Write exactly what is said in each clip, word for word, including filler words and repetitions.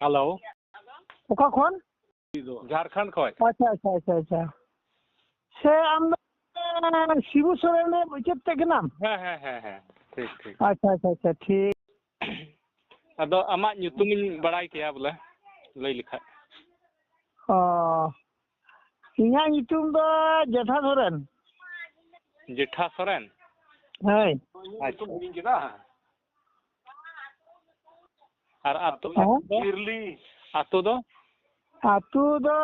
Hello. ᱚᱠᱟ ᱠᱷᱚᱱ? ᱡᱷᱟᱲᱠᱷᱚᱸᱰ ᱠᱷᱚᱱ᱾ ᱟᱪᱪᱷᱟ, ᱟᱪᱪᱷᱟ, ᱟᱪᱪᱷᱟ, ᱟᱪᱪᱷᱟ᱾ ᱥᱮ ᱟᱢ ᱫᱚ, ᱮᱸ, ᱥᱤᱵᱩ ᱥᱚᱨᱮᱱ ᱨᱮᱱ ᱢᱩᱪᱟᱹᱫ ᱛᱮ ᱠᱟᱱᱟᱢ? ᱦᱮᱸ, ᱦᱮᱸ, ᱦᱮᱸ, ᱦᱮᱸ᱾ ᱴᱷᱤᱠ, ᱴᱷᱤᱠ᱾ ᱟᱪᱪᱷᱟ, ᱟᱪᱪᱷᱟ, ᱟᱪᱪᱷᱟ, ᱴᱷᱤᱠ᱾ ᱟᱫᱚ ᱟᱢᱟᱜ ᱧᱩᱛᱩᱢᱤᱧ ᱵᱟᱲᱟᱭ ᱠᱮᱭᱟ ᱵᱚᱞᱮ, ᱞᱟᱹᱭ ᱞᱮᱠᱷᱟᱡ᱾ ᱚ, ᱤᱧᱟᱹᱜ ᱧᱩᱛᱩᱢ ᱫᱚ ᱡᱮᱴᱷᱟ ᱥᱚᱨᱮᱱ᱾ ᱡᱮᱴᱷᱟ ᱥᱚᱨᱮᱱ? ᱦᱳᱭ᱾ ᱟᱪᱪᱷᱟ᱾ ᱟᱨ ᱟᱹᱛᱩ, ᱦᱮᱸ? ᱟᱹᱛᱩ ᱫᱚ? ᱟᱹᱛᱩ ᱫᱚ? ᱟᱹᱛᱩ ᱫᱚ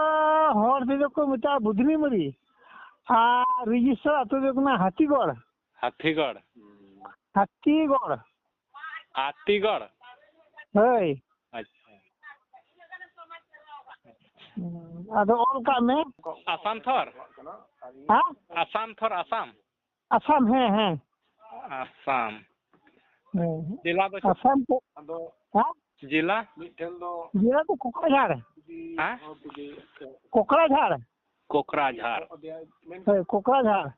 ᱦᱚᱲ ᱛᱮᱫᱚ ᱠᱚ ᱢᱮᱛᱟᱜᱼᱟ ᱵᱩᱫᱽᱱᱤᱢᱟᱹᱨᱤ, ᱟᱨ ᱨᱮᱡᱤᱥᱴᱟᱨ ᱟᱹᱛᱩ ᱫᱚ ᱦᱩᱭᱩᱜ ᱠᱟᱱᱟ ᱦᱟᱹᱛᱤᱜᱚᱲ᱾ ᱦᱟᱹᱛᱤᱜᱚᱲ᱾ ᱦᱟᱹᱛᱤᱜᱚᱲ᱾ ᱦᱟᱹᱛᱤᱜᱚᱲ? ᱦᱳᱭ᱾ ᱟᱪᱪᱷᱟ᱾ ᱦᱩᱸ, ᱟᱫᱚ ᱚᱞ ᱠᱟᱜ ᱢᱮ᱾ ᱟᱥᱟᱢ ᱛᱷᱚᱨ? ᱦᱮᱸ? ᱟᱥᱟᱢ ᱛᱷᱚᱨ, ᱟᱥᱟᱢ? ᱟᱥᱟᱢ, ᱦᱮᱸ, ᱦᱮᱸ᱾ ᱟᱥᱟᱢ᱾ ᱦᱮᱸ, ᱦᱮᱸ᱾ ᱡᱮᱞᱟ ᱫᱚ ᱪᱮᱫ? ᱟᱥᱟᱢ ᱠᱚ-, ᱦᱮᱸ? ᱡᱮᱞᱟ? ᱡᱮᱞᱟ ᱫᱚ ᱠᱚᱠᱲᱟᱡᱷᱟᱲ᱾ ᱦᱮᱸ? ᱠᱚᱠᱲᱟᱡᱷᱟᱲ᱾ ᱠᱚᱠᱲᱟᱡᱷᱟᱲ᱾ ᱦᱳᱭ, ᱠᱚᱠᱲᱟᱡᱷᱟᱲ᱾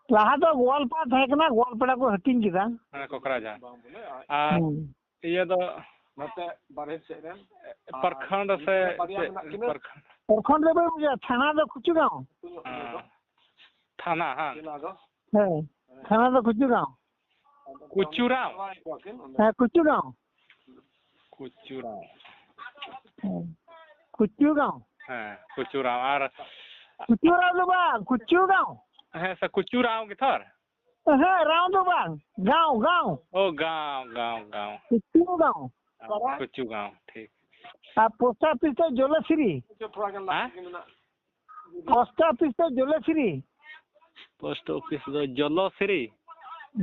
ᱞᱟᱦᱟ ᱫᱚ ᱜᱳᱣᱟᱞᱯᱟᱲᱟ ᱛᱟᱦᱮᱸ ᱠᱟᱱᱟ, ᱜᱳᱣᱟᱞᱯᱟᱲᱟ ᱠᱚ ᱦᱟᱹᱴᱤᱧ ᱠᱮᱫᱟ᱾ ᱦᱮᱸ, ᱠᱚᱠᱲᱟᱡᱷᱟᱲ᱾ ᱟᱨ ᱦᱩᱸ᱾ ᱤᱭᱟᱹ ᱫᱚ ᱱᱚᱛᱮ ᱵᱟᱨᱦᱮ ᱥᱮᱫ ᱨᱮᱱ, ᱯᱨᱚᱠᱷᱚᱸᱰ ᱥᱮ ᱵᱟᱨᱭᱟ ᱪᱮᱫ ᱢᱮᱱᱟᱜ ᱠᱤᱱᱟᱹ᱾ ᱯᱨᱚᱠᱷᱚᱸᱰ? ᱯᱨᱚᱠᱷᱚᱸᱰ ᱫᱚ ᱵᱟᱹᱧ ᱵᱩᱡᱷᱟᱹᱣᱟ, ᱛᱷᱟᱱᱟ ᱫᱚ ᱠᱩᱪᱩᱜᱟᱸᱣ᱾ ᱦᱮᱸ᱾ ᱛᱷᱟᱱᱟ, ᱦᱮᱸ᱾ ᱡᱮᱞᱟ ᱫᱚ? ᱦᱮᱸ, ᱛᱷᱟᱱᱟ ᱫᱚ ᱠᱩᱪᱩᱜᱟᱸᱣ᱾ ᱠᱩᱪᱩᱨᱟᱣ? ᱦᱮᱸ, ᱠᱩᱪᱩᱜᱟᱸᱣ᱾ ᱠᱩᱪᱩᱨᱟᱣ᱾ ᱦᱮᱸ, ᱠᱩᱪᱩᱜᱟᱸᱣ᱾ ᱦᱮᱸ, ᱠᱩᱪᱩᱨᱟᱣ᱾ ᱟᱨ ᱠᱩᱪᱩᱨᱟᱣ ᱫᱚ ᱵᱟᱝ, ᱠᱩᱪᱩᱜᱟᱸᱣ᱾ ᱦᱮᱸ, ᱥᱮ ᱠᱩᱪᱩᱨᱟᱣ ᱜᱮ ᱛᱷᱚᱨ? ᱦᱮᱸ, ᱨᱟᱣ ᱫᱚ ᱵᱟᱝ, ᱜᱟᱸᱣ, ᱜᱟᱸᱣ᱾ ᱚ, ᱜᱟᱸᱣ, ᱜᱟᱸᱣ, ᱜᱟᱸᱣ᱾ ᱠᱩᱪᱩᱜᱟᱸᱣ᱾ ᱦᱮᱸ, ᱠᱩᱪᱩᱜᱟᱸᱣ, ᱴᱷᱤᱠ᱾ ᱟᱨ ᱯᱳᱥᱴ ᱚᱯᱷᱤᱥ ᱫᱚ ᱡᱚᱞᱮᱥᱨᱤ᱾ ᱦᱮᱸ? ᱯᱳᱥᱴ ᱚᱯᱷᱤᱥ ᱫᱚ ᱡᱚᱞᱮᱥᱨᱤ᱾ ᱯᱳᱥᱴ ᱚᱯᱷᱤᱥ ᱫᱚ ᱡᱚᱞᱚᱥᱨᱤ᱾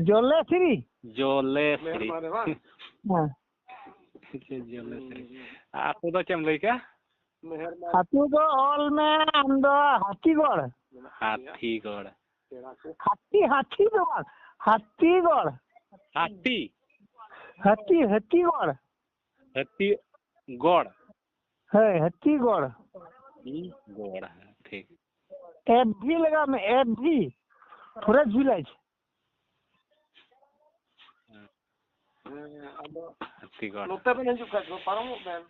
ᱡᱚᱞᱮᱥᱨᱤ᱾ ᱡᱚᱞᱮᱥᱨᱤ᱾ ᱦᱮᱸ᱾ ᱟᱪᱪᱷᱟ, ᱡᱚᱞᱮᱥᱨᱤ᱾ ᱟᱹᱛᱩ ᱫᱚ ᱪᱮᱫ ᱮᱢ ᱞᱟᱹᱭ ᱠᱮᱜᱼᱟ? ᱟᱹᱛᱩ ᱫᱚ ᱚᱞ ᱢᱮ ᱟᱢ ᱫᱚ ᱦᱟᱹᱛᱤᱜᱚᱲ᱾ ᱦᱟᱹᱛᱤᱜᱚᱲ᱾ ᱦᱟᱹᱛᱤ, ᱦᱟᱹᱛᱤ ᱫᱚ ᱵᱟᱝ, ᱦᱟᱹᱛᱤᱜᱚᱲ᱾ ᱦᱟᱹᱛᱤ? ᱦᱟᱹᱛᱤ, ᱦᱟᱹᱛᱤᱜᱚᱲ᱾ ᱦᱟᱹᱛᱤᱜᱚᱲ᱾ ᱦᱮᱸ, ᱦᱟᱹᱛᱤᱜᱚᱲ᱾ ᱦᱟᱹᱛᱤᱜᱚᱲ, ᱦᱮᱸ, ᱴᱷᱤᱠ᱾ ᱮᱯᱷ ᱵᱷᱤ ᱞᱟᱜᱟᱣ ᱢᱮ, ᱮᱯᱷ ᱵᱷᱤ, ᱯᱷᱚᱨᱮᱥᱴ ᱵᱷᱤᱞᱮᱡᱽ᱾ ᱦᱮᱸ, ᱟᱫᱚ ᱦᱟᱹᱛᱤᱜᱚᱲ᱾ ᱱᱚᱛᱮ ᱵᱮᱱ ᱦᱤᱡᱩᱜ ᱠᱷᱟᱡ ᱫᱚ ᱯᱟᱨᱚᱢᱚᱜ ᱵᱮᱱ᱾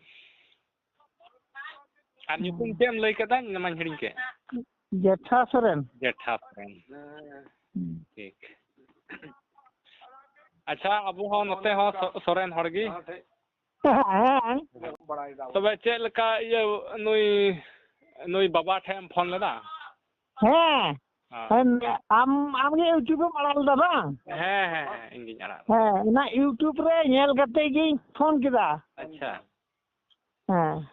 ᱟᱨ ᱧᱩᱛᱩᱢ ᱪᱮᱫ ᱮᱢ ᱞᱟᱹᱭ ᱠᱮᱫᱟ? ᱤᱧ ᱢᱟᱧ ᱦᱤᱲᱤᱧ ᱠᱮᱫ᱾ ᱡᱮᱴᱷᱟ ᱥᱚᱨᱮᱱ᱾ ᱡᱮᱴᱷᱟ ᱥᱚᱨᱮᱱ᱾ ᱦᱩᱸ᱾ ᱴᱷᱤᱠ᱾ ᱟᱪᱪᱷᱟ, ᱟᱵᱚ ᱦᱚᱸ ᱱᱚᱛᱮ ᱦᱚᱸ ᱥᱚ-, ᱥᱚᱨᱮᱱ ᱦᱚᱲ ᱜᱮ᱾ ᱦᱮᱸ᱾ ᱛᱚᱵᱮ ᱪᱮᱫ ᱞᱮᱠᱟ ᱤᱭᱟᱹ ᱱᱩᱭ, ᱱᱩᱭ ᱵᱟᱵᱟ ᱴᱷᱮᱱ ᱮᱢ ᱯᱷᱳᱱ ᱞᱮᱫᱟ? ᱦᱮᱸ᱾ ᱦᱮᱸ᱾ ᱦᱮᱸ, ᱟᱢ, ᱟᱢ ᱜᱮ YouTube ᱮᱢ ᱟᱲᱟᱜ ᱞᱮᱫᱟ ᱵᱟᱝ? ᱦᱮᱸ, ᱦᱮᱸ, ᱦᱮᱸ, ᱤᱧ ᱜᱤᱧ ᱟᱲᱟᱜ ᱞᱮᱫᱟ᱾ ᱦᱮᱸ, ᱚᱱᱟ YouTube ᱨᱮ ᱧᱮᱞ ᱠᱟᱛᱮ ᱜᱤᱧ ᱯᱷᱳᱱ ᱠᱮᱫᱟ᱾ ᱟᱪᱪᱷᱟ᱾ ᱦᱮᱸ᱾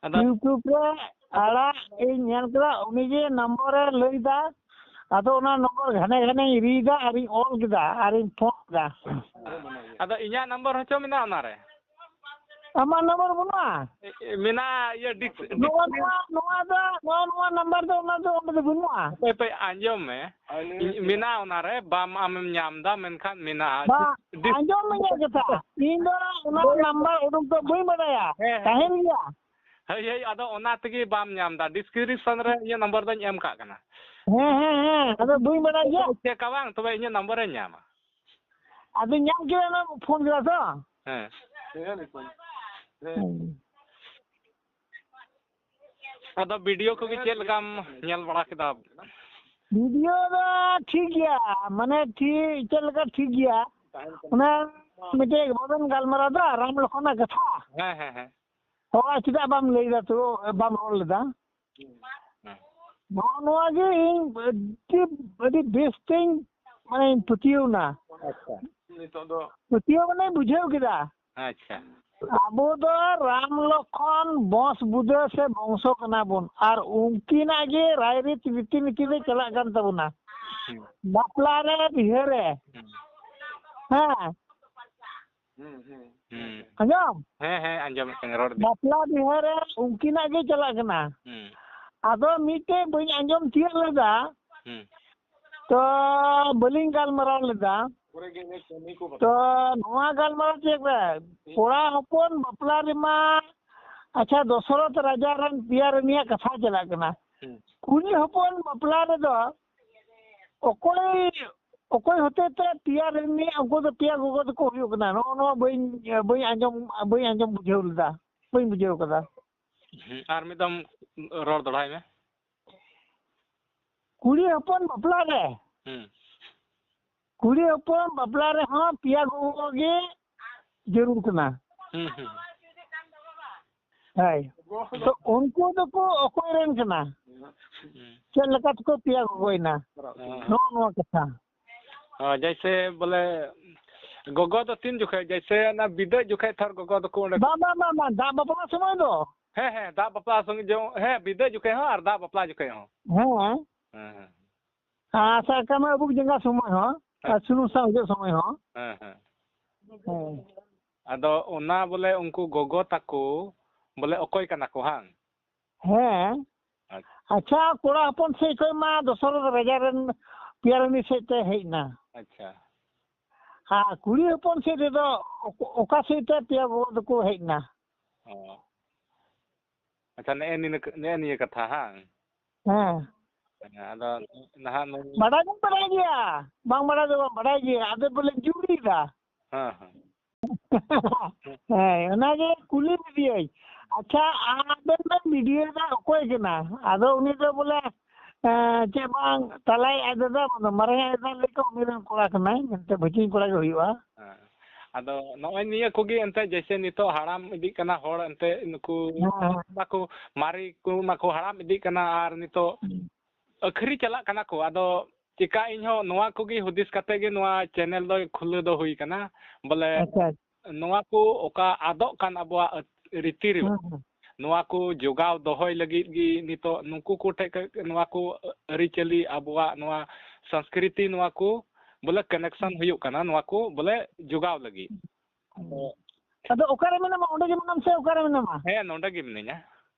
ᱟᱫᱚ YouTube ᱨᱮ ᱟᱲᱟᱜ ᱤᱧ ᱧᱮᱞ ᱠᱮᱫᱟ, ᱩᱱᱤ ᱜᱮ ᱱᱚᱢᱵᱚᱨᱮ ᱞᱟᱹᱭ ᱮᱫᱟ᱾ ᱟᱫᱚ ᱚᱱᱟ ᱱᱚᱢᱵᱚᱨ ᱜᱷᱟᱱᱮ ᱜᱷᱟᱱᱮᱧ ᱨᱤᱫᱟ ᱟᱨᱤᱧ ᱚᱞ ᱠᱮᱫᱟ ᱟᱨᱤᱧ ᱯᱷᱳᱱ ᱠᱮᱫᱟ᱾ ᱟᱫᱚ ᱤᱧᱟᱹᱜ ᱱᱚᱢᱵᱚᱨ ᱦᱚᱸᱪᱚ ᱢᱮᱱᱟᱜᱼᱟ ᱚᱱᱟᱨᱮ? ᱟᱢᱟᱜ ᱱᱚᱢᱵᱚᱨ ᱵᱟᱹᱱᱩᱜᱼᱟ? ᱮ, ᱮ, ᱢᱮᱱᱟᱜᱼᱟ, ᱤᱭᱟᱹ, ᱰᱤᱥ-, ᱱᱚᱣᱟ, ᱰᱤᱥᱠᱨᱤᱯ- ᱱᱚᱣᱟ, ᱱᱚᱣᱟ ᱫᱚ, ᱱᱚᱣᱟ, ᱱᱚᱣᱟ ᱱᱟᱢᱵᱟᱨ ᱫᱚ, ᱚᱱᱟ ᱫᱚ ᱚᱸᱰᱮ ᱫᱚ ᱵᱟᱹᱱᱩᱜᱼᱟ᱾ ᱦᱟᱯᱮ, ᱦᱟᱯᱮ, ᱟᱸᱡᱚᱢ ᱢᱮ᱾ ᱤᱧ, ᱢᱮᱱᱟᱜᱼᱟ ᱚᱱᱟᱨᱮ, ᱵᱟᱢ, ᱟᱢᱮᱢ ᱧᱟᱢ ᱮᱫᱟ, ᱢᱮᱱᱠᱷᱟᱱ ᱢᱮᱱᱟᱜᱼᱟ᱾ ᱵᱟᱝ, ᱰᱤᱥ-, ᱟᱸᱡᱚᱢ ᱢᱮ ᱤᱧᱟᱹᱜ ᱠᱟᱛᱷᱟ᱾ ᱤᱧ ᱫᱚ ᱚᱱᱟ ᱱᱟᱢᱵᱟᱨ ᱩᱰᱩᱠ ᱫᱚ ᱵᱟᱹᱧ ᱵᱟᱰᱟᱭᱟ᱾ ᱦᱮᱸ, ᱦᱮᱸ᱾ ᱛᱟᱦᱮᱱ ᱜᱮᱭᱟ᱾ ᱦᱳᱭ, ᱦᱳᱭ, ᱟᱫᱚ ᱚᱱᱟ ᱛᱮᱜᱮ ᱵᱟᱢ ᱧᱟᱢ ᱮᱫᱟ᱾ ᱰᱤᱥᱠᱨᱤᱯᱥᱚᱱ ᱨᱮ ᱤᱧᱟᱹᱜ ᱱᱚᱢᱵᱚᱨ ᱫᱚᱧ ᱮᱢ ᱠᱟᱜ ᱠᱟᱱᱟ᱾ ᱦᱮᱸ, ᱦᱮᱸ, ᱦᱮᱸ, ᱟᱫᱚ ᱵᱟᱹᱧ ᱵᱟᱰᱟᱭ ᱜᱮᱭᱟ᱾ ᱪᱮᱠᱟ ᱵᱟᱝ, ᱛᱚᱵᱮ ᱤᱧᱟᱹᱜ ᱱᱚᱢᱵᱚᱨᱮ ᱧᱟᱢᱟ᱾ ᱟᱫᱚ ᱧᱟᱢ ᱠᱮᱫᱟ, ᱚᱱᱟ ᱯᱷᱳᱱ ᱠᱮᱫᱟ ᱛᱚ? ᱦᱮᱸ᱾ ᱦᱮᱸ᱾ ᱟᱫᱚ ᱵᱷᱤᱰᱤᱭᱳ ᱠᱚᱜᱮ ᱪᱮᱫ ᱞᱮᱠᱟᱢ ᱧᱮᱞ ᱵᱟᱲᱟ ᱠᱮᱫᱟ? ᱵᱷᱤᱰᱤᱭᱳ ᱫᱚ ᱴᱷᱤᱠ ᱜᱮᱭᱟ, ᱢᱟᱱᱮ ᱴᱷᱤᱠ, ᱪᱮᱫ ᱞᱮᱠᱟ ᱴᱷᱤᱠ ᱜᱮᱭᱟ? ᱚᱱᱟ ᱢᱤᱫᱴᱮᱡ ᱵᱟᱵᱮᱱ ᱜᱟᱞᱢᱟᱨᱟᱣ ᱫᱟ ᱨᱟᱢ ᱞᱚᱠᱷᱚᱱᱟᱜ ᱠᱟᱛᱷᱟ? ᱦᱮᱸ, ᱦᱮᱸ, ᱦᱮᱸ᱾ ᱦᱳᱭ, ᱪᱮᱫᱟᱜ ᱵᱟᱢ ᱞᱟᱹᱭ ᱫᱟ ᱛᱚ, ᱵᱟᱢ ᱨᱚᱲ ᱞᱮᱫᱟ? ᱦᱮᱸ᱾ ᱱᱚᱜᱼᱚ ᱱᱚᱣᱟ ᱜᱮ ᱤᱧ ᱟᱹᱰᱤ, ᱟᱹᱰᱤ ᱵᱮᱥ ᱛᱤᱧ, ᱢᱟᱱᱮᱧ ᱯᱟᱹᱛᱭᱟᱹᱣ ᱱᱟ᱾ ᱟᱪᱪᱷᱟ᱾ ᱱᱤᱛᱚᱜ ᱫᱚ ᱯᱟᱹᱛᱭᱟᱹᱣ ᱢᱟᱱᱮᱧ ᱵᱩᱡᱷᱟᱹᱣ ᱠᱮᱫᱟ᱾ ᱟᱪᱪᱷᱟ᱾ ᱟᱵᱚ ᱫᱚ ᱨᱟᱢ ᱞᱚᱠᱷᱚᱱ ᱵᱚᱸᱥ ᱵᱩᱫᱟᱹ ᱥᱮ ᱵᱚᱝᱥᱚ ᱠᱟᱱᱟ ᱵᱚᱱ, ᱟᱨ ᱩᱱᱠᱤᱱᱟᱜ ᱜᱮ ᱨᱟᱭᱨᱤᱛ ᱨᱤᱛᱤ ᱱᱤᱛᱤ ᱫᱚ ᱪᱟᱞᱟᱜ ᱠᱟᱱ ᱛᱟᱵᱚᱱᱟ᱾ ᱦᱩᱸ᱾ ᱵᱟᱯᱞᱟ ᱨᱮ, ᱵᱤᱦᱟᱹ ᱨᱮ᱾ ᱦᱩᱸ᱾ ᱦᱮᱸ᱾ ᱦᱩᱸ, ᱦᱩᱸ᱾ ᱦᱩᱸ᱾ ᱟᱸᱡᱚᱢ? ᱦᱮᱸ, ᱦᱮᱸ, ᱟᱸᱡᱚᱢᱮᱫ ᱠᱟᱹᱱᱟᱹᱧ, ᱨᱚᱲ ᱵᱤᱱ᱾ ᱵᱟᱯᱞᱟ ᱵᱤᱦᱟᱹ ᱨᱮ ᱩᱱᱠᱤᱱᱟᱜ ᱜᱮ ᱪᱟᱞᱟᱜ ᱠᱟᱱᱟ᱾ ᱦᱩᱸ᱾ ᱟᱫᱚ ᱢᱤᱫᱴᱮᱡ ᱵᱟᱹᱧ ᱟᱸᱡᱚᱢ ᱛᱤᱭᱳᱜ ᱞᱮᱫᱟ, ᱦᱩᱸ᱾ ᱛᱚ ᱵᱟᱹᱞᱤᱧ ᱜᱟᱞᱢᱟᱨᱟᱣ ᱞᱮᱫᱟ᱾ ᱛᱚ ᱱᱚᱣᱟ ᱜᱟᱞᱢᱟᱨᱟᱣ ᱪᱮᱫ ᱨᱮ? ᱠᱚᱲᱟ ᱦᱚᱯᱚᱱ ᱵᱟᱯᱞᱟ ᱨᱮᱢᱟ, ᱟᱪᱪᱷᱟ, ᱫᱚᱥᱚᱨᱚᱛᱷ ᱨᱟᱡᱟ ᱨᱮᱱ ᱯᱮᱭᱟ ᱨᱟᱹᱱᱤᱭᱟᱜ ᱠᱟᱛᱷᱟ ᱪᱟᱞᱟᱜ ᱠᱟᱱᱟ᱾ ᱦᱩᱸ᱾ ᱠᱩᱲᱤ ᱦᱚᱯᱚᱱ ᱵᱟᱯᱞᱟ ᱨᱮᱫᱚ ᱚᱠᱚᱭ, ᱚᱠᱚᱭ ᱦᱚᱛᱮ ᱛᱮ ᱯᱮᱭᱟ ᱨᱟᱹᱱᱤ, ᱩᱱᱠᱩ ᱫᱚ ᱯᱮᱭᱟ ᱜᱚᱜᱚ ᱫᱚᱠᱚ ᱦᱩᱭᱩᱜ ᱠᱟᱱᱟ? ᱱᱚᱜᱼᱚ ᱱᱚᱣᱟ ᱵᱟᱹᱧ, ᱵᱟᱹᱧ ᱟᱸᱡᱚᱢ, ᱵᱟᱹᱧ ᱟᱸᱡᱚᱢ ᱵᱩᱡᱷᱟᱹᱣ ᱞᱮᱫᱟ, ᱵᱟᱹᱧ ᱵᱩᱡᱷᱟᱹᱣ ᱠᱟᱫᱟ᱾ ᱦᱩᱸ, ᱟᱨ ᱢᱤᱫ ᱫᱚᱢ ᱨᱚᱲ ᱫᱚᱲᱦᱟᱭ ᱢᱮ᱾ ᱠᱩᱲᱤ ᱦᱚᱯᱚᱱ ᱵᱟᱯᱞᱟ ᱨᱮ, ᱦᱩᱸ᱾ ᱠᱩᱲᱤ ᱦᱚᱯᱚᱱ ᱵᱟᱯᱞᱟ ᱨᱮᱦᱚᱸ ᱯᱮᱭᱟ ᱜᱚᱜᱚ ᱜᱮ ᱡᱟᱹᱨᱩᱲ ᱠᱟᱱᱟ᱾ ᱦᱩᱸ, ᱦᱩᱸ᱾ ᱦᱳᱭ᱾ ᱛᱚ ᱩᱱᱠᱩ ᱫᱚᱠᱚ ᱚᱠᱚᱭ ᱨᱮᱱ ᱠᱟᱱᱟ? ᱦᱩᱸ᱾ ᱪᱮᱫ ᱞᱮᱠᱟ ᱛᱮᱠᱚ ᱯᱮᱭᱟ ᱜᱚᱜᱚᱭᱮᱱᱟ? ᱦᱮᱸ᱾ ᱱᱚᱜᱼᱚ ᱱᱚᱣᱟ ᱠᱟᱛᱷᱟ᱾ ᱦᱳᱭ, ᱡᱮᱭᱥᱮ ᱵᱚᱞᱮ ᱜᱚᱜᱚ ᱫᱚ ᱛᱤᱱ ᱡᱚᱠᱷᱮᱡ? ᱡᱮᱭᱥᱮ ᱚᱱᱟ ᱵᱤᱫᱟᱹ ᱡᱚᱠᱷᱮᱡ ᱛᱷᱚᱨ ᱜᱚᱜᱚ ᱫᱚᱠᱚ ᱚᱸᱰᱮ ᱵᱟᱝ, ᱵᱟᱝ, ᱵᱟᱝ, ᱵᱟᱝ, ᱫᱟᱜ ᱵᱟᱯᱞᱟ ᱥᱚᱢᱚᱭ ᱫᱚ᱾ ᱦᱮᱸ, ᱦᱮᱸ, ᱫᱟᱜ ᱵᱟᱯᱞᱟ ᱥᱚᱸᱜᱮ ᱡᱚ-, ᱦᱮᱸ, ᱵᱤᱫᱟᱹ ᱡᱚᱠᱷᱮᱡ ᱦᱚᱸ ᱟᱨ ᱫᱟᱜ ᱵᱟᱯᱞᱟ ᱡᱚᱠᱷᱮᱡ ᱦᱚᱸ᱾ ᱦᱮᱸ᱾ ᱦᱮᱸ, ᱦᱮᱸ᱾ ᱟᱨ ᱥᱟᱵ ᱠᱟᱜ ᱢᱮ ᱟᱹᱵᱩᱠ ᱡᱟᱸᱜᱟ ᱥᱚᱢᱚᱭ ᱦᱚᱸ, ᱦᱮᱸ᱾ ᱟᱨ ᱥᱩᱱᱩᱢ ᱥᱟᱥᱟᱝ ᱚᱡᱚᱜ ᱥᱚᱢᱚᱭ ᱦᱚᱸ᱾ ᱦᱮᱸ, ᱦᱮᱸ᱾ ᱦᱮᱸ᱾ ᱟᱫᱚ ᱚᱱᱟ ᱵᱚᱞᱮ ᱩᱱᱠᱩ ᱜᱚᱜᱚ ᱛᱟᱠᱚ ᱵᱚᱞᱮ ᱚᱠᱚᱭ ᱠᱟᱱᱟ ᱠᱚ ᱦᱟᱝ? ᱦᱮᱸ᱾ ᱟᱪᱪᱷᱟ᱾ ᱟᱪᱪᱷᱟ, ᱠᱚᱲᱟ ᱦᱚᱯᱚᱱ ᱥᱮᱫ ᱠᱷᱚᱡ ᱢᱟ ᱫᱚᱥᱚᱨᱚᱛᱷ ᱨᱟᱡᱟ ᱨᱮᱱ ᱯᱮᱭᱟ ᱨᱟᱱᱤ ᱥᱮᱫ ᱛᱮ ᱦᱮᱡ ᱮᱱᱟ᱾ ᱟᱪᱪᱷᱟ᱾ ᱟᱨ ᱠᱩᱲᱤ ᱦᱚᱯᱚᱱ ᱥᱮᱫ ᱨᱮᱫᱚ ᱚᱠ-, ᱚᱠᱟ ᱥᱮᱫ ᱛᱮ ᱯᱮᱭᱟ ᱜᱚᱜᱚ ᱫᱚᱠᱚ ᱦᱮᱡ ᱮᱱᱟ? ᱚ᱾ ᱟᱪᱪᱷᱟ, ᱱᱮᱜᱼᱮ ᱱᱤᱱᱟᱹ-, ᱱᱮᱜᱼᱮ ᱱᱤᱭᱟᱹ ᱠᱟᱛᱷᱟ ᱦᱟᱝ? ᱦᱮᱸ᱾ ᱦᱮᱸ, ᱟᱫᱚ ᱱᱟᱦᱟᱜ ᱱᱚᱣᱟ ᱵᱟᱰᱟᱭ ᱫᱚᱢ ᱵᱟᱰᱟᱭ ᱜᱮᱭᱟ, ᱵᱟᱝ ᱵᱟᱰᱟᱭ ᱫᱚ ᱵᱟᱢ ᱵᱟᱰᱟᱭ ᱜᱮᱭᱟ, ᱟᱫᱚ ᱵᱚᱞᱮ ᱡᱩᱲᱤᱭᱮᱫᱟ᱾ ᱦᱮᱸ, ᱦᱮᱸ᱾ ᱦᱮᱸ, ᱚᱱᱟᱜᱮ ᱠᱩᱞᱤ ᱞᱮᱫᱮᱭᱟᱹᱧ᱾ ᱟᱪᱪᱷᱟ, ᱟᱵᱮᱱ ᱵᱮᱱ ᱵᱷᱤᱰᱤᱭᱳ ᱨᱮ ᱚᱠᱚᱭ ᱠᱟᱱᱟ? ᱟᱫᱚ ᱩᱱᱤ ᱫᱚ ᱵᱚᱞᱮ, ᱮᱸ, ᱪᱮᱫ ᱵᱟᱝ, ᱛᱟᱞᱟᱭᱤᱡ ᱟᱡ ᱫᱟᱫᱟ, ᱢᱟᱨᱟᱝ ᱟᱡ ᱫᱟᱫᱟ ᱞᱮᱠᱟ ᱩᱢᱮᱨ ᱨᱮᱱ ᱠᱚᱲᱟ ᱠᱟᱱᱟᱭ, ᱮᱱᱛᱮ ᱵᱷᱟᱹᱪᱤᱧ ᱠᱚᱲᱟ ᱜᱮ ᱦᱩᱭᱩᱜᱼᱟ᱾ ᱦᱮᱸ᱾ ᱟᱫᱚ ᱱᱚᱜᱼᱚᱭ ᱱᱤᱭᱟᱹ ᱠᱚᱜᱮ ᱮᱱᱛᱮ, ᱡᱮᱭᱥᱮ ᱱᱤᱛᱚᱜ ᱦᱟᱲᱟᱢ ᱤᱫᱤᱜ ᱠᱟᱱᱟ ᱦᱚᱲ, ᱮᱱᱛᱮ ᱱᱩᱠᱩ ᱦᱮᱸ, ᱦᱮᱸ᱾ ᱵᱟᱠᱚ, ᱢᱟᱨᱮ ᱠᱚ ᱢᱟᱠᱚ ᱦᱟᱲᱟᱢ ᱤᱫᱤᱜ ᱠᱟᱱᱟ, ᱟᱨ ᱱᱤᱛᱚᱜ ᱦᱩᱸ᱾ ᱟᱹᱠᱷᱨᱤ ᱪᱟᱞᱟᱜ ᱠᱟᱱᱟ ᱠᱚ᱾ ᱟᱫᱚ ᱪᱮᱠᱟ ᱤᱧ ᱦᱚᱸ ᱱᱚᱣᱟ ᱠᱚᱜᱮ ᱦᱩᱫᱤᱥ ᱠᱟᱛᱮ ᱜᱮ ᱱᱚᱣᱟ ᱪᱮᱱᱮᱞ ᱫᱚ ᱠᱷᱩᱞᱟᱹ ᱫᱚ ᱦᱩᱭ ᱠᱟᱱᱟ᱾ ᱵᱚᱞᱮ ᱟᱪᱪᱷᱟ᱾ ᱱᱚᱣᱟ ᱠᱚ ᱚᱠᱟ ᱟᱫᱚᱜ ᱠᱟᱱ ᱟᱵᱚᱣᱟᱜ ᱨᱤᱛᱤ ᱨᱮᱣᱟᱡᱽ, ᱦᱩᱸ, ᱦᱩᱸ᱾ ᱱᱚᱣᱟ ᱠᱚ ᱡᱚᱜᱟᱣ ᱫᱚᱦᱚᱭ ᱞᱟᱹᱜᱤᱫ ᱜᱮ ᱱᱤᱛᱚᱜ ᱱᱩᱠᱩ ᱠᱚ ᱴᱷᱮᱡ ᱠᱷᱚᱡ ᱱᱚᱣᱟ ᱠᱚ ᱟᱹᱨᱤᱪᱟᱹᱞᱤ, ᱟᱵᱚᱣᱟᱜ ᱱᱚᱣᱟ ᱥᱚᱝᱥᱠᱨᱤᱛᱤ, ᱱᱚᱣᱟ ᱠᱚ ᱵᱚᱞᱮ ᱠᱟᱱᱮᱠᱥᱚᱱ ᱦᱩᱭᱩᱜ ᱠᱟᱱᱟ, ᱱᱚᱣᱟ ᱠᱚ ᱵᱚᱞᱮ ᱡᱚᱜᱟᱣ ᱞᱟᱹᱜᱤᱫ᱾ ᱦᱩᱸ᱾ ᱟᱫᱚ ᱚᱠᱟᱨᱮ ᱢᱮᱱᱟᱢᱟ? ᱚᱸᱰᱮ ᱜᱮ ᱢᱮᱱᱟᱢ ᱥᱮ ᱚᱠᱟᱨᱮ ᱢᱮᱱᱟᱢᱟ? ᱦᱮᱸ, ᱱᱚᱸᱰᱮ ᱜᱮ ᱢᱤᱱᱟᱹᱧᱟ᱾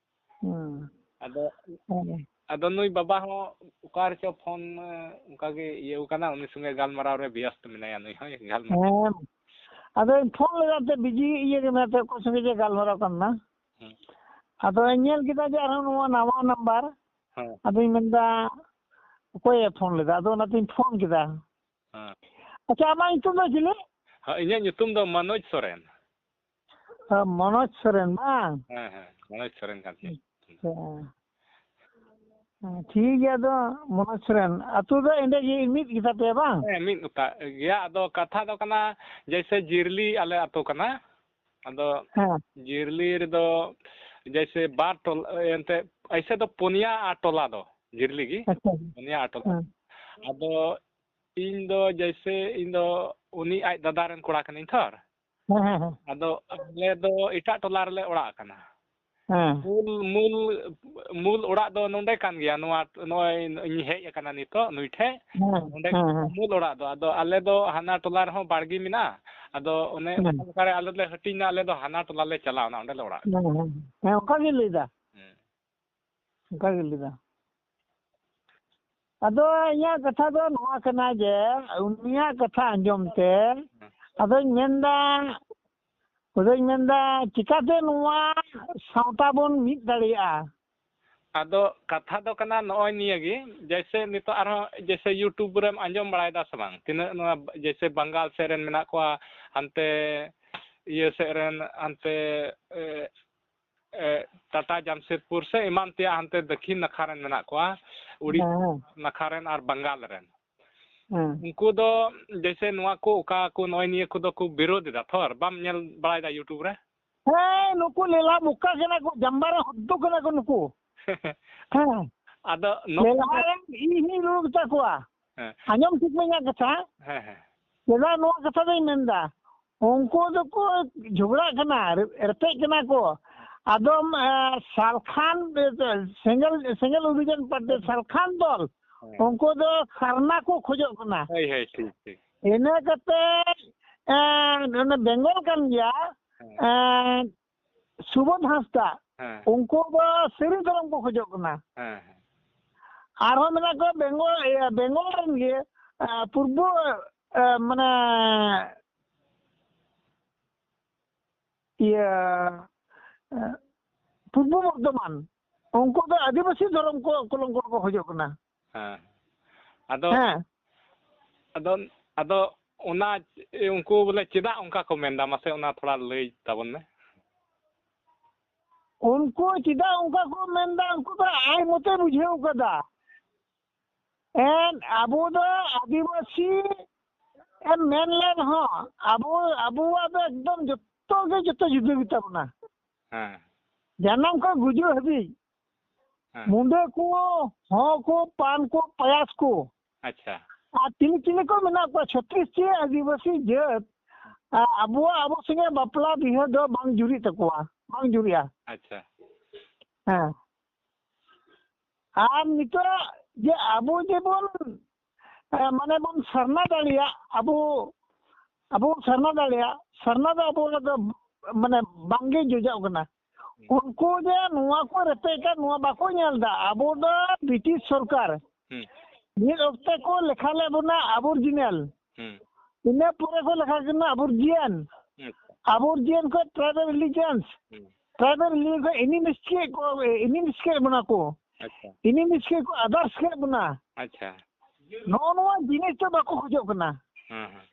ᱦᱩᱸ᱾ ᱟᱫᱚ, ᱦᱮᱸ᱾ ᱟᱫᱚ ᱱᱩᱭ ᱵᱟᱵᱟ ᱦᱚᱸ ᱚᱠᱟ ᱨᱮᱪᱚ ᱯᱷᱳᱱ, ᱮ, ᱚᱱᱠᱟ ᱜᱮ ᱤᱭᱟᱹᱣ ᱠᱟᱱᱟ, ᱩᱱᱤ ᱥᱚᱸᱜᱮ ᱜᱟᱞᱢᱟᱨᱟᱣ ᱨᱮ ᱵᱮᱥᱛ ᱢᱮᱱᱟᱭᱟ ᱱᱩᱭ ᱦᱚᱸ ᱜᱟᱞᱢᱟᱨᱟᱣ᱾ ᱦᱮᱸ᱾ ᱟᱫᱚᱧ ᱯᱷᱳᱱ ᱞᱮᱫᱟ ᱛᱮ ᱵᱤᱡᱤ ᱤᱭᱟᱹ ᱜᱮ ᱢᱮᱱᱟᱛᱮ ᱚᱠᱚᱭ ᱥᱚᱸᱜᱮ ᱡᱮ ᱜᱟᱞᱢᱟᱨᱟᱣ ᱠᱟᱱᱟ᱾ ᱦᱩᱸ᱾ ᱟᱫᱚᱧ ᱧᱮᱞ ᱠᱮᱫᱟ ᱡᱮ ᱟᱨᱦᱚᱸ ᱱᱚᱣᱟ ᱱᱟᱣᱟ ᱱᱟᱢᱵᱟᱨ᱾ ᱦᱮᱸ᱾ ᱟᱫᱚᱧ ᱢᱮᱱᱫᱟ, ᱚᱠᱚᱭᱮ ᱯᱷᱳᱱ ᱞᱮᱫᱟ? ᱟᱫᱚ ᱚᱱᱟᱛᱤᱧ ᱯᱷᱳᱱ ᱠᱮᱫᱟ᱾ ᱦᱮᱸ᱾ ᱟᱪᱪᱷᱟ, ᱟᱢᱟᱜ ᱧᱩᱛᱩᱢ ᱫᱚ ᱪᱤᱞᱤ? ᱦᱮᱸ, ᱤᱧᱟᱹᱜ ᱧᱩᱛᱩᱢ ᱫᱚ ᱢᱟᱱᱳᱡᱽ ᱥᱚᱨᱮᱱ᱾ ᱦᱮᱸ, ᱢᱚᱱᱳᱡᱽ ᱥᱚᱨᱮᱱ ᱵᱟᱝ? ᱦᱮᱸ, ᱦᱮᱸ, ᱢᱚᱱᱳᱡᱽ ᱥᱚᱨᱮᱱ ᱠᱟᱱ ᱛᱤᱧᱟᱹ᱾ ᱟᱪᱪᱷᱟ᱾ ᱦᱮᱸ, ᱴᱷᱤᱠ ᱜᱮᱭᱟ᱾ ᱟᱫᱚ ᱢᱚᱱᱳᱡᱽ ᱥᱚᱨᱮᱱ, ᱟᱹᱛᱩ ᱫᱚ ᱮᱸᱰᱮ ᱜᱮ ᱢᱤᱫ ᱜᱮᱛᱟ ᱯᱮᱭᱟ ᱵᱟᱝ? ᱦᱮᱸ, ᱢᱤᱫ ᱜᱚᱴᱟ ᱜᱮᱭᱟ᱾ ᱟᱫᱚ ᱠᱟᱛᱷᱟ ᱫᱚ ᱠᱟᱱᱟ, ᱡᱮᱭᱥᱮ ᱡᱤᱨᱞᱤ ᱟᱞᱮ ᱟᱹᱛᱩ ᱠᱟᱱᱟ᱾ ᱟᱫᱚ ᱦᱮᱸ᱾ ᱡᱤᱨᱞᱤ ᱨᱮᱫᱚ ᱡᱮᱭᱥᱮ ᱵᱟᱨ ᱴᱚᱞᱟ, ᱮᱱᱛᱮ ᱮᱭᱥᱮ ᱫᱚ ᱯᱩᱱᱭᱟ ᱟᱨ ᱴᱚᱞᱟ ᱫᱚ, ᱡᱤᱨᱞᱤ ᱜᱮ ᱟᱪᱪᱷᱟ᱾ ᱯᱩᱱᱭᱟ ᱟᱨ ᱴᱚᱞᱟ᱾ ᱦᱮᱸ᱾ ᱟᱫᱚ ᱤᱧ ᱫᱚ ᱡᱮᱭᱥᱮ, ᱤᱧ ᱫᱚ ᱩᱱᱤ ᱟᱡ ᱫᱟᱫᱟ ᱨᱮᱱ ᱠᱚᱲᱟ ᱠᱟᱹᱱᱟᱹᱧ ᱛᱷᱚᱨ᱾ ᱦᱮᱸ, ᱦᱮᱸ, ᱦᱮᱸ᱾ ᱟᱫᱚ ᱟᱞᱮ ᱫᱚ ᱮᱴᱟᱜ ᱴᱚᱞᱟ ᱨᱮᱞᱮ ᱚᱲᱟᱜ ᱟᱠᱟᱱᱟ᱾ ᱦᱮᱸ᱾ ᱢᱩᱞ, ᱢᱩᱞ, ᱢᱩᱞ ᱚᱲᱟᱜ ᱫᱚ ᱱᱚᱰᱮ ᱠᱟᱱ ᱜᱮᱭᱟ, ᱱᱚᱣᱟ, ᱱᱚᱜᱼᱚᱭ ᱤᱧ ᱦᱮᱡ ᱟᱠᱟᱱᱟ ᱱᱤᱛᱚᱜ ᱱᱩᱭ ᱴᱷᱮᱡ᱾ ᱦᱮᱸ, ᱱᱚᱰᱮ ᱦᱮᱸ, ᱦᱮᱸ᱾ ᱢᱩᱞ ᱚᱲᱟᱜ ᱫᱚ, ᱟᱫᱚ ᱟᱞᱮ ᱫᱚ ᱦᱟᱱᱟ ᱴᱚᱞᱟ ᱨᱮᱦᱚᱸ ᱵᱟᱲᱜᱮ ᱢᱮᱱᱟᱜᱼᱟ᱾ ᱟᱫᱚ ᱚᱱᱮ ᱦᱮᱸ᱾ ᱚᱠᱟ ᱞᱮᱠᱟ ᱨᱮ ᱟᱞᱮ ᱞᱮ ᱦᱟᱹᱴᱤᱧ ᱮᱱᱟ, ᱟᱞᱮ ᱫᱚ ᱦᱟᱱᱟ ᱴᱚᱞᱟ ᱞᱮ ᱪᱟᱞᱟᱣ ᱮᱱᱟ, ᱚᱸᱰᱮ ᱞᱮ ᱚᱲᱟᱜ ᱠᱟᱱᱟ᱾ ᱦᱮᱸ, ᱦᱮᱸ᱾ ᱦᱮᱸ, ᱚᱱᱠᱟ ᱜᱮ ᱞᱟᱹᱭᱫᱟ᱾ ᱦᱮᱸ᱾ ᱚᱱᱠᱟ ᱜᱮ ᱞᱟᱹᱭᱫᱟ᱾ ᱟᱫᱚ ᱤᱧᱟᱹᱜ ᱠᱟᱛᱷᱟ ᱫᱚ ᱱᱚᱣᱟ ᱠᱟᱱᱟ ᱡᱮ, ᱩᱱᱤᱭᱟᱜ ᱠᱟᱛᱷᱟ ᱟᱸᱡᱚᱢ ᱛᱮ ᱦᱮᱸ᱾ ᱟᱫᱚᱧ ᱢᱮᱱᱫᱟ, ᱟᱫᱚᱧ ᱢᱮᱱᱫᱟ, ᱪᱤᱠᱟᱛᱮ ᱱᱚᱣᱟ ᱥᱟᱶᱛᱟ ᱵᱚᱱ ᱢᱤᱫ ᱫᱟᱲᱮᱭᱟᱜᱼᱟ? ᱟᱫᱚ ᱠᱟᱛᱷᱟ ᱫᱚ ᱠᱟᱱᱟ ᱱᱚᱜᱼᱚᱭ ᱱᱤᱭᱟᱹ ᱜᱮ, ᱡᱮᱭᱥᱮ ᱱᱤᱛᱚᱜ ᱟᱨᱦᱚᱸ ᱡᱮᱭᱥᱮ YouTube ᱨᱮᱢ ᱟᱸᱡᱚᱢ ᱵᱟᱲᱟᱭᱮᱫᱟ ᱥᱮ ᱵᱟᱝ? ᱛᱤᱱᱟᱹᱜ ᱱᱚᱣᱟ ᱡᱮᱭᱥᱮ ᱵᱟᱝᱜᱟᱞ ᱥᱮᱫ ᱨᱮᱱ ᱢᱮᱱᱟᱜ ᱠᱚᱣᱟ, ᱦᱟᱱᱛᱮ ᱤᱭᱟᱹ ᱥᱮᱫ ᱨᱮᱱ, ᱦᱟᱱᱛᱮ, ᱮ, ᱮ, ᱴᱟᱴᱟ ᱡᱟᱢᱥᱮᱫᱽᱯᱩᱨ ᱥᱮ ᱮᱢᱟᱱ ᱛᱮᱭᱟᱜ ᱦᱟᱱᱛᱮ ᱫᱟᱹᱠᱷᱤᱱ ᱱᱟᱠᱷᱟ ᱨᱮᱱ ᱢᱮᱱᱟᱜ ᱠᱚᱣᱟ, ᱩᱲᱤᱥᱥᱟ ᱦᱮᱸ᱾ ᱱᱟᱠᱷᱟ ᱨᱮᱱ ᱟᱨ ᱵᱟᱝᱜᱟᱞ ᱨᱮᱱ᱾ ᱦᱮᱸ᱾ ᱩᱱᱠᱩ ᱫᱚ ᱡᱮᱭᱥᱮ ᱱᱚᱣᱟ ᱠᱚ, ᱚᱠᱟ ᱠᱚ ᱱᱚᱜᱼᱚᱭ ᱱᱤᱭᱟᱹ ᱠᱚᱫᱚ ᱠᱚ ᱵᱤᱨᱳᱫᱷ ᱮᱫᱟ, ᱛᱷᱚᱨ ᱵᱟᱢ ᱧᱮᱞ ᱵᱟᱲᱟᱭᱮᱫᱟ YouTube ᱨᱮ? ᱦᱮᱸ, ᱱᱩᱠᱩ ᱞᱮᱞᱦᱟ ᱵᱚᱠᱟ ᱠᱟᱱᱟ ᱠᱚ, ᱡᱟᱢᱵᱟ ᱨᱮ ᱦᱚᱫᱫᱚ ᱠᱟᱱᱟ ᱠᱚ ᱱᱩᱠᱩ᱾ ᱦᱮᱸ᱾ ᱟᱫᱚ ᱱᱚᱜᱼᱚ ᱞᱮᱞᱦᱟ ᱱᱚᱝᱠᱟ ᱨᱮᱱ ᱤᱧ ᱦᱚᱧ ᱨᱩᱣᱟᱹᱲ ᱠᱟᱛᱟ ᱠᱚᱣᱟ᱾ ᱦᱮᱸ᱾ ᱟᱸᱡᱚᱢ ᱴᱷᱤᱠ ᱢᱮ ᱤᱧᱟᱹᱜ ᱠᱟᱛᱷᱟ᱾ ᱦᱮᱸ, ᱦᱮᱸ᱾ ᱪᱮᱫᱟᱜ ᱱᱚᱣᱟ ᱠᱟᱛᱷᱟ ᱫᱚᱧ ᱢᱮᱱᱫᱟ? ᱩᱱᱠᱩ ᱫᱚᱠᱚ ᱡᱷᱚᱜᱽᱲᱟᱜ ᱠᱟᱱᱟ, ᱨᱮ-, ᱨᱮᱯᱮᱡ ᱠᱟᱱᱟ ᱠᱚ᱾ ᱟᱫᱚᱢ, ᱮ, ᱥᱟᱞᱠᱷᱟᱱ, ᱮ, ᱥᱮᱸᱜᱮᱞ, ᱥᱮᱸᱜᱮᱞ ᱚᱵᱷᱤᱡᱟᱱ ᱯᱟᱨᱴᱤ, ᱦᱮᱸ᱾ ᱥᱟᱞᱠᱷᱟᱱ ᱫᱚᱞ, ᱦᱮᱸ᱾ ᱩᱱᱠᱩ ᱫᱚ ᱥᱟᱨᱱᱟ ᱠᱚ ᱠᱷᱚᱡᱚᱜ ᱠᱟᱱᱟ᱾ ᱦᱳᱭ, ᱦᱳᱭ, ᱴᱷᱤᱠ, ᱴᱷᱤᱠ᱾ ᱤᱱᱟᱹ ᱠᱟᱛᱮ, ᱮ, ᱚᱱᱮ ᱵᱮᱝᱜᱚᱞ ᱠᱟᱱ ᱜᱮᱭᱟ, ᱦᱮᱸ᱾ ᱮ, ᱥᱩᱵᱳᱫᱷ ᱦᱟᱸᱥᱫᱟ, ᱦᱮᱸ᱾ ᱩᱱᱠᱩ ᱫᱚ ᱥᱟᱹᱨᱤ ᱫᱷᱚᱨᱚᱢ ᱠᱚ ᱠᱷᱚᱡᱚᱜ ᱠᱟᱱᱟ᱾ ᱦᱮᱸ, ᱦᱮᱸ᱾ ᱟᱨᱦᱚᱸ ᱢᱮᱱᱟᱜ ᱠᱚᱣᱟ ᱵᱮᱝᱜᱚᱞ, ᱤᱭᱟᱹ, ᱵᱮᱝᱜᱚᱞ ᱨᱮᱱ ᱜᱮ, ᱮ, ᱯᱩᱨᱵᱚ, ᱮ, ᱢᱟᱱᱮ, ᱤᱭᱟᱹ, ᱮ, ᱯᱩᱨᱵᱚ ᱵᱚᱨᱫᱷᱚᱢᱟᱱ, ᱩᱱᱠᱩ ᱫᱚ ᱟᱹᱫᱤᱵᱟᱹᱥᱤ ᱫᱷᱚᱨᱚᱢ ᱠᱚ ᱠᱚᱞᱚᱝᱠᱚ ᱨᱮᱠᱚ ᱠᱷᱚᱡᱚᱜ ᱠᱟᱱᱟ᱾ ᱦᱮᱸ᱾ ᱟᱫᱚ, ᱦᱮᱸ᱾ ᱟᱫᱚ, ᱟᱫᱚ ᱚᱱᱟ ᱪ-, ᱩᱱᱠᱩ ᱵᱚᱞᱮ ᱪᱮᱫᱟᱜ ᱚᱱᱠᱟ ᱠᱚ ᱢᱮᱱᱫᱟ, ᱢᱟᱥᱮ ᱚᱱᱟ ᱛᱷᱚᱲᱟ ᱞᱟᱹᱭ ᱛᱟᱵᱚᱱ ᱢᱮ᱾ ᱩᱱᱠᱩ ᱪᱮᱫᱟᱜ ᱚᱱᱠᱟ ᱠᱚ ᱢᱮᱱᱫᱟ? ᱩᱱᱠᱩ ᱫᱚ ᱟᱡ ᱢᱚᱛᱚᱭ ᱵᱩᱡᱷᱟᱹᱣ ᱠᱟᱫᱟ᱾ ᱮᱱ ᱟᱵᱚ ᱫᱚ ᱟᱹᱫᱤᱵᱟᱹᱥᱤ ᱮᱢ ᱢᱮᱱ ᱞᱮ ᱨᱮᱦᱚᱸ, ᱟᱵᱚ, ᱟᱵᱚᱣᱟᱜ ᱫᱚ ᱮᱠᱫᱚᱢ ᱡᱚᱛᱚ ᱜᱮ, ᱡᱚᱛᱚ ᱡᱩᱫᱟᱹ ᱜᱮᱛᱟ ᱵᱚᱱᱟ᱾ ᱦᱮᱸ᱾ ᱡᱟᱱᱟᱢ ᱠᱷᱚᱱ ᱜᱩᱡᱩᱜ ᱦᱟᱹᱵᱤᱡ᱾ ᱦᱮᱸ᱾ ᱢᱩᱰᱟᱹ ᱠᱚ, ᱦᱚᱸ ᱠᱚ, ᱯᱟᱱ ᱠᱚ, ᱯᱟᱭᱟᱥ ᱠᱚ᱾ ᱟᱪᱪᱷᱟ᱾ ᱟᱨ ᱪᱤᱞᱤ ᱪᱤᱞᱤ ᱠᱚ ᱢᱮᱱᱟᱜ ᱠᱚᱣᱟ, ᱪᱷᱚᱛᱨᱤᱥ ᱴᱤ ᱟᱹᱫᱤᱵᱟᱹᱥᱤ ᱡᱟᱹᱛ, ᱟ-, ᱟᱵᱚᱣᱟᱜ, ᱟᱵᱚ ᱥᱚᱸᱜᱮ ᱵᱟᱯᱞᱟ ᱵᱤᱦᱟᱹ ᱫᱚ ᱵᱟᱝ ᱡᱩᱨᱤᱜ ᱛᱟᱠᱚᱣᱟ, ᱵᱟᱝ ᱡᱩᱨᱤᱜᱼᱟ᱾ ᱟᱪᱪᱷᱟ᱾ ᱦᱮᱸ᱾ ᱟᱨ ᱱᱤᱛᱚᱜ ᱡᱮ ᱟᱵᱚ ᱡᱮᱵᱚᱱ, ᱮ, ᱢᱟᱱᱮ ᱵᱚᱱ ᱥᱟᱨᱱᱟ ᱫᱟᱲᱮᱭᱟᱜ, ᱟᱵᱚ, ᱟᱵᱚ ᱵᱚᱱ ᱥᱟᱨᱱᱟ ᱫᱟᱲᱮᱭᱟᱜ, ᱥᱟᱨᱱᱟ ᱫᱚ ᱟᱵᱚ ᱫᱚ ᱢᱟᱱᱮ ᱵᱟᱝᱜᱮ ᱡᱚᱡᱟᱜ ᱠᱟᱱᱟ᱾ ᱦᱩᱸ᱾ ᱩᱱᱠᱩ ᱡᱮ ᱱᱚᱣᱟ ᱠᱚ ᱨᱮᱯᱮᱡ ᱠᱟᱱ, ᱱᱚᱣᱟ ᱵᱟᱠᱚ ᱧᱮᱞ ᱮᱫᱟ᱾ ᱟᱵᱚ ᱫᱚ ᱵᱨᱤᱴᱤᱥ ᱥᱚᱨᱠᱟᱨ ᱦᱩᱸ᱾ ᱢᱤᱫ ᱚᱠᱛᱮ ᱠᱚ ᱞᱮᱠᱷᱟ ᱞᱮᱫ ᱵᱚᱱᱟ ᱟᱵᱚᱨᱤᱡᱤᱱᱟᱞ᱾ ᱦᱩᱸ᱾ ᱤᱱᱟᱹ ᱯᱚᱨᱮ ᱠᱚ ᱞᱮᱠᱷᱟ ᱠᱟᱱᱟ ᱟᱵᱚᱨᱤᱡᱤᱭᱟᱱ᱾ ᱟᱪᱪᱷᱟ᱾ ᱟᱵᱚᱨᱤᱡᱤᱭᱟᱱ ᱠᱷᱚᱱ ᱴᱨᱟᱭᱵᱟᱞ ᱨᱤᱞᱤᱡᱤᱭᱟᱱᱥ᱾ ᱦᱩᱸ᱾ ᱴᱨᱟᱭᱵᱟᱞ ᱨᱤᱞᱤᱡᱤᱭᱟᱱ ᱠᱷᱚᱱ ᱮᱱᱤᱢᱤᱥ ᱠᱮᱫ ᱠᱚ, ᱮᱱᱤᱢᱤᱥ ᱠᱮᱫ ᱵᱚᱱᱟ ᱠᱚ᱾ ᱟᱪᱪᱷᱟ᱾ ᱮᱱᱤᱢᱤᱥ ᱠᱮᱫ ᱠᱚ, ᱟᱫᱟᱨᱥ ᱠᱮᱫ ᱵᱚᱱᱟ᱾ ᱟᱪᱪᱷᱟ᱾ ᱱᱚᱜᱼᱚ ᱱᱚᱣᱟ ᱡᱤᱱᱤᱥ ᱫᱚ ᱵᱟᱠᱚ ᱠᱷᱚᱡᱚᱜ ᱠᱟᱱᱟ᱾ ᱦᱮᱸ, ᱦᱮᱸ᱾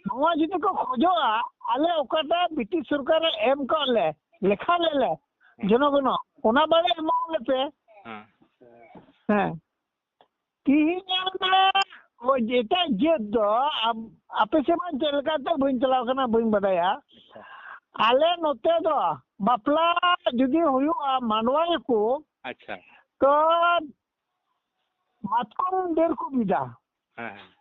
ᱱᱚᱣᱟ ᱡᱩᱫᱤ ᱠᱚ ᱠᱷᱚᱡᱚᱜᱼᱟ, ᱟᱞᱮ ᱚᱠᱟᱴᱟᱜ ᱵᱨᱤᱴᱤᱥ ᱥᱚᱨᱠᱟᱨᱮ ᱮᱢ ᱠᱟᱜ ᱞᱮ, ᱞᱮᱠᱷᱟ ᱞᱮ ᱞᱮ, ᱦᱮᱸ᱾ ᱡᱚᱱᱚᱜᱚᱱᱚ, ᱚᱱᱟ ᱵᱟᱞᱮ ᱮᱢᱟᱣ ᱞᱮ ᱯᱮ᱾ ᱦᱮᱸ᱾ ᱦᱮᱸ᱾ ᱛᱤᱦᱤᱧ ᱧᱮᱞ ᱢᱮ, ᱳᱭ ᱡᱮ ᱮᱴᱟᱜ ᱡᱟᱹᱛ ᱫᱚ, ᱟᱢ-, ᱟᱯᱮ ᱥᱮᱫ ᱢᱟ ᱪᱮᱫ ᱞᱮᱠᱟᱛᱮ ᱵᱟᱹᱧ ᱪᱟᱞᱟᱣ ᱠᱟᱱᱟ, ᱵᱟᱹᱧ ᱵᱟᱰᱟᱭᱟ᱾ ᱟᱪᱪᱷᱟ᱾ ᱟᱞᱮ ᱱᱚᱛᱮ ᱫᱚ ᱵᱟᱯᱞᱟ ᱡᱩᱫᱤ ᱦᱩᱭᱩᱜᱼᱟ, ᱢᱟᱰᱣᱟᱭᱟᱠᱚ, ᱟᱪᱪᱷᱟ᱾ ᱛᱚ ᱢᱟᱛᱠᱚᱢ ᱰᱟᱹᱨ ᱠᱚ ᱵᱤᱫᱟ᱾ ᱦᱮᱸ, ᱦᱮᱸ᱾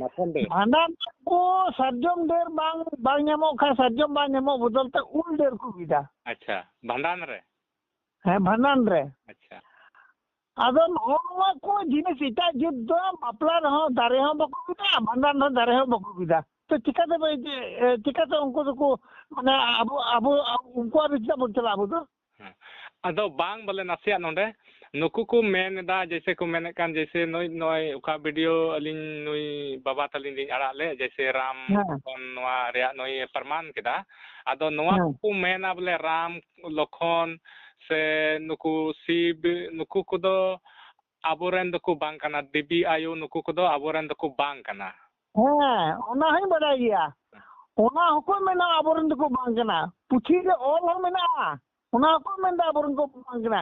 ᱢᱟᱛᱠᱚᱢ ᱰᱟᱹᱨ᱾ ᱵᱷᱟᱸᱰᱟᱱ ᱠᱚ ᱥᱟᱨᱡᱚᱢ ᱰᱟᱹᱨ ᱵᱟᱝ, ᱵᱟᱝ ᱧᱟᱢᱚᱜ ᱠᱷᱟᱱ, ᱥᱟᱨᱡᱚᱢ ᱵᱟᱝ ᱧᱟᱢᱚᱜ ᱵᱚᱫᱚᱞ ᱛᱮ ᱩᱞ ᱰᱟᱹᱨ ᱠᱚ ᱵᱤᱫᱟ᱾ ᱟᱪᱪᱷᱟ, ᱵᱷᱟᱸᱰᱟᱱ ᱨᱮ? ᱦᱮᱸ, ᱵᱷᱟᱸᱰᱟᱱ ᱨᱮ᱾ ᱟᱪᱪᱷᱟ᱾ ᱟᱫᱚ ᱱᱚᱜᱼᱚ ᱱᱚᱣᱟ ᱠᱚ ᱡᱤᱱᱤᱥ ᱮᱴᱟᱜ ᱡᱟᱹᱛ ᱫᱚ ᱵᱟᱯᱞᱟ ᱨᱮᱦᱚᱸ ᱫᱟᱨᱮ ᱦᱚᱸ ᱵᱟᱠᱚ ᱵᱤᱫᱟ, ᱵᱷᱟᱸᱰᱟᱱ ᱨᱮᱦᱚᱸ ᱫᱟᱨᱮ ᱦᱚᱸ ᱵᱟᱠᱚ ᱵᱤᱫᱟ᱾ ᱛᱚ ᱪᱤᱠᱟᱹᱛᱮ ᱵᱚ-, ᱪᱮ-, ᱪᱤᱠᱟᱹᱛᱮ ᱩᱱᱠᱩ ᱫᱚᱠᱚ, ᱢᱟᱱᱮ, ᱟᱵᱚ, ᱟᱵᱚ, ᱩᱱᱠᱩᱣᱟᱜ ᱨᱮ ᱪᱮᱫᱟᱜ ᱵᱚᱱ ᱪᱟᱞᱟᱜᱼᱟ ᱟᱵᱚ ᱫᱚ? ᱦᱮᱸ᱾ ᱟᱫᱚ ᱵᱟᱝ ᱵᱚᱞᱮ ᱱᱟᱥᱮᱭᱟᱜ ᱱᱚᱰᱮ ᱱᱩᱠᱩ ᱠᱚ ᱢᱮᱱ ᱮᱫᱟ, ᱡᱮᱭᱥᱮ ᱠᱚ ᱢᱮᱱᱮᱫ ᱠᱟᱱ, ᱡᱮᱭᱥᱮ ᱱᱩᱭ, ᱱᱚᱜᱼᱚᱭ ᱚᱠᱟ ᱵᱷᱤᱰᱤᱭᱳ ᱟᱹᱞᱤᱧ ᱱᱩᱭ ᱵᱟᱵᱟ ᱛᱟᱹᱞᱤᱧ ᱞᱤᱧ ᱟᱲᱟᱜ ᱞᱮᱫ, ᱡᱮᱭᱥᱮ ᱨᱟᱢ ᱦᱮᱸ᱾ ᱞᱚᱠᱷᱚᱱ ᱱᱚᱣᱟ ᱨᱮᱭᱟᱜ ᱱᱩᱭ ᱯᱨᱚᱢᱟᱱ ᱠᱮᱫᱟ᱾ ᱟᱫᱚ ᱱᱚᱣᱟ ᱦᱮᱸ᱾ ᱠᱚᱠᱚ ᱢᱮᱱᱟ ᱵᱚᱞᱮ ᱨᱟᱢ ᱞᱚᱠᱷᱚᱱ ᱥᱮ ᱱᱩᱠᱩ ᱥᱤᱵ, ᱱᱩᱠᱩ ᱠᱚᱫᱚ ᱟᱵᱚᱨᱮᱱ ᱫᱚᱠᱚ ᱵᱟᱝ ᱠᱟᱱᱟ, ᱫᱮᱵᱤ ᱟᱭᱳ ᱱᱩᱠᱩ ᱠᱚᱫᱚ ᱟᱵᱚᱨᱮᱱ ᱫᱚᱠᱚ ᱵᱟᱝ ᱠᱟᱱᱟ᱾ ᱦᱮᱸ, ᱚᱱᱟ ᱦᱚᱸᱧ ᱵᱟᱰᱟᱭ ᱜᱮᱭᱟ᱾ ᱚᱱᱟ ᱦᱚᱸᱠᱚ ᱢᱮᱱᱟ ᱟᱵᱚᱨᱮᱱ ᱫᱚᱠᱚ ᱵᱟᱝ ᱠᱟᱱᱟ᱾ ᱯᱩᱛᱷᱤ ᱨᱮ ᱚᱞ ᱦᱚᱸ ᱢᱮᱱᱟᱜᱼᱟ᱾ ᱚᱱᱟ ᱦᱚᱸᱠᱚ ᱢᱮᱱᱫᱟ ᱟᱵᱚᱨᱮᱱ ᱠᱚ ᱵᱟᱝ ᱠᱟᱱᱟ᱾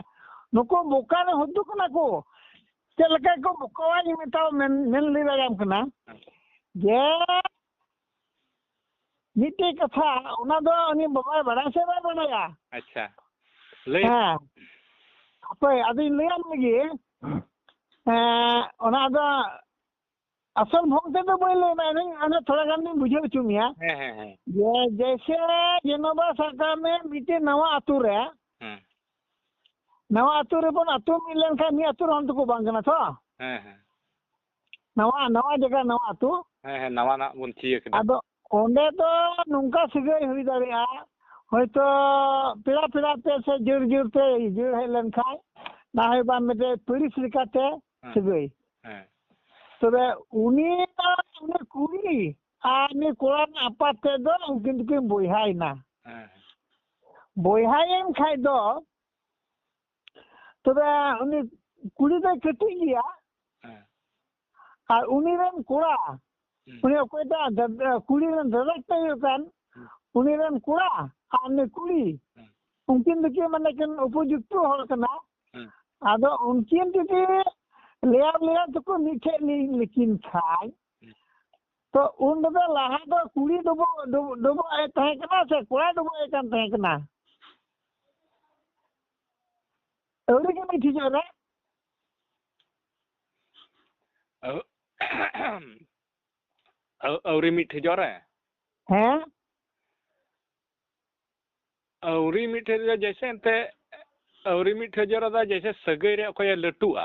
ᱱᱩᱠᱩ ᱵᱚᱠᱟ ᱨᱮ ᱦᱩᱫᱩ ᱠᱟᱱᱟ ᱠᱚ᱾ ᱪᱮᱫ ᱞᱮᱠᱟ ᱠᱚ ᱵᱚᱠᱟᱣᱟ ᱤᱧ ᱢᱮᱛᱟᱣ ᱢᱮᱱ, ᱢᱮᱱ ᱞᱟᱹᱭ ᱫᱟᱲᱮᱭᱟᱢ ᱠᱟᱱᱟ ᱡᱮ ᱢᱤᱫᱴᱮᱡ ᱠᱟᱛᱷᱟ, ᱚᱱᱟ ᱫᱚ ᱩᱱᱤ ᱵᱟᱵᱟᱭ ᱵᱟᱲᱟᱭᱟ ᱥᱮ ᱵᱟᱭ ᱵᱟᱲᱟᱭᱟ? ᱟᱪᱪᱷᱟ, ᱞᱟᱹᱭ᱾ ᱦᱮᱸ, ᱦᱟᱯᱳᱭ, ᱟᱫᱚᱧ ᱞᱟᱹᱭᱟᱢ ᱞᱮᱜᱮ᱾ ᱦᱮᱸ, ᱚᱱᱟ ᱫᱚ ᱟᱥᱚᱞ ᱵᱷᱚᱝ ᱛᱮᱫᱚ ᱵᱟᱹᱧ ᱞᱟᱹᱭ ᱮᱫᱟ, ᱤᱧ ᱚᱱᱟ ᱛᱷᱚᱲᱟ ᱜᱟᱱ ᱤᱧ ᱵᱩᱡᱷᱟᱹᱣ ᱦᱚᱪᱚ ᱢᱮᱭᱟ᱾ ᱦᱮᱸ, ᱦᱮᱸ, ᱦᱮᱸ᱾ ᱡᱮ, ᱡᱮᱭᱥᱮ, ᱡᱮ ᱱᱚᱣᱟ ᱥᱟᱵ ᱠᱟᱜ ᱢᱮ, ᱢᱤᱫᱴᱮᱱ ᱱᱟᱣᱟ ᱟᱹᱛᱩ ᱨᱮ, ᱦᱮᱸ᱾ ᱱᱟᱣᱟ ᱟᱹᱛᱩ ᱨᱮᱵᱚᱱ ᱟᱹᱛᱩ ᱢᱤᱫ ᱞᱮᱱᱠᱷᱟᱱ ᱢᱤᱫ ᱟᱹᱛᱩ ᱨᱮ ᱦᱚᱲ ᱫᱚᱠᱚ ᱵᱟᱝ ᱠᱟᱱᱟ ᱛᱚ? ᱦᱮᱸ, ᱦᱮᱸ᱾ ᱱᱟᱣᱟ, ᱱᱟᱣᱟ ᱡᱟᱭᱜᱟ, ᱱᱟᱣᱟ ᱟᱹᱛᱩ᱾ ᱦᱮᱸ, ᱦᱮᱸ, ᱱᱟᱣᱟ ᱱᱟᱜ ᱵᱚᱱ ᱪᱤᱭᱟᱹ ᱠᱮᱫᱟ᱾ ᱟᱫᱚ ᱚᱸᱰᱮ ᱫᱚ ᱱᱚᱝᱠᱟ ᱥᱟᱹᱜᱟᱹᱭ ᱦᱩᱭ ᱫᱟᱲᱮᱭᱟᱜᱼᱟ, ᱦᱚᱭᱛᱳ ᱯᱮᱲᱟ ᱯᱮᱲᱟ ᱛᱮ ᱥᱮ ᱡᱳᱨ ᱡᱳᱨ ᱛᱮ ᱡᱳᱨ ᱦᱮᱡ ᱞᱮᱱᱠᱷᱟᱱ, ᱱᱟ ᱦᱚᱭ ᱵᱟᱝ ᱢᱤᱫᱴᱮᱡ ᱯᱟᱹᱨᱤᱥ ᱞᱮᱠᱟᱛᱮ ᱦᱮᱸ᱾ ᱥᱟᱹᱜᱟᱹᱭ᱾ ᱦᱮᱸ᱾ ᱛᱚᱵᱮ ᱩᱱᱤ, ᱩᱱᱤ ᱠᱩᱲᱤ ᱟᱨ ᱩᱱᱤ ᱠᱚᱲᱟ ᱨᱮᱱ ᱟᱯᱟᱛ ᱛᱮᱫ ᱫᱚ ᱩᱱᱠᱤᱱ ᱫᱚᱠᱤᱱ ᱵᱚᱭᱦᱟᱭᱮᱱᱟ᱾ ᱦᱮᱸ᱾ ᱵᱚᱭᱦᱟᱭᱮᱱ ᱠᱷᱟᱡ ᱫᱚ, ᱛᱚᱵᱮ ᱩᱱᱤ ᱠᱩᱲᱤ ᱫᱚᱭ ᱠᱟᱹᱴᱤᱡ ᱜᱮᱭᱟ᱾ ᱦᱮᱸ᱾ ᱟᱨ ᱩᱱᱤ ᱨᱮᱱ ᱠᱚᱲᱟ, ᱦᱩᱸ᱾ ᱩᱱᱤ ᱚᱠᱚᱭᱴᱟᱜ ᱫᱟᱫᱟ, ᱠᱩᱲᱤ ᱨᱮᱱ ᱫᱟᱫᱟ ᱛᱮ ᱦᱩᱭᱩᱜ ᱠᱟᱱ, ᱦᱩᱸ᱾ ᱩᱱᱤ ᱨᱮᱱ ᱠᱚᱲᱟ ᱟᱨ ᱩᱱᱤ ᱠᱩᱲᱤ, ᱦᱩᱸ᱾ ᱩᱱᱠᱤᱱ ᱫᱚᱠᱤᱱ ᱢᱟᱱᱮ ᱠᱤᱱ ᱩᱯᱚᱡᱩᱠᱛᱚ ᱦᱚᱲ ᱠᱟᱱᱟ᱾ ᱦᱩᱸ᱾ ᱟᱫᱚ ᱩᱱᱠᱤᱱ ᱡᱩᱫᱤ ᱞᱮᱭᱟᱨ ᱞᱮᱭᱟᱨ ᱛᱮᱠᱚ ᱢᱤᱫᱴᱷᱮᱡ ᱞᱤ-, ᱞᱮᱠᱤᱱ ᱠᱷᱟᱡ, ᱦᱩᱸ᱾ ᱛᱚ ᱩᱱ ᱨᱮᱫᱚ ᱞᱟᱦᱟ ᱫᱚ ᱠᱩᱲᱤ ᱰᱚᱵᱚᱜ, ᱰᱚᱵᱚᱜ, ᱰᱚᱵᱚᱜ ᱮ ᱛᱟᱦᱮᱸ ᱠᱟᱱᱟ ᱥᱮ ᱠᱚᱲᱟ ᱰᱚᱵᱚᱜ ᱮ ᱠᱟᱱ ᱛᱟᱦᱮᱸ ᱠᱟᱱᱟ? ᱟᱹᱣᱨᱤ ᱜᱮ ᱢᱤᱫ ᱴᱷᱤᱠᱚᱜ ᱨᱮ᱾ ᱟᱹᱣ-, ᱟᱹᱣ-, ᱟᱹᱣᱨᱤ ᱢᱤᱫ ᱴᱷᱤᱠᱚᱜ ᱨᱮ? ᱦᱮᱸ᱾ ᱟᱹᱣᱨᱤ ᱢᱤᱫ ᱴᱷᱤᱠᱚᱜ ᱨᱮ ᱡᱮᱭᱥᱮ ᱮᱱᱛᱮ, ᱟᱹᱣᱨᱤ ᱢᱤᱫ ᱴᱷᱤᱠᱚᱜ ᱨᱮᱫᱚ ᱡᱮᱭᱥᱮ ᱥᱟᱹᱜᱟᱹᱭ ᱨᱮ ᱚᱠᱚᱭᱮ ᱞᱟᱹᱴᱩᱜᱼᱟ,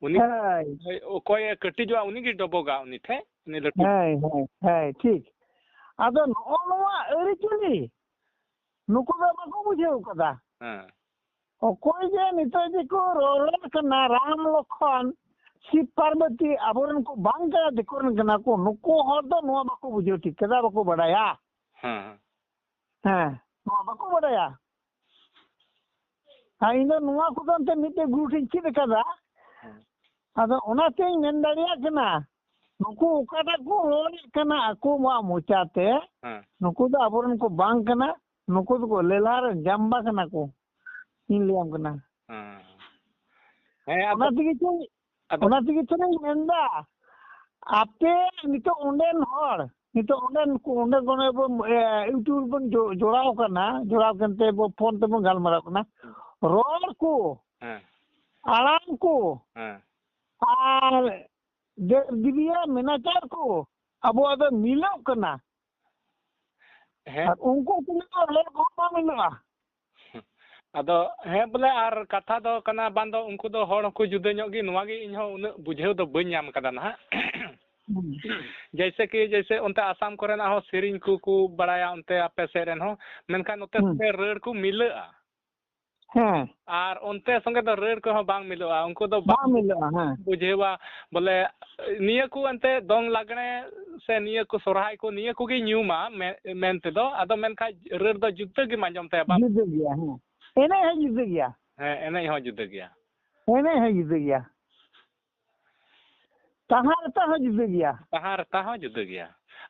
ᱩᱱᱤ, ᱦᱳᱭ᱾ ᱦᱳᱭ, ᱚᱠᱚᱭᱮ ᱠᱟᱹᱴᱤᱡᱚᱜᱼᱟ, ᱩᱱᱤᱜᱮ ᱰᱚᱵᱚᱜᱟ, ᱩᱱᱤ ᱴᱷᱮᱡ, ᱩᱱᱤ ᱞᱟᱹᱴᱩ᱾ ᱦᱳᱭ, ᱦᱳᱭ, ᱦᱳᱭ, ᱴᱷᱤᱠ᱾ ᱟᱫᱚ ᱱᱚᱜᱼᱚ ᱱᱚᱣᱟ ᱟᱹᱨᱤᱪᱟᱹᱞᱤ ᱱᱩᱠᱩ ᱫᱚ ᱵᱟᱠᱚ ᱵᱩᱡᱷᱟᱹᱣ ᱠᱟᱫᱟ᱾ ᱦᱮᱸ᱾ ᱚᱠᱚᱭ ᱡᱮ ᱱᱤᱛᱚᱜ ᱡᱮᱠᱚ ᱨᱚᱨᱚᱲ ᱠᱟᱱᱟ, ᱨᱟᱢ, ᱞᱚᱠᱷᱚᱱ, ᱥᱤᱵ, ᱯᱟᱨᱵᱚᱛᱤ, ᱟᱵᱚᱨᱮᱱ ᱠᱚ ᱵᱟᱝ ᱠᱟᱱᱟ, ᱫᱤᱠᱩ ᱨᱮᱱ ᱠᱟᱱᱟ ᱠᱚ, ᱱᱩᱠᱩ ᱦᱚᱲ ᱫᱚ ᱱᱚᱣᱟ ᱵᱟᱠᱚ ᱵᱩᱡᱷᱟᱹᱣ ᱴᱷᱤᱠ ᱠᱟᱫᱟ, ᱵᱟᱠᱚ ᱵᱟᱰᱟᱭᱟ᱾ ᱦᱮᱸ, ᱦᱮᱸ᱾ ᱦᱮᱸ, ᱱᱚᱣᱟ ᱵᱟᱠᱚ ᱵᱟᱰᱟᱭᱟ᱾ ᱟᱨ ᱤᱧ ᱫᱚ ᱱᱚᱣᱟ ᱠᱚᱫᱚ ᱮᱱᱛᱮ ᱢᱤᱫᱴᱮᱡ ᱜᱩᱨᱩ ᱴᱷᱮᱱ ᱪᱮᱫ ᱟᱠᱟᱫᱟ᱾ ᱦᱮᱸ᱾ ᱟᱫᱚ ᱚᱱᱟᱛᱤᱧ ᱢᱮᱱ ᱫᱟᱲᱮᱭᱟᱜ ᱠᱟᱱᱟ, ᱱᱩᱠᱩ ᱚᱠᱟᱴᱟᱜ ᱠᱚ ᱨᱚᱲᱮᱫ ᱠᱟᱱᱟ ᱟᱠᱚᱣᱟᱜ ᱢᱚᱪᱟᱛᱮ, ᱦᱮᱸ᱾ ᱱᱩᱠᱩ ᱫᱚ ᱟᱵᱚᱨᱮᱱ ᱠᱚ ᱵᱟᱝ ᱠᱟᱱᱟ᱾ ᱱᱩᱠᱩ ᱫᱚᱠᱚ ᱞᱮᱞᱦᱟ ᱨᱮᱱ ᱡᱟᱢᱵᱟ ᱠᱟᱱᱟ ᱠᱚ᱾ ᱤᱧ ᱞᱟᱹᱭᱟᱢ ᱠᱟᱱᱟ᱾ ᱦᱮᱸ᱾ ᱦᱮᱸ, ᱟᱫᱚ, ᱚᱱᱟ ᱛᱮᱜᱮ ᱛᱚ, ᱟᱫᱚ ᱚᱱᱟ ᱛᱮᱜᱮ ᱛᱚᱧ ᱢᱮᱱᱫᱟ, ᱟᱯᱮ ᱱᱤᱛᱚᱜ ᱚᱸᱰᱮᱱ ᱦᱚᱲ, ᱱᱤᱛᱚᱜ ᱚᱸᱰᱮᱱ ᱠᱚ, ᱚᱸᱰᱮ ᱠᱷᱚᱱ ᱵᱚᱱ, ᱮ, YouTube ᱵᱚᱱ ᱡᱚ-, ᱡᱚᱲᱟᱣ ᱠᱟᱱᱟ, ᱡᱚᱲᱟᱣ ᱠᱟᱱᱛᱮ ᱵᱚ ᱯᱷᱳᱱ ᱛᱮᱵᱚᱱ ᱜᱟᱞᱢᱟᱨᱟᱣ ᱠᱟᱱᱟ᱾ ᱦᱩᱸ᱾ ᱨᱚᱲ ᱠᱚ, ᱦᱮᱸ᱾ ᱟᱲᱟᱝ ᱠᱚ, ᱦᱮᱸ᱾ ᱟᱨ ᱫᱮᱵ ᱫᱮᱵᱤᱭᱟᱜ ᱢᱮᱱᱟᱪᱟᱨ ᱠᱚ ᱟᱵᱚᱣᱟᱜ ᱫᱚ ᱢᱤᱞᱚᱜ ᱠᱟᱱᱟ᱾ ᱦᱮᱸ᱾ ᱟᱨ ᱩᱱᱠᱩ ᱛᱩᱞᱩᱡ ᱫᱚ ᱨᱚᱲ ᱠᱚᱦᱚᱸ ᱵᱟᱝ ᱢᱤᱞᱚᱜᱼᱟ᱾ ᱟᱫᱚ ᱦᱮᱸ, ᱵᱚᱞᱮ, ᱟᱨ ᱠᱟᱛᱷᱟ ᱫᱚ ᱠᱟᱱᱟ, ᱵᱟᱝ ᱫᱚ ᱩᱱᱠᱩ ᱫᱚ ᱦᱚᱲ ᱦᱚᱸᱠᱚ ᱡᱩᱫᱟᱹ ᱧᱚᱜ ᱜᱮ, ᱱᱚᱣᱟ ᱜᱮ ᱤᱧ ᱦᱚᱸ ᱩᱱᱟᱹᱜ ᱵᱩᱡᱷᱟᱹᱣ ᱫᱚ ᱵᱟᱹᱧ ᱧᱟᱢ ᱠᱟᱫᱟ ᱱᱟᱦᱟᱜ᱾ ᱦᱩᱸ᱾ ᱡᱮᱭᱥᱮ ᱠᱤ, ᱡᱮᱭᱥᱮ ᱚᱱᱛᱮ ᱟᱥᱟᱢ ᱠᱚᱨᱮᱱᱟᱜ ᱦᱚᱸ ᱥᱮᱨᱮᱧ ᱠᱚᱠᱚ ᱵᱟᱲᱟᱭᱟ, ᱚᱱᱛᱮ ᱟᱯᱮ ᱥᱮᱫ ᱨᱮᱱ ᱦᱚᱸ, ᱢᱮᱱᱠᱷᱟᱱ ᱱᱚᱛᱮ ᱦᱩᱸ᱾ ᱥᱚᱸᱜᱮ ᱨᱟᱹᱲ ᱠᱚ ᱢᱤᱞᱟᱹᱜᱼᱟ᱾ ᱦᱮᱸ᱾ ᱟᱨ ᱚᱱᱛᱮ ᱥᱚᱸᱜᱮ ᱫᱚ ᱨᱟᱹᱲ ᱠᱚᱦᱚᱸ ᱵᱟᱝ ᱢᱤᱞᱟᱹᱜᱼᱟ᱾ ᱩᱱᱠᱩ ᱫᱚ ᱵᱟᱝ ᱵᱟᱝ ᱢᱤᱞᱟᱹᱜᱼᱟ, ᱦᱮᱸ᱾ ᱵᱩᱡᱷᱟᱹᱣᱟ, ᱵᱚᱞᱮ, ᱱᱤᱭᱟᱹ ᱠᱚ ᱮᱱᱛᱮ ᱫᱚᱝ ᱞᱟᱜᱽᱬᱮ ᱥᱮ ᱱᱤᱭᱟᱹ ᱠᱚ ᱥᱚᱨᱦᱟᱭ ᱠᱚ, ᱱᱤᱭᱟᱹ ᱠᱚᱜᱮ ᱧᱩᱢᱟ ᱢᱮ-, ᱢᱮᱱ ᱛᱮᱫᱚ, ᱟᱫᱚ ᱢᱮᱱᱠᱷᱟᱱ ᱨᱟᱹᱲ ᱫᱚ ᱡᱩᱫᱟᱹ ᱜᱮᱢ ᱟᱸᱡᱚᱢ ᱛᱟᱭᱟ, ᱵᱟᱝ? ᱡᱩᱫᱟᱹ ᱜᱮᱭᱟ, ᱦᱮᱸ᱾ ᱮᱱᱮᱡ ᱦᱚᱸ ᱡᱩᱫᱟᱹ ᱜᱮᱭᱟ᱾ ᱦᱮᱸ, ᱮᱱᱮᱡ ᱦᱚᱸ ᱡᱩᱫᱟᱹ ᱜᱮᱭᱟ᱾ ᱮᱱᱮᱡ ᱦᱚᱸ ᱡᱩᱫᱟᱹ ᱜᱮᱭᱟ᱾ ᱛᱟᱦᱟᱸ ᱨᱮᱛᱟ ᱦᱚᱸ ᱡᱩᱫᱟᱹ ᱜᱮᱭᱟ᱾ ᱛᱟᱦᱟᱸ ᱨᱮᱛᱟ ᱦᱚᱸ ᱡᱩᱫᱟᱹ ᱜᱮᱭᱟ᱾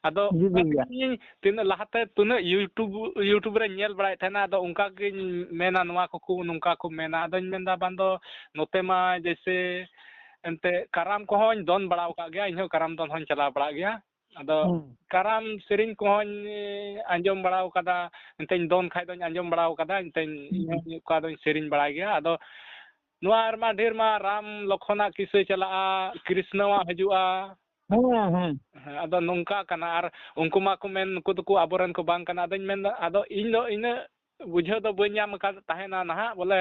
ᱟᱫᱚ ᱡᱩᱫᱟᱹ ᱜᱮᱭᱟ᱾ ᱤᱧ ᱛᱤᱱᱟᱹᱜ ᱞᱟᱦᱟᱛᱮ ᱛᱤᱱᱟᱹᱜ YouTube, YouTube ᱨᱮᱧ ᱧᱮᱞ ᱵᱟᱲᱟᱭᱮᱫ ᱛᱟᱦᱮᱱᱟ, ᱟᱫᱚ ᱚᱱᱠᱟ ᱜᱤᱧ ᱢᱮᱱᱟ, ᱱᱚᱣᱟ ᱠᱚᱠᱚ ᱱᱚᱝᱠᱟ ᱠᱚ ᱢᱮᱱᱟ᱾ ᱟᱫᱚᱧ ᱢᱮᱱᱫᱟ, ᱵᱟᱝ ᱫᱚ ᱱᱚᱛᱮ ᱢᱟ ᱡᱮᱭᱥᱮ ᱮᱱᱛᱮ ᱠᱟᱨᱟᱢ ᱠᱚᱦᱚᱸᱧ ᱫᱚᱱ ᱵᱟᱲᱟ ᱟᱠᱟᱫ ᱜᱮᱭᱟ, ᱤᱧᱦᱚᱸ ᱠᱟᱨᱟᱢ ᱫᱚᱱ ᱦᱚᱸᱧ ᱪᱟᱞᱟᱣ ᱵᱟᱲᱟᱜ ᱜᱮᱭᱟ᱾ ᱟᱫᱚ ᱦᱩᱸ᱾ ᱠᱟᱨᱟᱢ ᱥᱮᱨᱮᱧ ᱠᱚᱦᱚᱸᱧ ᱟᱸᱡᱚᱢ ᱵᱟᱲᱟ ᱟᱠᱟᱫᱟ, ᱮᱱᱛᱮᱧ ᱫᱚᱱ ᱠᱷᱟᱡ ᱫᱚᱧ ᱟᱸᱡᱚᱢ ᱵᱟᱲᱟ ᱟᱠᱟᱫᱟ, ᱮᱱᱛᱮᱧ ᱦᱩᱸ᱾ ᱤᱧᱦᱚᱸ ᱚᱠᱟ ᱫᱚᱧ ᱥᱮᱨᱮᱧ ᱵᱟᱲᱟᱭ ᱜᱮᱭᱟ᱾ ᱟᱫᱚ ᱱᱚᱣᱟ ᱨᱮᱢᱟ ᱰᱷᱮᱨ ᱢᱟ ᱨᱟᱢ ᱞᱚᱠᱷᱚᱱᱟᱜ ᱠᱤᱥᱟᱹ ᱪᱟᱞᱟᱜᱼᱟ, ᱠᱨᱤᱥᱱᱚᱣᱟᱜ ᱦᱤᱡᱩᱜᱼᱟ᱾ ᱦᱮᱸ, ᱦᱮᱸ᱾ ᱦᱮᱸ, ᱟᱫᱚ ᱱᱚᱝᱠᱟ ᱠᱟᱱᱟ, ᱟᱨ ᱩᱱᱠᱩ ᱢᱟᱠᱚ ᱢᱮᱱ, ᱱᱩᱠᱩ ᱫᱚᱠᱚ ᱟᱵᱚᱨᱮᱱ ᱠᱚ ᱵᱟᱝ ᱠᱟᱱᱟ᱾ ᱟᱫᱚᱧ ᱢᱮᱱᱫᱟ, ᱟᱫᱚ ᱤᱧ ᱫᱚ ᱤᱱᱟᱹᱜ ᱵᱩᱡᱷᱟᱹᱣ ᱫᱚ ᱵᱟᱹᱧ ᱧᱟᱢ ᱟᱠᱟᱫ ᱛᱟᱦᱮᱱᱟ ᱱᱟᱦᱟᱜ, ᱵᱚᱞᱮ,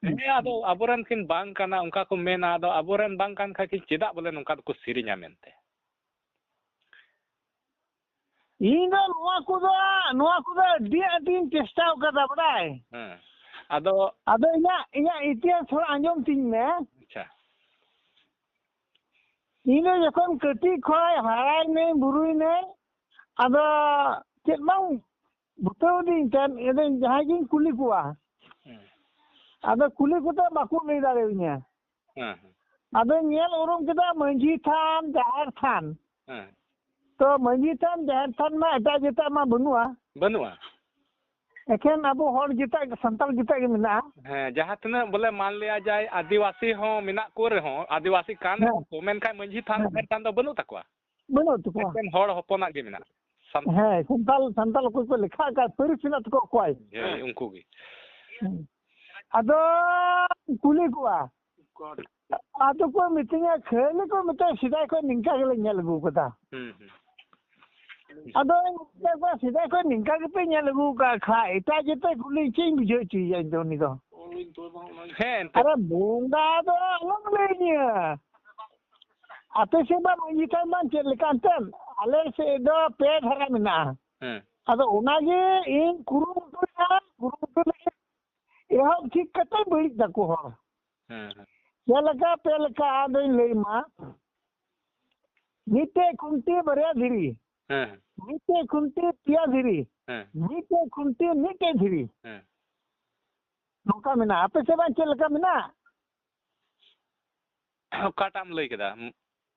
ᱦᱩᱸ᱾ ᱦᱮᱸ, ᱟᱫᱚ ᱟᱵᱚᱨᱮᱱ ᱠᱤᱱ ᱵᱟᱝ ᱠᱟᱱᱟ, ᱚᱱᱠᱟ ᱠᱚ ᱢᱮᱱᱟ᱾ ᱟᱫᱚ ᱟᱵᱚᱨᱮᱱ ᱵᱟᱝ ᱠᱟᱱ ᱠᱷᱟᱡ ᱠᱤᱱ ᱪᱮᱫᱟᱜ ᱵᱚᱞᱮ ᱱᱚᱝᱠᱟ ᱫᱚᱠᱚ ᱥᱮᱨᱮᱧᱟ ᱢᱮᱱᱛᱮ? ᱤᱧ ᱫᱚ ᱱᱚᱣᱟ ᱠᱚᱫᱚ, ᱱᱚᱣᱟ ᱠᱚᱫᱚ ᱟᱹᱰᱤ ᱟᱸᱴᱤᱧ ᱪᱮᱥᱴᱟ ᱟᱠᱟᱫᱟ, ᱵᱟᱰᱟᱭ᱾ ᱦᱮᱸ᱾ ᱟᱫᱚ ᱟᱫᱚ ᱤᱧᱟᱹᱜ, ᱤᱧᱟᱹᱜ ᱤᱛᱤᱦᱟᱥ ᱛᱷᱚᱲᱟ ᱟᱸᱡᱚᱢ ᱛᱤᱧ ᱢᱮ᱾ ᱟᱪᱪᱷᱟ᱾ ᱤᱧ ᱫᱚ ᱡᱚᱠᱷᱚᱱ ᱠᱟᱹᱴᱤᱡ ᱠᱷᱚᱡ ᱦᱟᱨᱟᱭᱮᱱᱟᱹᱧ, ᱵᱩᱨᱩᱭᱮᱱᱟᱹᱧ, ᱟᱫᱚ ᱪᱮᱫ ᱵᱟᱝ ᱵᱩᱴᱟᱹᱣ ᱫᱤᱧ ᱛᱟᱦᱮᱸᱫ, ᱟᱫᱚ ᱡᱟᱦᱟᱸᱭ ᱜᱤᱧ ᱠᱩᱞᱤ ᱠᱚᱣᱟ᱾ ᱦᱮᱸ᱾ ᱟᱫᱚ ᱠᱩᱞᱤ ᱠᱚᱛᱮ ᱵᱟᱠᱚ ᱞᱟᱹᱭ ᱫᱟᱲᱮᱭᱟᱹᱧᱟ᱾ ᱦᱮᱸ, ᱦᱮᱸ᱾ ᱟᱫᱚᱧ ᱧᱮᱞ ᱩᱨᱩᱢ ᱠᱮᱫᱟ ᱢᱟᱹᱡᱷᱤ ᱛᱷᱟᱱ, ᱡᱟᱦᱮᱨ ᱛᱷᱟᱱ᱾ ᱦᱮᱸ᱾ ᱛᱚ ᱢᱟᱹᱡᱷᱤ ᱛᱷᱟᱱ, ᱡᱟᱦᱮᱨ ᱛᱷᱟᱱ ᱢᱟ ᱮᱴᱟᱜ ᱡᱟᱹᱛᱟᱜ ᱢᱟ ᱵᱟᱹᱱᱩᱜᱼᱟ᱾ ᱵᱟᱹᱱᱩᱜᱼᱟ᱾ ᱮᱠᱷᱮᱱ ᱟᱵᱚ ᱦᱚᱲ ᱡᱟᱹᱛᱟᱜ ᱜᱮ, ᱥᱟᱱᱛᱟᱲ ᱡᱟᱹᱛᱟᱜ ᱜᱮ ᱢᱮᱱᱟᱜᱼᱟ᱾ ᱦᱮᱸ, ᱡᱟᱦᱟᱸ ᱛᱤᱱᱟᱹᱜ ᱵᱚᱞᱮ ᱢᱟᱱ ᱞᱤᱭᱟ ᱡᱟᱭ ᱟᱹᱫᱤᱵᱟᱹᱥᱤ ᱦᱚᱸ ᱢᱮᱱᱟᱜ ᱠᱚ ᱨᱮᱦᱚᱸ, ᱟᱹᱫᱤᱵᱟᱹᱥᱤ ᱠᱟᱱ ᱦᱮᱸ᱾ ᱨᱮᱦᱚᱸ ᱠᱚ, ᱢᱮᱱᱠᱷᱟᱱ ᱢᱟᱹᱡᱷᱤ ᱛᱷᱟᱱ ᱦᱮᱸ᱾ ᱡᱟᱦᱮᱨ ᱛᱷᱟᱱ ᱫᱚ ᱵᱟᱹᱱᱩᱜ ᱛᱟᱠᱚᱣᱟ᱾ ᱵᱟᱹᱱᱩᱜ ᱛᱟᱠᱚᱣᱟ᱾ ᱮᱠᱮᱱ ᱦᱚᱲ ᱦᱚᱯᱚᱱᱟᱜ ᱜᱮ ᱢᱮᱱᱟᱜᱼᱟ᱾ ᱥᱟᱱᱛᱟᱲ᱾ ᱦᱮᱸ, ᱥᱟᱱᱛᱟᱲ, ᱥᱟᱱᱛᱟᱲ ᱚᱠᱚᱭ ᱠᱚ ᱞᱮᱠᱷᱟ ᱟᱠᱟᱫ, ᱯᱟᱹᱨᱤᱥ ᱢᱮᱱᱟᱜ ᱛᱟᱠᱚᱣᱟ ᱚᱠᱚᱭ? ᱦᱳᱭ, ᱩᱱᱠᱩ ᱜᱮ᱾ ᱦᱮᱸ᱾ ᱟᱫᱚ ᱠᱩᱞᱤ ᱠᱚᱣᱟ᱾ ᱟᱫᱚ ᱠᱚ ᱢᱤᱛᱟᱹᱧᱟ, ᱠᱷᱟᱹᱞᱤ ᱠᱚ ᱢᱮᱛᱟᱭᱟ, "ᱥᱮᱫᱟᱭ ᱠᱷᱚᱱ ᱱᱤᱝᱠᱟ ᱜᱮᱞᱮ ᱧᱮᱞ ᱟᱹᱜᱩ ᱠᱟᱫᱟ᱾" ᱦᱩᱸ, ᱦᱩᱸ᱾ ᱟᱫᱚᱧ ᱢᱮᱛᱟ ᱠᱚᱣᱟ, "ᱥᱮᱫᱟᱭ ᱠᱷᱚᱱ ᱱᱤᱝᱠᱟ ᱜᱮᱯᱮ ᱧᱮᱞ ᱟᱹᱜᱩ ᱠᱟᱜ ᱠᱷᱟᱡ, ᱮᱴᱟᱜ ᱡᱟᱹᱛ ᱮ ᱠᱩᱞᱤᱧ ᱪᱮᱫ ᱤᱧ ᱵᱩᱡᱷᱟᱹᱣ ᱦᱚᱪᱚᱭᱮᱭᱟ ᱤᱧ ᱫᱚ ᱩᱱᱤ ᱫᱚ?" ᱦᱮᱸ, ᱮᱱᱛᱮ᱾ ᱟᱨᱮ ᱵᱚᱸᱜᱟ ᱫᱚ ᱟᱞᱚᱢ ᱞᱟᱹᱭᱟᱹᱧᱟᱹ᱾ ᱟᱯᱮ ᱥᱮᱫ ᱢᱟ ᱢᱟᱹᱡᱷᱤ ᱛᱷᱟᱱ ᱢᱟ ᱪᱮᱫ ᱞᱮᱠᱟ ᱮᱱᱛᱮᱫ? ᱟᱞᱮ ᱥᱮᱫ ᱫᱚ ᱯᱮ ᱫᱷᱟᱨᱟ ᱢᱮᱱᱟᱜᱼᱟ᱾ ᱦᱮᱸ᱾ ᱟᱫᱚ ᱚᱱᱟᱜᱮ ᱤᱧ ᱠᱩᱨᱩᱢᱩᱴᱩᱭᱟ, ᱠᱩᱨᱩᱢᱩᱴᱩ ᱞᱟᱹᱜᱤᱫ ᱮᱦᱚᱵ ᱴᱷᱤᱠ ᱠᱟᱛᱮ ᱵᱟᱹᱲᱤᱡ ᱫᱟᱠᱚ ᱦᱚᱲ᱾ ᱦᱮᱸ, ᱦᱮᱸ᱾ ᱪᱮᱫ ᱞᱮᱠᱟ, ᱯᱮ ᱞᱮᱠᱟ, ᱟᱫᱚᱧ ᱞᱟᱹᱭ ᱟᱢᱟ᱾ ᱢᱤᱫᱴᱮᱡ ᱠᱷᱩᱱᱴᱤ, ᱵᱟᱨᱭᱟ ᱫᱷᱤᱨᱤ᱾ ᱦᱮᱸ, ᱦᱮᱸ᱾ ᱢᱤᱫᱴᱮᱡ ᱠᱷᱩᱱᱴᱤ, ᱯᱮᱭᱟ ᱫᱷᱤᱨᱤ᱾ ᱦᱮᱸ᱾ ᱢᱤᱫᱴᱮᱡ ᱠᱷᱩᱱᱴᱤ, ᱢᱤᱫᱴᱮᱡ ᱫᱷᱤᱨᱤ᱾ ᱦᱮᱸ᱾ ᱱᱚᱝᱠᱟ ᱢᱮᱱᱟᱜᱼᱟ᱾ ᱟᱯᱮ ᱥᱮᱫ ᱵᱟᱝ ᱪᱮᱫ ᱞᱮᱠᱟ ᱢᱮᱱᱟᱜᱼᱟ? ᱚᱠᱟᱴᱟᱜ ᱮᱢ ᱞᱟᱹᱭ ᱠᱮᱫᱟ?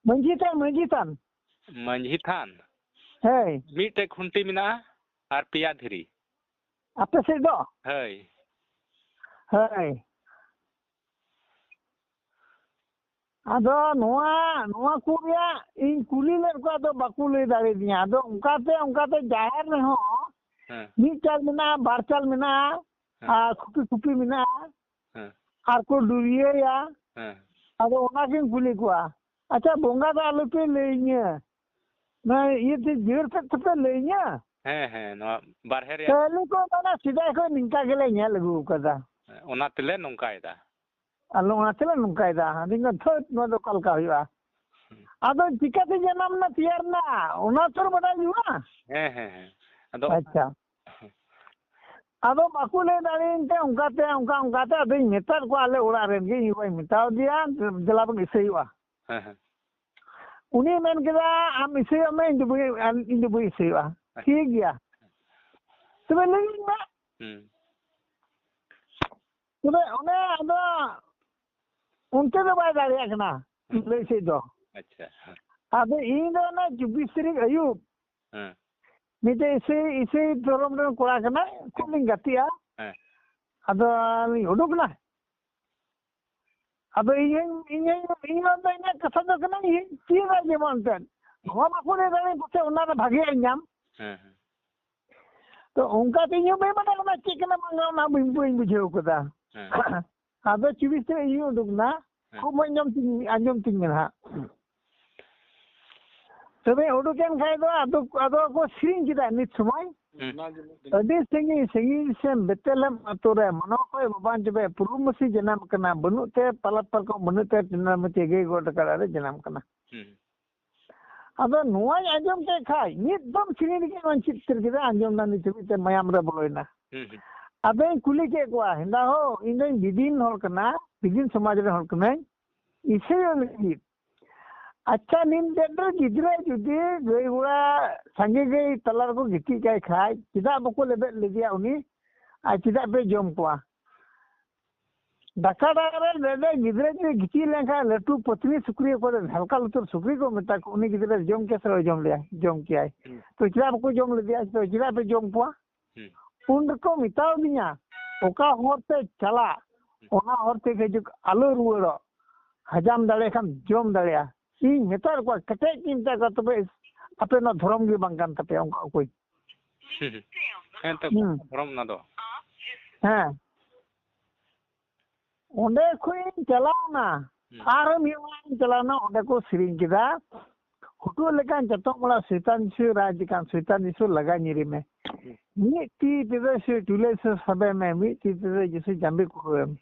ᱢᱟᱹᱡᱷᱤ ᱛᱷᱟᱱ, ᱢᱟᱹᱡᱷᱤ ᱛᱷᱟᱱ᱾ ᱢᱟᱹᱡᱷᱤ ᱛᱷᱟᱱ? ᱦᱳᱭ᱾ ᱢᱤᱫᱴᱮᱡ ᱠᱷᱩᱱᱴᱤ ᱢᱮᱱᱟᱜᱼᱟ ᱟᱨ ᱯᱮᱭᱟ ᱫᱷᱤᱨᱤ᱾ ᱟᱯᱮ ᱥᱮᱫ ᱫᱚ? ᱦᱳᱭ᱾ ᱦᱳᱭ᱾ ᱟᱫᱚ ᱱᱚᱣᱟ, ᱱᱚᱣᱟ ᱠᱚ ᱨᱮᱭᱟᱜ ᱤᱧ ᱠᱩᱞᱤ ᱞᱮᱫ ᱠᱚᱣᱟ, ᱟᱫᱚ ᱵᱟᱠᱚ ᱞᱟᱹᱭ ᱫᱟᱲᱮᱭᱟᱫᱤᱧᱟ᱾ ᱟᱫᱚ ᱚᱱᱠᱟᱛᱮ, ᱚᱱᱠᱟᱛᱮ ᱡᱟᱦᱮᱨ ᱨᱮᱦᱚᱸ ᱦᱮᱸ᱾ ᱢᱤᱫ ᱪᱟᱞ ᱢᱮᱱᱟᱜᱼᱟ, ᱵᱟᱨ ᱪᱟᱞ ᱢᱮᱱᱟᱜᱼᱟ, ᱦᱮᱸ᱾ ᱟᱨ ᱠᱷᱩᱯᱤ ᱠᱷᱩᱯᱤ ᱢᱮᱱᱟᱜᱼᱟ, ᱦᱮᱸ᱾ ᱟᱨ ᱠᱚ ᱰᱩᱨᱤᱭᱟᱹᱭᱟ᱾ ᱦᱮᱸ᱾ ᱟᱫᱚ ᱚᱱᱟᱜᱤᱧ ᱠᱩᱞᱤ ᱠᱚᱣᱟ, ᱟᱪᱪᱷᱟ, ᱵᱚᱸᱜᱟ ᱫᱚ ᱟᱞᱚᱯᱮ ᱞᱟᱹᱭᱟᱹᱧᱟᱹ, ᱱᱚᱣᱟ ᱤᱭᱟᱹᱛᱮ ᱡᱟᱹᱲ ᱛᱮᱫ ᱛᱮᱯᱮ ᱞᱟᱹᱭᱟᱹᱧᱟᱹ? ᱦᱮᱸ, ᱦᱮᱸ, ᱱᱚᱣᱟ ᱵᱟᱨᱦᱮ ᱨᱮᱭᱟᱜ᱾ ᱠᱷᱟᱹᱞᱤ ᱠᱚ ᱢᱮᱱᱟ, ᱥᱮᱫᱟᱭ ᱠᱷᱚᱱ ᱱᱤᱝᱠᱟ ᱜᱮᱞᱮ ᱧᱮᱞ ᱟᱹᱜᱩ ᱠᱟᱫᱟ᱾ ᱦᱮᱸ, ᱚᱱᱟ ᱛᱮᱞᱮ ᱱᱚᱝᱠᱟᱭᱮᱫᱟ᱾ ᱟᱞᱚ, ᱚᱱᱟ ᱛᱮᱞᱮ ᱱᱚᱝᱠᱟᱭᱮᱫᱟ᱾ ᱟᱫᱚᱧ ᱢᱮᱱᱫᱟ, "ᱛᱷᱟᱹᱴ, ᱱᱚᱣᱟ ᱫᱚ ᱚᱠᱟ ᱞᱮᱠᱟ ᱦᱩᱭᱩᱜᱼᱟ?" ᱦᱩᱸ᱾ ᱟᱫᱚ ᱪᱤᱠᱟᱹᱛᱮ ᱡᱟᱱᱟᱢ ᱮᱱᱟ, ᱛᱮᱭᱟᱨ ᱮᱱᱟ, ᱚᱱᱟ ᱛᱚ ᱵᱟᱰᱟᱭ ᱦᱩᱭᱩᱜᱼᱟ᱾ ᱦᱮᱸ, ᱦᱮᱸ, ᱦᱮᱸ᱾ ᱟᱫᱚ ᱟᱪᱪᱷᱟ᱾ ᱟᱫᱚ ᱵᱟᱠᱚ ᱞᱟᱹᱭ ᱫᱟᱲᱮᱭᱟᱹᱧ ᱛᱮ, ᱚᱱᱠᱟᱛᱮ, ᱚᱱᱠᱟ, ᱚᱱᱠᱟᱛᱮ ᱟᱫᱚᱧ ᱢᱮᱛᱟᱫ ᱠᱚᱣᱟ, ᱟᱞᱮ ᱚᱲᱟᱜ ᱨᱮᱱ ᱜᱮ, ᱤᱧ ᱵᱟᱵᱟᱧ ᱢᱮᱛᱟᱣ ᱫᱮᱭᱟ, "ᱫᱮᱞᱟ ᱵᱚᱱ ᱤᱥᱟᱹᱭᱚᱜᱼᱟ᱾" ᱦᱮᱸ, ᱦᱮᱸ᱾ ᱩᱱᱤᱭ ᱢᱮᱱ ᱠᱮᱫᱟ, "ᱟᱢ ᱤᱥᱟᱹᱭᱚᱜ ᱢᱮ, ᱤᱧ ᱫᱚ ᱵᱟᱹᱧ, ᱤᱧ ᱫᱚ ᱵᱟᱹᱧ ᱤᱥᱟᱹᱭᱚᱜᱼᱟ᱾" ᱟᱪᱪᱷᱟ᱾ ᱴᱷᱤᱠ ᱜᱮᱭᱟ᱾ ᱛᱚᱵᱮ ᱞᱟᱹᱭᱟᱹᱧ ᱢᱮ᱾ ᱦᱩᱸ᱾ ᱛᱚᱵᱮ ᱚᱱᱮ ᱟᱫᱚ ᱚᱱᱛᱮ ᱫᱚ ᱵᱟᱭ ᱫᱟᱲᱮᱭᱟᱜ ᱠᱟᱱᱟ, ᱦᱩᱸ᱾ ᱞᱟᱹᱭ ᱥᱮᱫ ᱫᱚ᱾ ᱟᱪᱪᱷᱟ᱾ ᱟᱫᱚ ᱤᱧ ᱫᱚ ᱚᱱᱟ ᱪᱚᱵᱵᱤᱥ ᱛᱟᱹᱨᱤᱠᱷ ᱟᱹᱭᱩᱵ ᱦᱮᱸ᱾ ᱢᱤᱫᱴᱮᱡ ᱤᱥᱟᱹᱭ ᱤᱥᱟᱹᱭ ᱫᱷᱚᱨᱚᱢ ᱨᱮᱱ ᱠᱚᱲᱟ ᱠᱟᱱᱟᱭ, ᱠᱷᱩᱵ ᱞᱤᱧ ᱜᱟᱛᱮᱜᱼᱟ᱾ ᱦᱮᱸ᱾ ᱟᱫᱚ ᱞᱤᱧ ᱩᱰᱩᱠ ᱮᱱᱟ᱾ ᱟᱫᱚ ᱤᱧ ᱦᱚᱸᱧ ᱤᱧ ᱦᱚᱸᱧ ᱤᱧ ᱦᱚᱸ ᱫᱚ ᱤᱧᱟᱹᱜ ᱠᱟᱛᱷᱟ ᱫᱚ ᱠᱟᱱᱟ, ᱤᱧ ᱪᱮᱫ ᱨᱮ ᱡᱮᱢᱚᱱ ᱮᱱᱛᱮᱫ ᱱᱚᱣᱟ ᱵᱟᱠᱚ ᱞᱟᱹᱭ ᱫᱟᱲᱮᱭᱟᱜ ᱯᱟᱥᱮᱡ ᱚᱱᱟ ᱨᱮ ᱵᱷᱟᱜᱮᱭᱟᱜ ᱤᱧ ᱧᱟᱢ᱾ ᱦᱮᱸ ᱦᱮᱸ ᱛᱚ ᱚᱱᱠᱟ ᱛᱮ ᱤᱧ ᱦᱚᱸ ᱵᱟᱹᱧ ᱵᱟᱰᱟᱭ ᱚᱱᱟ ᱪᱮᱫ ᱠᱟᱱᱟ ᱵᱟᱝ ᱠᱟᱱᱟ, ᱚᱱᱟ ᱵᱟᱹᱧ ᱵᱟᱹᱧ ᱵᱩᱡᱷᱟᱹᱣ ᱠᱟᱫᱟ᱾ ᱦᱮᱸ ᱟᱫᱚ ᱪᱚᱵᱵᱤᱥ ᱛᱟᱹᱨᱤᱠᱷ ᱤᱧ ᱩᱰᱩᱠ ᱮᱱᱟ, ᱦᱮᱸ᱾ ᱠᱷᱩᱵ ᱢᱚᱡᱽ ᱟᱸᱡᱚᱢ ᱛᱤᱧ ᱟᱸᱡᱚᱢ ᱛᱤᱧ ᱢᱮ ᱱᱟᱦᱟᱜ᱾ ᱛᱚᱵᱮ ᱩᱰᱩᱠ ᱮᱱ ᱠᱷᱟᱡ ᱫᱚ ᱟᱫᱚ ᱟᱫᱚ ᱠᱚ ᱥᱮᱨᱮᱧ ᱠᱮᱫᱟ ᱢᱤᱫ ᱥᱚᱢᱚᱭ᱾ ᱦᱩᱸ᱾ ᱟᱹᱰᱤ ᱥᱟᱺᱜᱤᱧ ᱥᱟᱺᱜᱤᱧ ᱥᱮᱱ ᱵᱮᱛᱮᱞᱮᱢ ᱟᱛᱳ ᱨᱮ ᱢᱟᱱᱚ ᱠᱷᱚᱡ ᱵᱟᱵᱟᱧ ᱪᱚᱵᱮ ᱯᱩᱨᱩᱵ ᱢᱟᱹᱥᱤ ᱡᱟᱱᱟᱢ ᱠᱟᱱᱟ, ᱵᱟᱹᱱᱩᱜ ᱛᱮ ᱯᱟᱞᱟᱛ ᱯᱟᱨᱠᱚᱢ, ᱵᱟᱹᱱᱩᱜ ᱛᱮ ᱴᱤᱱᱟᱨ ᱢᱟᱹᱪᱤ ᱜᱟᱹᱭ ᱜᱚᱰ ᱠᱟᱰᱟ ᱨᱮ ᱡᱟᱱᱟᱢ ᱠᱟᱱᱟ᱾ ᱦᱩᱸ᱾ ᱟᱫᱚ ᱱᱚᱣᱟᱧ ᱟᱸᱡᱚᱢ ᱠᱮᱫ ᱠᱷᱟᱡ ᱢᱤᱫ ᱫᱚᱢ ᱥᱮᱨᱮᱧ ᱨᱮᱜᱮ ᱱᱚᱣᱟᱧ ᱪᱮᱫ ᱩᱛᱟᱹᱨ ᱠᱮᱫᱟ, ᱟᱸᱡᱚᱢ ᱮᱱᱟ ᱱᱤᱛ ᱦᱟᱹᱵᱤᱡ ᱛᱮ ᱢᱟᱭᱟᱢ ᱨᱮ ᱵᱚᱞᱚᱭᱮᱱᱟ᱾ ᱦᱩᱸ ᱦᱩᱸ᱾ ᱟᱫᱚᱧ ᱠᱩᱞᱤ ᱠᱮᱫ ᱠᱚᱣᱟ, ᱦᱮᱸᱫᱟ ᱦᱳ, ᱤᱧ ᱫᱚᱧ ᱵᱤᱫᱤᱱ ᱦᱚᱲ ᱠᱟᱱᱟ, ᱵᱤᱫᱤᱱ ᱥᱚᱢᱟᱡᱽ ᱨᱮᱱ ᱦᱚᱲ ᱠᱟᱹᱱᱟᱹᱧ, ᱤᱥᱟᱹᱭᱚᱜ ᱞᱟᱹᱜᱤᱫ᱾ ᱟᱪᱪᱷᱟ, ᱱᱤᱢ ᱰᱮᱰ ᱨᱮ ᱜᱤᱫᱽᱨᱟᱹ ᱡᱩᱫᱤ ᱜᱟᱹᱭ ᱜᱚᱲᱟ ᱥᱟᱸᱜᱮ ᱜᱟᱹᱭ ᱛᱟᱞᱟ ᱨᱮᱠᱚ ᱜᱤᱛᱤᱡ ᱠᱟᱭ ᱠᱷᱟᱡ ᱪᱮᱫᱟᱜ ᱵᱟᱠᱚ ᱞᱮᱵᱮᱫ ᱞᱮᱫᱮᱭᱟ ᱩᱱᱤ? ᱟᱨ ᱪᱮᱫᱟᱜ ᱯᱮ ᱡᱚᱢ ᱠᱚᱣᱟ? ᱰᱟᱠᱟ ᱰᱟᱠᱟ ᱨᱮ ᱰᱮᱰ ᱨᱮ ᱜᱤᱫᱽᱨᱟᱹ ᱡᱩᱫᱤ ᱜᱤᱛᱤᱡ ᱞᱮᱱᱠᱷᱟᱱ ᱞᱟᱹᱴᱩ ᱯᱟᱹᱛᱱᱤ ᱥᱩᱠᱨᱤ ᱚᱠᱚᱭ ᱫᱚ ᱰᱷᱟᱞᱠᱟ ᱞᱩᱛᱩᱨ ᱥᱩᱠᱨᱤ ᱠᱚ ᱢᱮᱛᱟ ᱠᱚ, ᱩᱱᱤ ᱜᱤᱫᱽᱨᱟᱹ ᱡᱚᱢ ᱠᱮᱭᱟ ᱥᱮ ᱵᱟᱭ ᱡᱚᱢ ᱞᱮᱭᱟ? ᱡᱚᱢ ᱠᱮᱭᱟᱭ᱾ ᱦᱩᱸ᱾ ᱛᱚ ᱪᱮᱫᱟᱜ ᱵᱟᱠᱚ ᱡᱚᱢ ᱞᱮᱫᱮᱭᱟ? ᱛᱚ ᱪᱮᱫᱟᱜ ᱯᱮ ᱡᱚᱢ ᱠᱚᱣᱟ? ᱦᱩᱸ᱾ ᱩᱱ ᱨᱮᱠᱚ ᱢᱮᱛᱟᱣ ᱫᱤᱧᱟ, ᱚᱠᱟ ᱦᱚᱨ ᱛᱮ ᱪᱟᱞᱟᱜ, ᱚᱱᱟ ᱦᱚᱨ ᱛᱮ ᱦᱤᱡᱩᱜ, ᱟᱞᱚ ᱨᱩᱣᱟᱹᱲᱚᱜ, ᱦᱟᱡᱟᱢ ᱫᱟᱲᱮᱭᱟᱜ ᱠᱷᱟᱱ ᱡᱚᱢ ᱫᱟᱲᱮᱭᱟᱜᱼᱟ᱾ ᱤᱧ ᱢᱮᱛᱟᱫ ᱠᱚᱣᱟ, ᱠᱮᱴᱮᱡ ᱜᱤᱧ ᱢᱮᱛᱟᱫ ᱠᱚᱣᱟ, ᱛᱚᱵᱮ ᱟᱯᱮ ᱱᱚᱣᱟ ᱫᱷᱚᱨᱚᱢ ᱜᱮ ᱵᱟᱝ ᱠᱟᱱ ᱛᱟᱯᱮᱭᱟ, ᱚᱱᱠᱟ ᱚᱠᱚᱭ? ᱦᱮᱸ ᱛᱚ, ᱦᱩᱸ᱾ ᱫᱷᱚᱨᱚᱢ ᱚᱱᱟ ᱫᱚ᱾ ᱦᱮᱸ᱾ ᱚᱸᱰᱮ ᱠᱷᱚᱱ ᱤᱧ ᱪᱟᱞᱟᱣᱱᱟ, ᱦᱩᱸ᱾ ᱟᱨᱦᱚᱸ ᱢᱤᱫ ᱚᱲᱟᱜ ᱤᱧ ᱪᱟᱞᱟᱣᱱᱟ, ᱚᱸᱰᱮ ᱠᱚ ᱥᱮᱨᱮᱧ ᱠᱮᱫᱟ, ᱦᱩᱴᱩᱜ ᱞᱮᱠᱟᱱ ᱪᱟᱛᱚᱢ ᱚᱲᱟᱜ ᱥᱚᱭᱛᱟᱱ ᱡᱤᱥᱩ ᱨᱟᱡᱽ ᱠᱟᱱ, ᱥᱚᱭᱛᱟᱱ ᱡᱤᱥᱩ ᱞᱟᱜᱟ ᱧᱤᱨᱮ ᱢᱮ᱾ ᱢᱤᱫ ᱛᱤ ᱛᱮᱫᱚ ᱡᱤᱥᱩ ᱪᱩᱞᱟᱹᱭ ᱥᱮ ᱥᱟᱵᱮ ᱢᱮ, ᱢᱤᱫ ᱛᱤ ᱛᱮᱫᱚ ᱡᱤᱥᱩ ᱡᱟᱸᱵᱮ ᱠᱩᱲᱟᱹᱣ ᱢᱮ᱾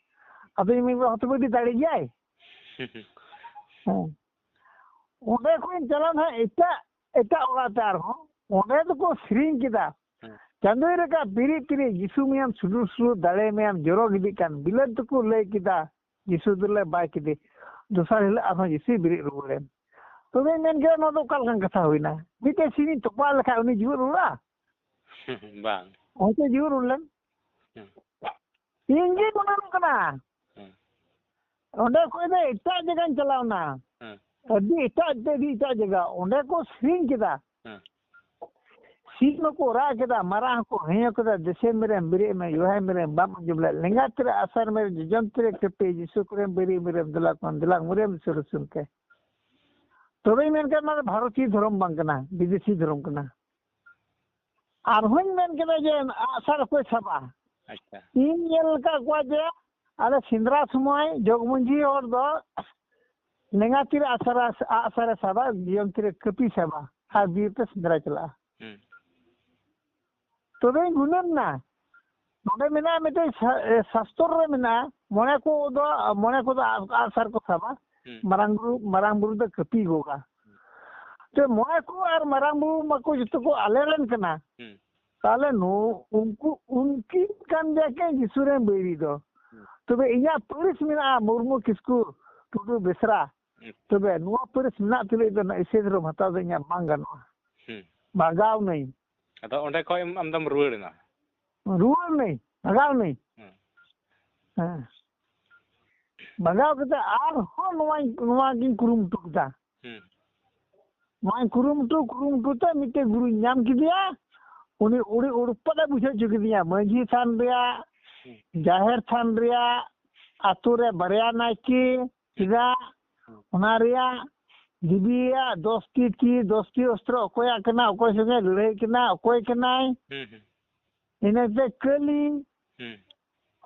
ᱟᱫᱚᱧ ᱢᱮᱱ ᱠᱮᱫᱟ, ᱦᱚᱛᱚ ᱟᱹᱰᱤ ᱫᱟᱲᱮ ᱜᱮᱭᱟᱭ᱾ ᱦᱮᱸ᱾ ᱚᱸᱰᱮ ᱠᱷᱚᱱ ᱪᱟᱞᱟᱣ ᱱᱟ ᱮᱴᱟᱜ, ᱮᱴᱟᱜ ᱚᱲᱟᱜ ᱛᱮ ᱟᱨᱦᱚᱸ, ᱚᱸᱰᱮ ᱫᱚᱠᱚ ᱥᱮᱨᱮᱧ ᱠᱮᱫᱟ᱾ ᱦᱮᱸ᱾ ᱪᱟᱸᱫᱳᱭ ᱨᱟᱠᱟᱵ ᱵᱤᱨᱤᱫ ᱛᱤᱨᱤᱡ, ᱡᱤᱥᱩ ᱢᱟᱭᱟᱢ ᱥᱩᱰᱩᱨ ᱥᱩᱰᱩᱨ, ᱫᱟᱲᱮ ᱢᱟᱭᱟᱢ ᱡᱚᱨᱚ ᱜᱤᱰᱤᱜ ᱠᱟᱱ, ᱵᱤᱞᱟᱹᱛ ᱫᱚᱠᱚ ᱞᱟᱹᱭ ᱠᱮᱫᱟ, ᱡᱤᱥᱩ ᱫᱚᱞᱮ ᱵᱟᱭ ᱠᱮᱫᱮ᱾ ᱫᱚᱥᱟᱨ ᱦᱤᱞᱳᱜ ᱟᱨᱦᱚᱸ ᱡᱤᱥᱩᱭ ᱵᱮᱨᱮᱫ ᱨᱩᱣᱟᱹᱲᱮᱱ᱾ ᱛᱚᱵᱮᱧ ᱢᱮᱱ ᱠᱮᱫᱟ, ᱱᱚᱣᱟ ᱫᱚ ᱚᱠᱟ ᱞᱮᱠᱟᱱ ᱠᱟᱛᱷᱟ ᱦᱩᱭᱱᱟ? ᱢᱤᱫᱴᱮᱡ ᱥᱤᱢᱤᱧ ᱛᱚᱯᱟ ᱞᱮᱠᱷᱟᱡ ᱩᱱᱤ ᱡᱤᱣᱮᱫ ᱨᱩᱣᱟᱹᱲᱟ? ᱵᱟᱝ᱾ ᱦᱚᱭᱛᱳ ᱡᱤᱣᱮᱫ ᱨᱩᱣᱟᱹᱲ ᱞᱮᱱ᱾ ᱦᱮᱸ᱾ ᱤᱧ ᱜᱮ ᱜᱩᱱᱟᱹᱱᱚᱜ ᱠᱟᱱᱟ᱾ ᱦᱮᱸ᱾ ᱚᱸᱰᱮ ᱠᱷᱚᱡ ᱫᱚ ᱮᱴᱟᱜ ᱡᱟᱭᱜᱟᱧ ᱪᱟᱞᱟᱣ ᱮᱱᱟ᱾ ᱦᱮᱸ᱾ ᱟᱹᱰᱤ ᱮᱴᱟᱜ, ᱟᱹᱰᱤ ᱮᱴᱟᱜ ᱡᱟᱭᱜᱟ᱾ ᱚᱸᱰᱮ ᱠᱚ ᱥᱮᱨᱮᱧ ᱠᱮᱫᱟ᱾ ᱦᱮᱸ᱾ ᱥᱤᱢ ᱦᱚᱸᱠᱚ ᱨᱟᱜ ᱠᱮᱫᱟ, ᱢᱟᱨᱟᱜ ᱦᱚᱸᱠᱚ ᱦᱮᱸᱭᱚ ᱠᱮᱫᱟ, ᱫᱮᱥᱮ ᱢᱮᱨᱮᱢ ᱵᱮᱨᱮᱫ ᱢᱮ, ᱭᱩᱦᱟᱭ ᱢᱮᱨᱮᱢ ᱵᱟᱢ ᱟᱸᱡᱚᱢ ᱞᱮᱫ, ᱞᱮᱸᱜᱟ ᱛᱤᱨᱮ ᱟᱥᱟᱨ ᱢᱮᱨᱮᱢ, ᱡᱚᱡᱚᱢ ᱛᱤᱨᱮ ᱠᱟᱹᱯᱤ, ᱡᱤᱥᱩ ᱠᱚᱨᱮᱢ ᱵᱮᱨᱮᱫ ᱢᱮᱨᱮᱢ, ᱫᱮᱞᱟ ᱠᱚᱱ ᱫᱮᱞᱟ ᱢᱩᱨᱮᱢ ᱥᱩᱨ ᱥᱩᱨ ᱛᱮ᱾ ᱛᱚᱵᱮᱧ ᱢᱮᱱ ᱠᱮᱫ, ᱚᱱᱟ ᱫᱚ ᱵᱷᱟᱨᱚᱛᱤᱭᱚ ᱫᱷᱚᱨᱚᱢ ᱵᱟᱝ ᱠᱟᱱᱟ, ᱵᱤᱫᱮᱥᱤ ᱫᱷᱚᱨᱚᱢ ᱠᱟᱱᱟ᱾ ᱟᱨᱦᱚᱸᱧ ᱢᱮᱱ ᱠᱮᱫᱟ ᱡᱮ ᱟᱜᱼᱥᱟᱨ ᱚᱠᱚᱭ ᱥᱟᱵᱟ? ᱟᱪᱪᱷᱟ᱾ ᱤᱧ ᱧᱮᱞ ᱟᱠᱟᱫ ᱠᱚᱣᱟ ᱡᱮ ᱟᱞᱮ ᱥᱮᱸᱫᱽᱨᱟ ᱥᱚᱢᱚᱭ ᱡᱚᱜᱽ ᱢᱟᱹᱡᱷᱤ ᱦᱚᱲ ᱫᱚ ᱞᱮᱸᱜᱟ ᱛᱤᱨᱮ ᱟᱜᱼᱥᱟᱨ, ᱟᱜᱼᱥᱟᱨᱮ ᱥᱟᱵᱟ, ᱡᱚᱡᱚᱢ ᱛᱤᱨᱮ ᱠᱟᱹᱯᱤ ᱥᱟᱵᱟ ᱟᱨ ᱵᱤᱨ ᱛᱮ ᱥᱮᱸᱫᱽᱨᱟ ᱪᱟᱞᱟᱜᱼᱟ᱾ ᱦᱩᱸ᱾ ᱛᱚᱵᱮᱧ ᱜᱩᱱᱟᱹᱱ ᱮᱱᱟ, ᱱᱚᱰᱮ ᱢᱮᱱᱟᱜᱼᱟ ᱢᱤᱫᱴᱮᱡ ᱥᱟ-, ᱮ, ᱥᱟᱥᱛᱚᱨ ᱨᱮ ᱢᱮᱱᱟᱜᱼᱟ, ᱢᱚᱬᱮ ᱠᱚ ᱫᱚ, ᱢᱚᱬᱮ ᱠᱚᱫᱚ ᱟᱜ-, ᱟᱜᱼᱥᱟᱨ ᱠᱚ ᱥᱟᱵᱟ, ᱦᱩᱸ᱾ ᱢᱟᱨᱟᱝ ᱵᱩᱨᱩ, ᱢᱟᱨᱟᱝ ᱵᱩᱨᱩ ᱫᱚ ᱠᱟᱹᱯᱤ ᱜᱚᱜᱟ᱾ ᱛᱚ ᱢᱚᱬᱮ ᱠᱚ ᱟᱨ ᱢᱟᱨᱟᱝ ᱵᱩᱨᱩ ᱢᱟᱠᱚ ᱡᱚᱛᱚ ᱠᱚ ᱟᱞᱮ ᱨᱮᱱ ᱠᱟᱱᱟ᱾ ᱦᱩᱸ᱾ ᱛᱟᱦᱞᱮ ᱱᱩ-, ᱩᱱᱠᱩ, ᱩᱱᱠᱤᱱ ᱠᱟᱱ ᱜᱮᱭᱟ ᱠᱤᱱ ᱡᱤᱥᱩ ᱨᱮᱱ ᱵᱟᱹᱭᱨᱤ ᱫᱚ᱾ ᱦᱩᱸ᱾ ᱛᱚᱵᱮ ᱤᱧᱟᱹᱜ ᱯᱟᱹᱨᱤᱥ ᱢᱮᱱᱟᱜᱼᱟ ᱢᱩᱨᱢᱩ, ᱠᱤᱥᱠᱩ, ᱴᱩᱰᱩ, ᱵᱮᱥᱨᱟ᱾ ᱦᱩᱸ᱾ ᱛᱚᱵᱮ ᱱᱚᱣᱟ ᱯᱟᱹᱨᱤᱥ ᱢᱮᱱᱟᱜ ᱛᱩᱞᱩᱡ ᱫᱚ ᱱᱚᱣᱟ ᱤᱥᱟᱹᱭ ᱫᱷᱚᱨᱚᱢ ᱦᱟᱛᱟᱣ ᱫᱚ ᱤᱧᱟᱹᱜ ᱵᱟᱝ ᱜᱟᱱᱚᱜᱼᱟ᱾ ᱦᱩᱸ᱾ ᱵᱷᱟᱜᱟᱣ ᱱᱟᱹᱧ᱾ ᱟᱫᱚ ᱚᱸᱰᱮ ᱠᱷᱚᱡ ᱮᱢ, ᱟᱢ ᱫᱚᱢ ᱨᱩᱣᱟᱹᱲ ᱮᱱᱟ? ᱨᱩᱣᱟᱹᱲ ᱱᱟᱹᱧ, ᱵᱷᱟᱜᱟᱣ ᱱᱟᱹᱧ᱾ ᱦᱩᱸ᱾ ᱦᱮᱸ᱾ ᱵᱷᱟᱜᱟᱣ ᱠᱟᱛᱮ ᱟᱨᱦᱚᱸ ᱱᱚᱣᱟᱧ, ᱱᱚᱣᱟ ᱜᱤᱧ ᱠᱩᱨᱩᱢᱩᱴᱩ ᱠᱮᱫᱟ᱾ ᱦᱩᱸ᱾ ᱱᱚᱣᱟᱧ ᱠᱩᱨᱩᱢᱩᱴᱩ, ᱠᱩᱨᱩᱢᱩᱴᱩ ᱛᱮ ᱢᱤᱫᱴᱮᱡ ᱜᱩᱨᱩᱧ ᱧᱟᱢ ᱠᱮᱫᱮᱭᱟ᱾ ᱩᱱᱤ ᱩᱲᱤ ᱩᱲᱯᱟᱫ ᱮ ᱵᱩᱡᱷᱟᱹᱣ ᱦᱚᱪᱚ ᱠᱤᱫᱤᱧᱟ᱾ ᱢᱟᱹᱡᱷᱤ ᱛᱷᱟᱱ ᱨᱮᱭᱟᱜ, ᱦᱩᱸ᱾ ᱡᱟᱦᱮᱨ ᱛᱷᱟᱱ ᱨᱮᱭᱟᱜ, ᱟᱛᱳ ᱨᱮ ᱵᱟᱨᱭᱟ ᱱᱟᱭᱠᱮ, ᱪᱮᱫᱟᱜ? ᱚᱱᱟ ᱨᱮᱭᱟᱜ ᱫᱮᱵᱤᱭᱟᱜ ᱫᱚᱥᱴᱤ ᱛᱤ, ᱫᱚᱥᱴᱤ ᱚᱥᱛᱨᱚ ᱚᱠᱚᱭᱟᱜ ᱠᱟᱱᱟ, ᱚᱠᱚᱭ ᱥᱚᱸᱜᱮ ᱞᱟᱹᱲᱦᱟᱹᱭ ᱠᱟᱱᱟ, ᱚᱠᱚᱭ ᱠᱟᱱᱟᱭ? ᱦᱩᱸ, ᱦᱩᱸ᱾ ᱤᱱᱟᱹᱛᱮ ᱠᱟᱹᱞᱤ, ᱦᱩᱸ᱾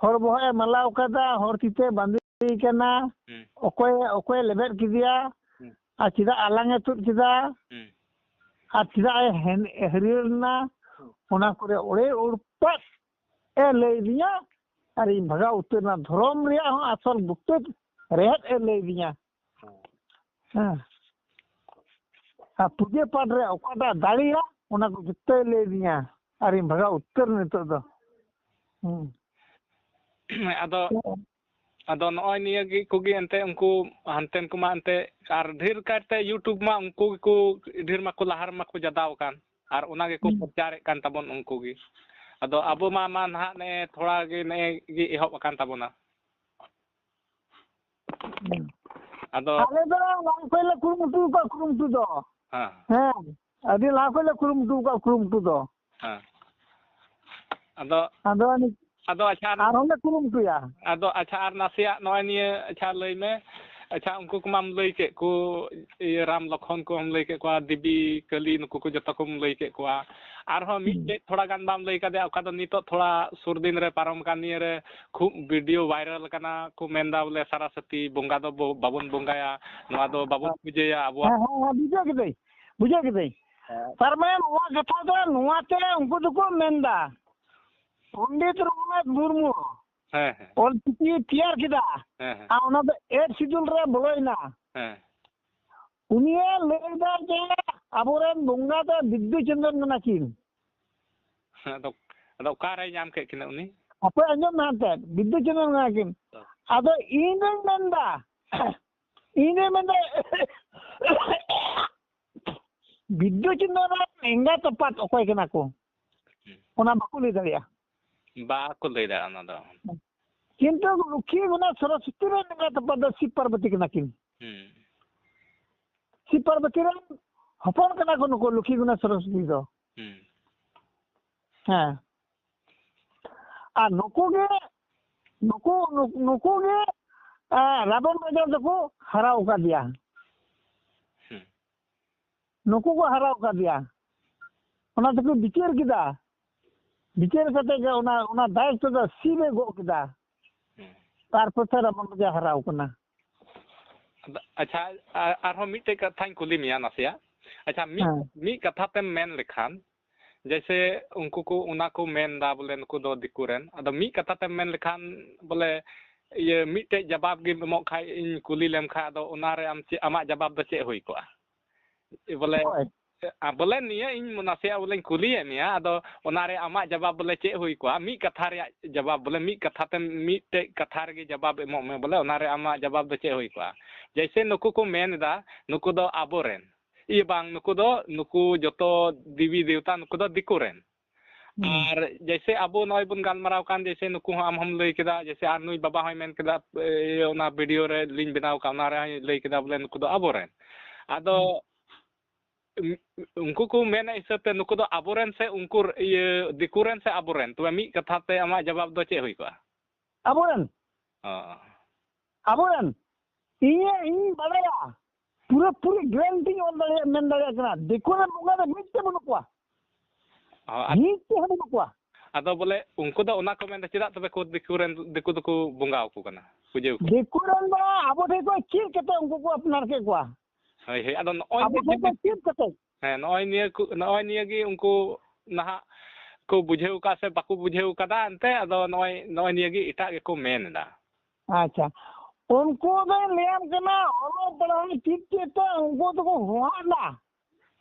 ᱦᱚᱲ ᱵᱚᱦᱚᱜ ᱮ ᱢᱟᱞᱟᱣ ᱠᱟᱫᱟ, ᱦᱚᱲ ᱛᱤᱛᱮ ᱵᱟᱸᱫᱮ ᱠᱟᱱᱟ, ᱦᱩᱸ᱾ ᱚᱠᱚᱭ, ᱚᱠᱚᱭ ᱞᱮᱵᱮᱫ ᱠᱮᱫᱮᱭᱟ, ᱦᱩᱸ᱾ ᱟᱨ ᱪᱮᱫᱟᱜ ᱟᱞᱟᱝ ᱮ ᱛᱩᱫ ᱠᱮᱫᱟ, ᱦᱩᱸ᱾ ᱟᱨ ᱪᱮᱫᱟᱜ ᱮ ᱦᱮᱱ-, ᱦᱟᱹᱨᱭᱟᱹᱲ ᱮᱱᱟ, ᱚᱱᱟ ᱠᱚᱨᱮ ᱚᱲᱮ ᱩᱲᱯᱟᱫ ᱮ ᱞᱟᱹᱭ ᱟᱹᱫᱤᱧᱟ, ᱟᱨᱤᱧ ᱵᱷᱟᱜᱟᱣ ᱩᱛᱟᱹᱨ ᱮᱱᱟ᱾ ᱫᱷᱚᱨᱚᱢ ᱨᱮᱭᱟᱜ ᱦᱚᱸ ᱟᱥᱚᱞ ᱵᱩᱠᱛᱟᱹ ᱨᱮᱦᱮᱫ ᱮ ᱞᱟᱹᱭ ᱟᱹᱫᱤᱧᱟ᱾ ᱦᱮᱸ᱾ ᱟᱨ ᱯᱩᱡᱟᱹ ᱯᱟᱴ ᱨᱮ ᱚᱠᱟᱴᱟᱜ ᱫᱟᱲᱮᱭᱟ, ᱚᱱᱟ ᱠᱚ ᱡᱚᱛᱚᱭ ᱞᱟᱹᱭ ᱟᱹᱫᱤᱧᱟ, ᱟᱨᱤᱧ ᱵᱷᱟᱜᱟᱣ ᱩᱛᱟᱹᱨ ᱮᱱᱟ ᱱᱤᱛᱚᱜ ᱫᱚ᱾ ᱦᱩᱸ᱾ ᱟᱫᱚ, ᱟᱫᱚ ᱱᱚᱜᱼᱚᱭ ᱱᱤᱭᱟᱹ ᱜᱮ ᱠᱚᱜᱮ ᱮᱱᱛᱮ ᱩᱱᱠᱩ ᱦᱟᱱᱛᱮᱱ ᱠᱚᱢᱟ ᱮᱱᱛᱮ ᱟᱨ ᱰᱷᱮᱨ ᱠᱟᱭᱛᱮ YouTube ᱢᱟ ᱩᱱᱠᱩ ᱜᱮᱠᱚ ᱰᱷᱮᱨ ᱢᱟᱠᱚ ᱞᱟᱦᱟ ᱨᱮᱢᱟ ᱠᱚ ᱡᱟᱫᱟᱣ ᱟᱠᱟᱱ, ᱟᱨ ᱚᱱᱟ ᱜᱮᱠᱚ ᱦᱩᱸ᱾ ᱯᱨᱚᱪᱟᱨᱮᱫ ᱠᱟᱱ ᱛᱟᱵᱚᱱ ᱩᱱᱠᱩ ᱜᱮ᱾ ᱟᱫᱚ ᱟᱵᱚ ᱢᱟ, ᱢᱟ ᱱᱟᱦᱟᱜ ᱱᱮᱜᱼᱮ ᱛᱷᱚᱲᱟ ᱜᱮ ᱱᱮᱜᱼᱮ ᱜᱮ ᱮᱦᱚᱵ ᱟᱠᱟᱱ ᱛᱟᱵᱚᱱᱟ᱾ ᱦᱩᱸ᱾ ᱟᱫᱚ ᱟᱞᱮ ᱫᱚ ᱵᱟᱝ ᱠᱷᱚᱡ ᱞᱮ ᱠᱩᱨᱩᱢᱩᱴᱩ ᱟᱠᱟᱫ ᱠᱩᱨᱩᱢᱩᱴᱩ ᱫᱚ᱾ ᱦᱮᱸ᱾ ᱦᱮᱸ᱾ ᱟᱹᱰᱤ ᱞᱟᱦᱟ ᱠᱷᱚᱱ ᱞᱮ ᱠᱩᱨᱩᱢᱩᱴᱩ ᱟᱠᱟᱫ ᱠᱩᱨᱩᱢᱩᱴᱩ ᱫᱚ᱾ ᱦᱮᱸ᱾ ᱟᱫᱚ, ᱟᱫᱚ ᱟᱹᱱᱤᱡ ᱟᱫᱚ ᱟᱪᱪᱷᱟ, ᱟᱨ ᱟᱨᱦᱚᱸ ᱞᱮ ᱠᱩᱨᱩᱢᱩᱴᱩᱭᱟ᱾ ᱟᱫᱚ ᱟᱪᱪᱷᱟ, ᱟᱨ ᱱᱟᱥᱮᱭᱟᱜ ᱱᱚᱜᱼᱚᱭ ᱱᱤᱭᱟᱹ, ᱟᱪᱪᱷᱟ, ᱞᱟᱹᱭ ᱢᱮ, ᱟᱪᱪᱷᱟ, ᱩᱱᱠᱩ ᱠᱚᱢᱟᱢ ᱞᱟᱹᱭ ᱠᱮᱫ ᱠᱚ, ᱤᱭᱟᱹ, ᱨᱟᱢ ᱞᱚᱠᱷᱚᱱ ᱠᱚᱢ ᱞᱟᱹᱭ ᱠᱮᱫ ᱠᱚᱣᱟ, ᱫᱮᱵᱤ ᱠᱟᱹᱞᱤ, ᱱᱩᱠᱩ ᱠᱚ ᱡᱚᱛᱚ ᱠᱚᱢ ᱞᱟᱹᱭ ᱠᱮᱫ ᱠᱚᱣᱟ᱾ ᱟᱨᱦᱚᱸ ᱦᱩᱸ᱾ ᱢᱤᱫᱴᱮᱡ ᱛᱷᱚᱲᱟ ᱜᱟᱱ ᱵᱟᱢ ᱞᱟᱹᱭ ᱠᱟᱫᱮᱭᱟ, ᱚᱠᱟ ᱫᱚ ᱱᱤᱛᱚᱜ ᱛᱷᱚᱲᱟ ᱥᱩᱨ ᱫᱤᱱ ᱨᱮ ᱯᱟᱨᱚᱢ ᱠᱟᱱ ᱱᱤᱭᱟᱹ ᱨᱮ ᱠᱷᱩᱵ video viral ᱠᱟᱱᱟ ᱠᱚ, ᱢᱮᱱᱫᱟ ᱵᱚᱞᱮ ᱥᱟᱨᱟᱥᱟᱛᱤ ᱵᱚᱸᱜᱟ ᱫᱚ ᱵᱚ-, ᱵᱟᱵᱚᱱ ᱵᱚᱸᱜᱟᱭᱟ, ᱱᱚᱣᱟ ᱫᱚ ᱵᱟᱵᱚᱱ ᱯᱩᱡᱟᱹᱭᱟ ᱟᱵᱚᱣᱟᱜ᱾ ᱦᱮᱸ, ᱦᱮᱸ, ᱦᱮᱸ, ᱵᱩᱡᱷᱟᱹᱣ ᱠᱤᱫᱟᱹᱧ, ᱵᱩᱡᱷᱟᱹᱣ ᱠᱤᱫᱟᱹᱧ᱾ ᱦᱮᱸ᱾ ᱛᱟᱨ ᱢᱟᱱᱮ ᱱᱚᱣᱟ ᱠᱟᱛᱷᱟ ᱫᱚ ᱱᱚᱣᱟᱛᱮ ᱩᱱᱠᱩ ᱫᱚᱠᱚ ᱢᱮᱱᱫᱟ, ᱯᱚᱱᱰᱤᱛ ᱨᱚᱜᱷᱩᱱᱟᱛᱷ ᱢᱩᱨᱢᱩ ᱦᱮᱸ, ᱦᱮᱸ᱾ ᱚᱞᱪᱤᱠᱤ ᱛᱮᱭᱟᱨ ᱠᱮᱫᱟ, ᱦᱮᱸ, ᱦᱮᱸ᱾ ᱟᱨ ᱚᱱᱟ ᱫᱚ Eighth Schedule ᱨᱮ ᱵᱚᱞᱚᱭᱮᱱᱟ᱾ ᱦᱮᱸ᱾ ᱩᱱᱤᱭᱮ ᱞᱟᱹᱭᱫᱟ ᱡᱮ ᱟᱵᱚᱨᱮᱱ ᱵᱚᱸᱜᱟ ᱫᱚ ᱵᱤᱫᱩ ᱪᱟᱸᱫᱟᱱ ᱠᱟᱱᱟ ᱠᱤᱱ᱾ ᱟᱫᱚ, ᱟᱫᱚ ᱚᱠᱟᱨᱮᱭ ᱧᱟᱢ ᱠᱮᱫ ᱠᱤᱱᱟ ᱩᱱᱤ? ᱦᱟᱯᱮ ᱟᱸᱡᱚᱢ ᱢᱮ ᱦᱟᱱᱛᱮ, ᱵᱤᱫᱩ ᱪᱟᱸᱫᱟᱱ ᱠᱟᱱᱟ ᱠᱤᱱ᱾ ᱦᱮᱸ᱾ ᱟᱫᱚ ᱤᱧ ᱫᱚᱧ ᱢᱮᱱᱫᱟ, ᱤᱧ ᱫᱚᱧ ᱢᱮᱱᱫᱟ, ᱵᱤᱫᱩ ᱪᱟᱸᱫᱟᱱ ᱨᱮᱱ ᱮᱸᱜᱟᱛ ᱟᱯᱟᱛ ᱚᱠᱚᱭ ᱠᱟᱱᱟ ᱠᱚ? ᱦᱩᱸ᱾ ᱚᱱᱟ ᱵᱟᱠᱚ ᱞᱟᱹᱭ ᱫᱟᱲᱮᱭᱟᱜᱼᱟ᱾ ᱵᱟᱠᱚ ᱞᱟᱹᱭ ᱫᱟᱲᱮᱭᱟᱜᱼᱟ ᱚᱱᱟ ᱫᱚ᱾ ᱠᱤᱱᱛᱩ ᱞᱚᱠᱠᱷᱤ ᱜᱚᱱᱮᱥ ᱥᱚᱨᱚᱥᱚᱛᱤ ᱨᱮᱱ ᱮᱸᱜᱟᱛ ᱟᱯᱟᱛ ᱫᱚ ᱥᱤᱵ ᱯᱟᱨᱵᱚᱛᱤ ᱠᱟᱱᱟ ᱠᱤᱱ᱾ ᱦᱩᱸ᱾ ᱥᱤᱵ ᱯᱟᱨᱵᱚᱛᱤ ᱨᱮᱱ ᱦᱚᱯᱚᱱ ᱠᱟᱱᱟ ᱠᱚ ᱱᱩᱠᱩ ᱞᱚᱠᱠᱷᱤ ᱜᱚᱱᱮᱥ ᱥᱚᱨᱚᱥᱚᱛᱤ ᱫᱚ᱾ ᱦᱩᱸ᱾ ᱦᱮᱸ᱾ ᱟᱨ ᱱᱩᱠᱩ ᱜᱮ, ᱱᱩᱠᱩ, ᱱᱩᱠᱩ ᱜᱮ, ᱮ, ᱨᱟᱵᱚᱱ ᱨᱟᱡᱟ ᱫᱚᱠᱚ ᱦᱟᱨᱟᱣ ᱟᱠᱟᱫᱮᱭᱟ᱾ ᱦᱩᱸ᱾ ᱱᱩᱠᱩ ᱠᱚ ᱦᱟᱨᱟᱣ ᱟᱠᱟᱫᱮᱭᱟ᱾ ᱚᱱᱟ ᱛᱮᱠᱚ ᱵᱤᱪᱟᱹᱨ ᱠᱮᱫᱟ᱾ ᱵᱤᱪᱟᱹᱨ ᱠᱟᱛᱮ ᱜᱮ ᱚᱱᱟ, ᱚᱱᱟ ᱫᱟᱭᱤᱛᱛᱚ ᱫᱚ ᱥᱤᱵ ᱮ ᱜᱚᱜ ᱠᱮᱫᱟ᱾ ᱦᱩᱸ᱾ ᱛᱟᱨᱯᱚᱨ ᱛᱮ ᱨᱟᱵᱚᱱ ᱨᱟᱡᱟ ᱦᱟᱨᱟᱣ ᱠᱟᱱᱟ᱾ ᱟᱫᱚ, ᱟᱪᱪᱷᱟ, ᱟ-, ᱟᱨᱦᱚᱸ ᱢᱤᱫᱴᱮᱡ ᱠᱟᱛᱷᱟᱧ ᱠᱩᱞᱤ ᱢᱮᱭᱟ ᱱᱟᱥᱮᱭᱟᱜ᱾ ᱟᱪᱪᱷᱟ, ᱢᱤᱫ, ᱦᱮᱸ᱾ ᱢᱤᱫ ᱠᱟᱛᱷᱟ ᱛᱮᱢ ᱢᱮᱱ ᱞᱮᱠᱷᱟᱱ, ᱡᱮᱭᱥᱮ ᱩᱱᱠᱩ ᱠᱚ ᱚᱱᱟ ᱠᱚ ᱢᱮᱱ ᱫᱟ ᱵᱚᱞᱮ ᱱᱩᱠᱩ ᱫᱚ ᱫᱤᱠᱩ ᱨᱮᱱ, ᱟᱫᱚ ᱢᱤᱫ ᱠᱟᱛᱷᱟ ᱛᱮᱢ ᱢᱮᱱ ᱞᱮᱠᱷᱟᱱ ᱵᱚᱞᱮ ᱤᱭᱟᱹ ᱢᱤᱫᱴᱮᱡ ᱡᱟᱵᱟᱵ ᱜᱮᱢ ᱮᱢᱚᱜ ᱠᱷᱟᱡ ᱤᱧ ᱠᱩᱞᱤ ᱞᱮᱢ ᱠᱷᱟᱡ, ᱟᱫᱚ ᱚᱱᱟᱨᱮ ᱟᱢ ᱪᱮᱫ, ᱟᱢᱟᱜ ᱡᱟᱵᱟᱵ ᱫᱚ ᱪᱮᱫ ᱦᱩᱭ ᱠᱚᱜᱼᱟ? ᱵᱚᱞᱮ, ᱦᱳᱭ᱾ ᱟ, ᱵᱚᱞᱮ ᱱᱤᱭᱟᱹ ᱤᱧ ᱱᱟᱥᱮᱭᱟᱜ ᱵᱚᱞᱮᱧ ᱠᱩᱞᱤᱭᱮᱫ ᱢᱮᱭᱟ, ᱟᱫᱚ ᱚᱱᱟᱨᱮ ᱟᱢᱟᱜ ᱡᱟᱵᱟᱵ ᱵᱚᱞᱮ ᱪᱮᱫ ᱦᱩᱭ ᱠᱚᱜᱼᱟ? ᱢᱤᱫ ᱠᱟᱛᱷᱟ ᱨᱮᱭᱟᱜ ᱡᱟᱵᱟᱵ, ᱵᱚᱞᱮ ᱢᱤᱫ ᱠᱟᱛᱷᱟ ᱛᱮᱢ, ᱢᱤᱫᱴᱮᱡ ᱠᱟᱛᱷᱟ ᱨᱮᱜᱮ ᱡᱟᱵᱟᱵ ᱮᱢᱚᱜ ᱢᱮ, ᱵᱚᱞᱮ ᱚᱱᱟᱨᱮ ᱟᱢᱟᱜ ᱡᱟᱵᱟᱵ ᱫᱚ ᱪᱮᱫ ᱦᱩᱭ ᱠᱚᱜᱼᱟ? ᱡᱮᱭᱥᱮ ᱱᱩᱠᱩ ᱠᱚ ᱢᱮᱱ ᱮᱫᱟ, ᱱᱩᱠᱩ ᱫᱚ ᱟᱵᱚᱨᱮᱱ, ᱤᱭᱟᱹ ᱵᱟᱝ, ᱱᱩᱠᱩ ᱫᱚ, ᱱᱩᱠᱩ ᱡᱚᱛᱚ ᱫᱮᱵᱤ ᱫᱮᱣᱛᱟ, ᱱᱩᱠᱩ ᱫᱚ ᱫᱤᱠᱩ ᱨᱮᱱ᱾ ᱦᱩᱸ᱾ ᱟᱨ ᱡᱮᱭᱥᱮ ᱟᱵᱚ ᱱᱚᱜᱼᱚᱭ ᱵᱚᱱ ᱜᱟᱞᱢᱟᱨᱟᱣ ᱠᱟᱱ, ᱡᱮᱭᱥᱮ ᱱᱩᱠᱩ ᱦᱚᱸ ᱟᱢ ᱦᱚᱸᱢ ᱞᱟᱹᱭ ᱠᱮᱫᱟ, ᱡᱮᱭᱥᱮ ᱟᱨ ᱱᱩᱭ ᱵᱟᱵᱟ ᱦᱚᱸᱭ ᱢᱮᱱ ᱠᱮᱫᱟ, ᱤᱭᱟᱹ, ᱚᱱᱟ video ᱨᱮ ᱞᱤᱧ ᱵᱮᱱᱟᱣ ᱠᱟᱜ, ᱚᱱᱟ ᱨᱮᱦᱚᱸᱭ ᱞᱟᱹᱭ ᱠᱮᱫᱟ ᱵᱚᱞᱮ ᱱᱩᱠᱩ ᱫᱚ ᱟᱵᱚᱨᱮᱱ᱾ ᱟᱫᱚ ᱦᱩᱸ᱾ ᱩᱱᱠᱩ ᱠᱚ ᱢᱮᱱᱮᱫ ᱦᱤᱥᱟᱹᱵ ᱛᱮ ᱱᱩᱠᱩ ᱫᱚ ᱟᱵᱚᱨᱮᱱ ᱥᱮ ᱩᱱᱠᱩ, ᱤᱭᱟᱹ, ᱫᱤᱠᱩ ᱨᱮᱱ ᱥᱮ ᱟᱵᱚᱨᱮᱱ? ᱛᱚᱵᱮ ᱢᱤᱫ ᱠᱟᱛᱷᱟ ᱛᱮ ᱟᱢᱟᱜ ᱡᱟᱵᱟᱵ ᱫᱚ ᱪᱮᱫ ᱦᱩᱭ ᱠᱚᱜᱼᱟ? ᱟᱵᱚᱨᱮᱱ᱾ ᱚ᱾ ᱟᱵᱚᱨᱮᱱ᱾ ᱤᱧ, ᱤᱧ ᱵᱟᱲᱟᱭᱟ, ᱯᱩᱨᱟᱹ ᱯᱩᱨᱤ ᱜᱮᱨᱮᱱᱴᱤᱧ ᱚᱞ ᱫᱟᱲᱮᱭᱟᱜ, ᱢᱮᱱ ᱫᱟᱲᱮᱭᱟᱜ ᱠᱟᱱᱟ, ᱫᱤᱠᱩ ᱨᱮᱱ ᱵᱚᱸᱜᱟ ᱫᱚ ᱢᱤᱫ ᱛᱮ ᱵᱟᱹᱱᱩᱜ ᱠᱚᱣᱟ᱾ ᱚ, ᱟᱫ-, ᱢᱤᱫ ᱛᱮ ᱦᱚᱸ ᱵᱟᱹᱱᱩᱜ ᱠᱚᱣᱟ᱾ ᱟᱫᱚ ᱵᱚᱞᱮ ᱩᱱᱠᱩ ᱫᱚ ᱚᱱᱟ ᱠᱚ ᱢᱮᱱᱫᱟ, ᱪᱮᱫᱟᱜ ᱛᱚᱵᱮ ᱠᱚ ᱫᱤᱠᱩ ᱨᱮᱱ, ᱫᱤᱠᱩ ᱫᱚᱠᱚ ᱵᱚᱸᱜᱟ ᱟᱠᱚ ᱠᱟᱱᱟ, ᱯᱩᱡᱟᱹ ᱟᱠᱚ ᱠᱟᱱᱟ? ᱫᱤᱠᱩ ᱨᱮᱱ ᱫᱚ ᱟᱵᱚ ᱴᱷᱮᱱ ᱠᱚ ᱪᱮᱫ ᱠᱟᱛᱮ ᱩᱱᱠᱩ ᱠᱚ ᱟᱯᱱᱟᱨ ᱠᱮᱫ ᱠᱚᱣᱟ? ᱦᱳᱭ, ᱦᱳᱭ᱾ ᱟᱫᱚ ᱱᱚᱜᱼᱚᱭ ᱟᱵᱚ ᱡᱮ ᱴᱷᱮᱱ ᱠᱚ ᱡᱤᱵᱽ-, ᱪᱮᱫ ᱠᱟᱛᱮ? ᱦᱮᱸ, ᱱᱚᱜᱼᱚᱭ ᱱᱤᱭᱟᱹ ᱠᱚ, ᱱᱚᱜᱼᱚᱭ ᱱᱤᱭᱟᱹ ᱜᱮ ᱩᱱᱠᱩ ᱱᱟᱦᱟᱜ ᱠᱚ ᱵᱩᱡᱷᱟᱹᱣ ᱠᱟᱜ ᱥᱮ ᱵᱟᱠᱚ ᱵᱩᱡᱷᱟᱹᱣ ᱠᱟᱫᱟ, ᱮᱱᱛᱮ ᱟᱫᱚ ᱱᱚᱜᱼᱚᱭ, ᱱᱚᱜᱼᱚᱭ ᱱᱤᱭᱟᱹ ᱜᱮ ᱮᱴᱟᱜ ᱜᱮᱠᱚ ᱢᱮᱱ ᱮᱫᱟ᱾ ᱟᱪᱪᱷᱟ, ᱩᱱᱠᱩ ᱫᱚᱧ ᱞᱟᱹᱭᱟᱢ ᱠᱟᱱᱟ, ᱚᱞᱚᱜ ᱯᱟᱲᱦᱟᱣ ᱪᱮᱫ ᱪᱮᱫ ᱛᱮ ᱩᱱᱠᱩ ᱫᱚᱠᱚ ᱦᱚᱦᱟᱜ ᱮᱫᱟ᱾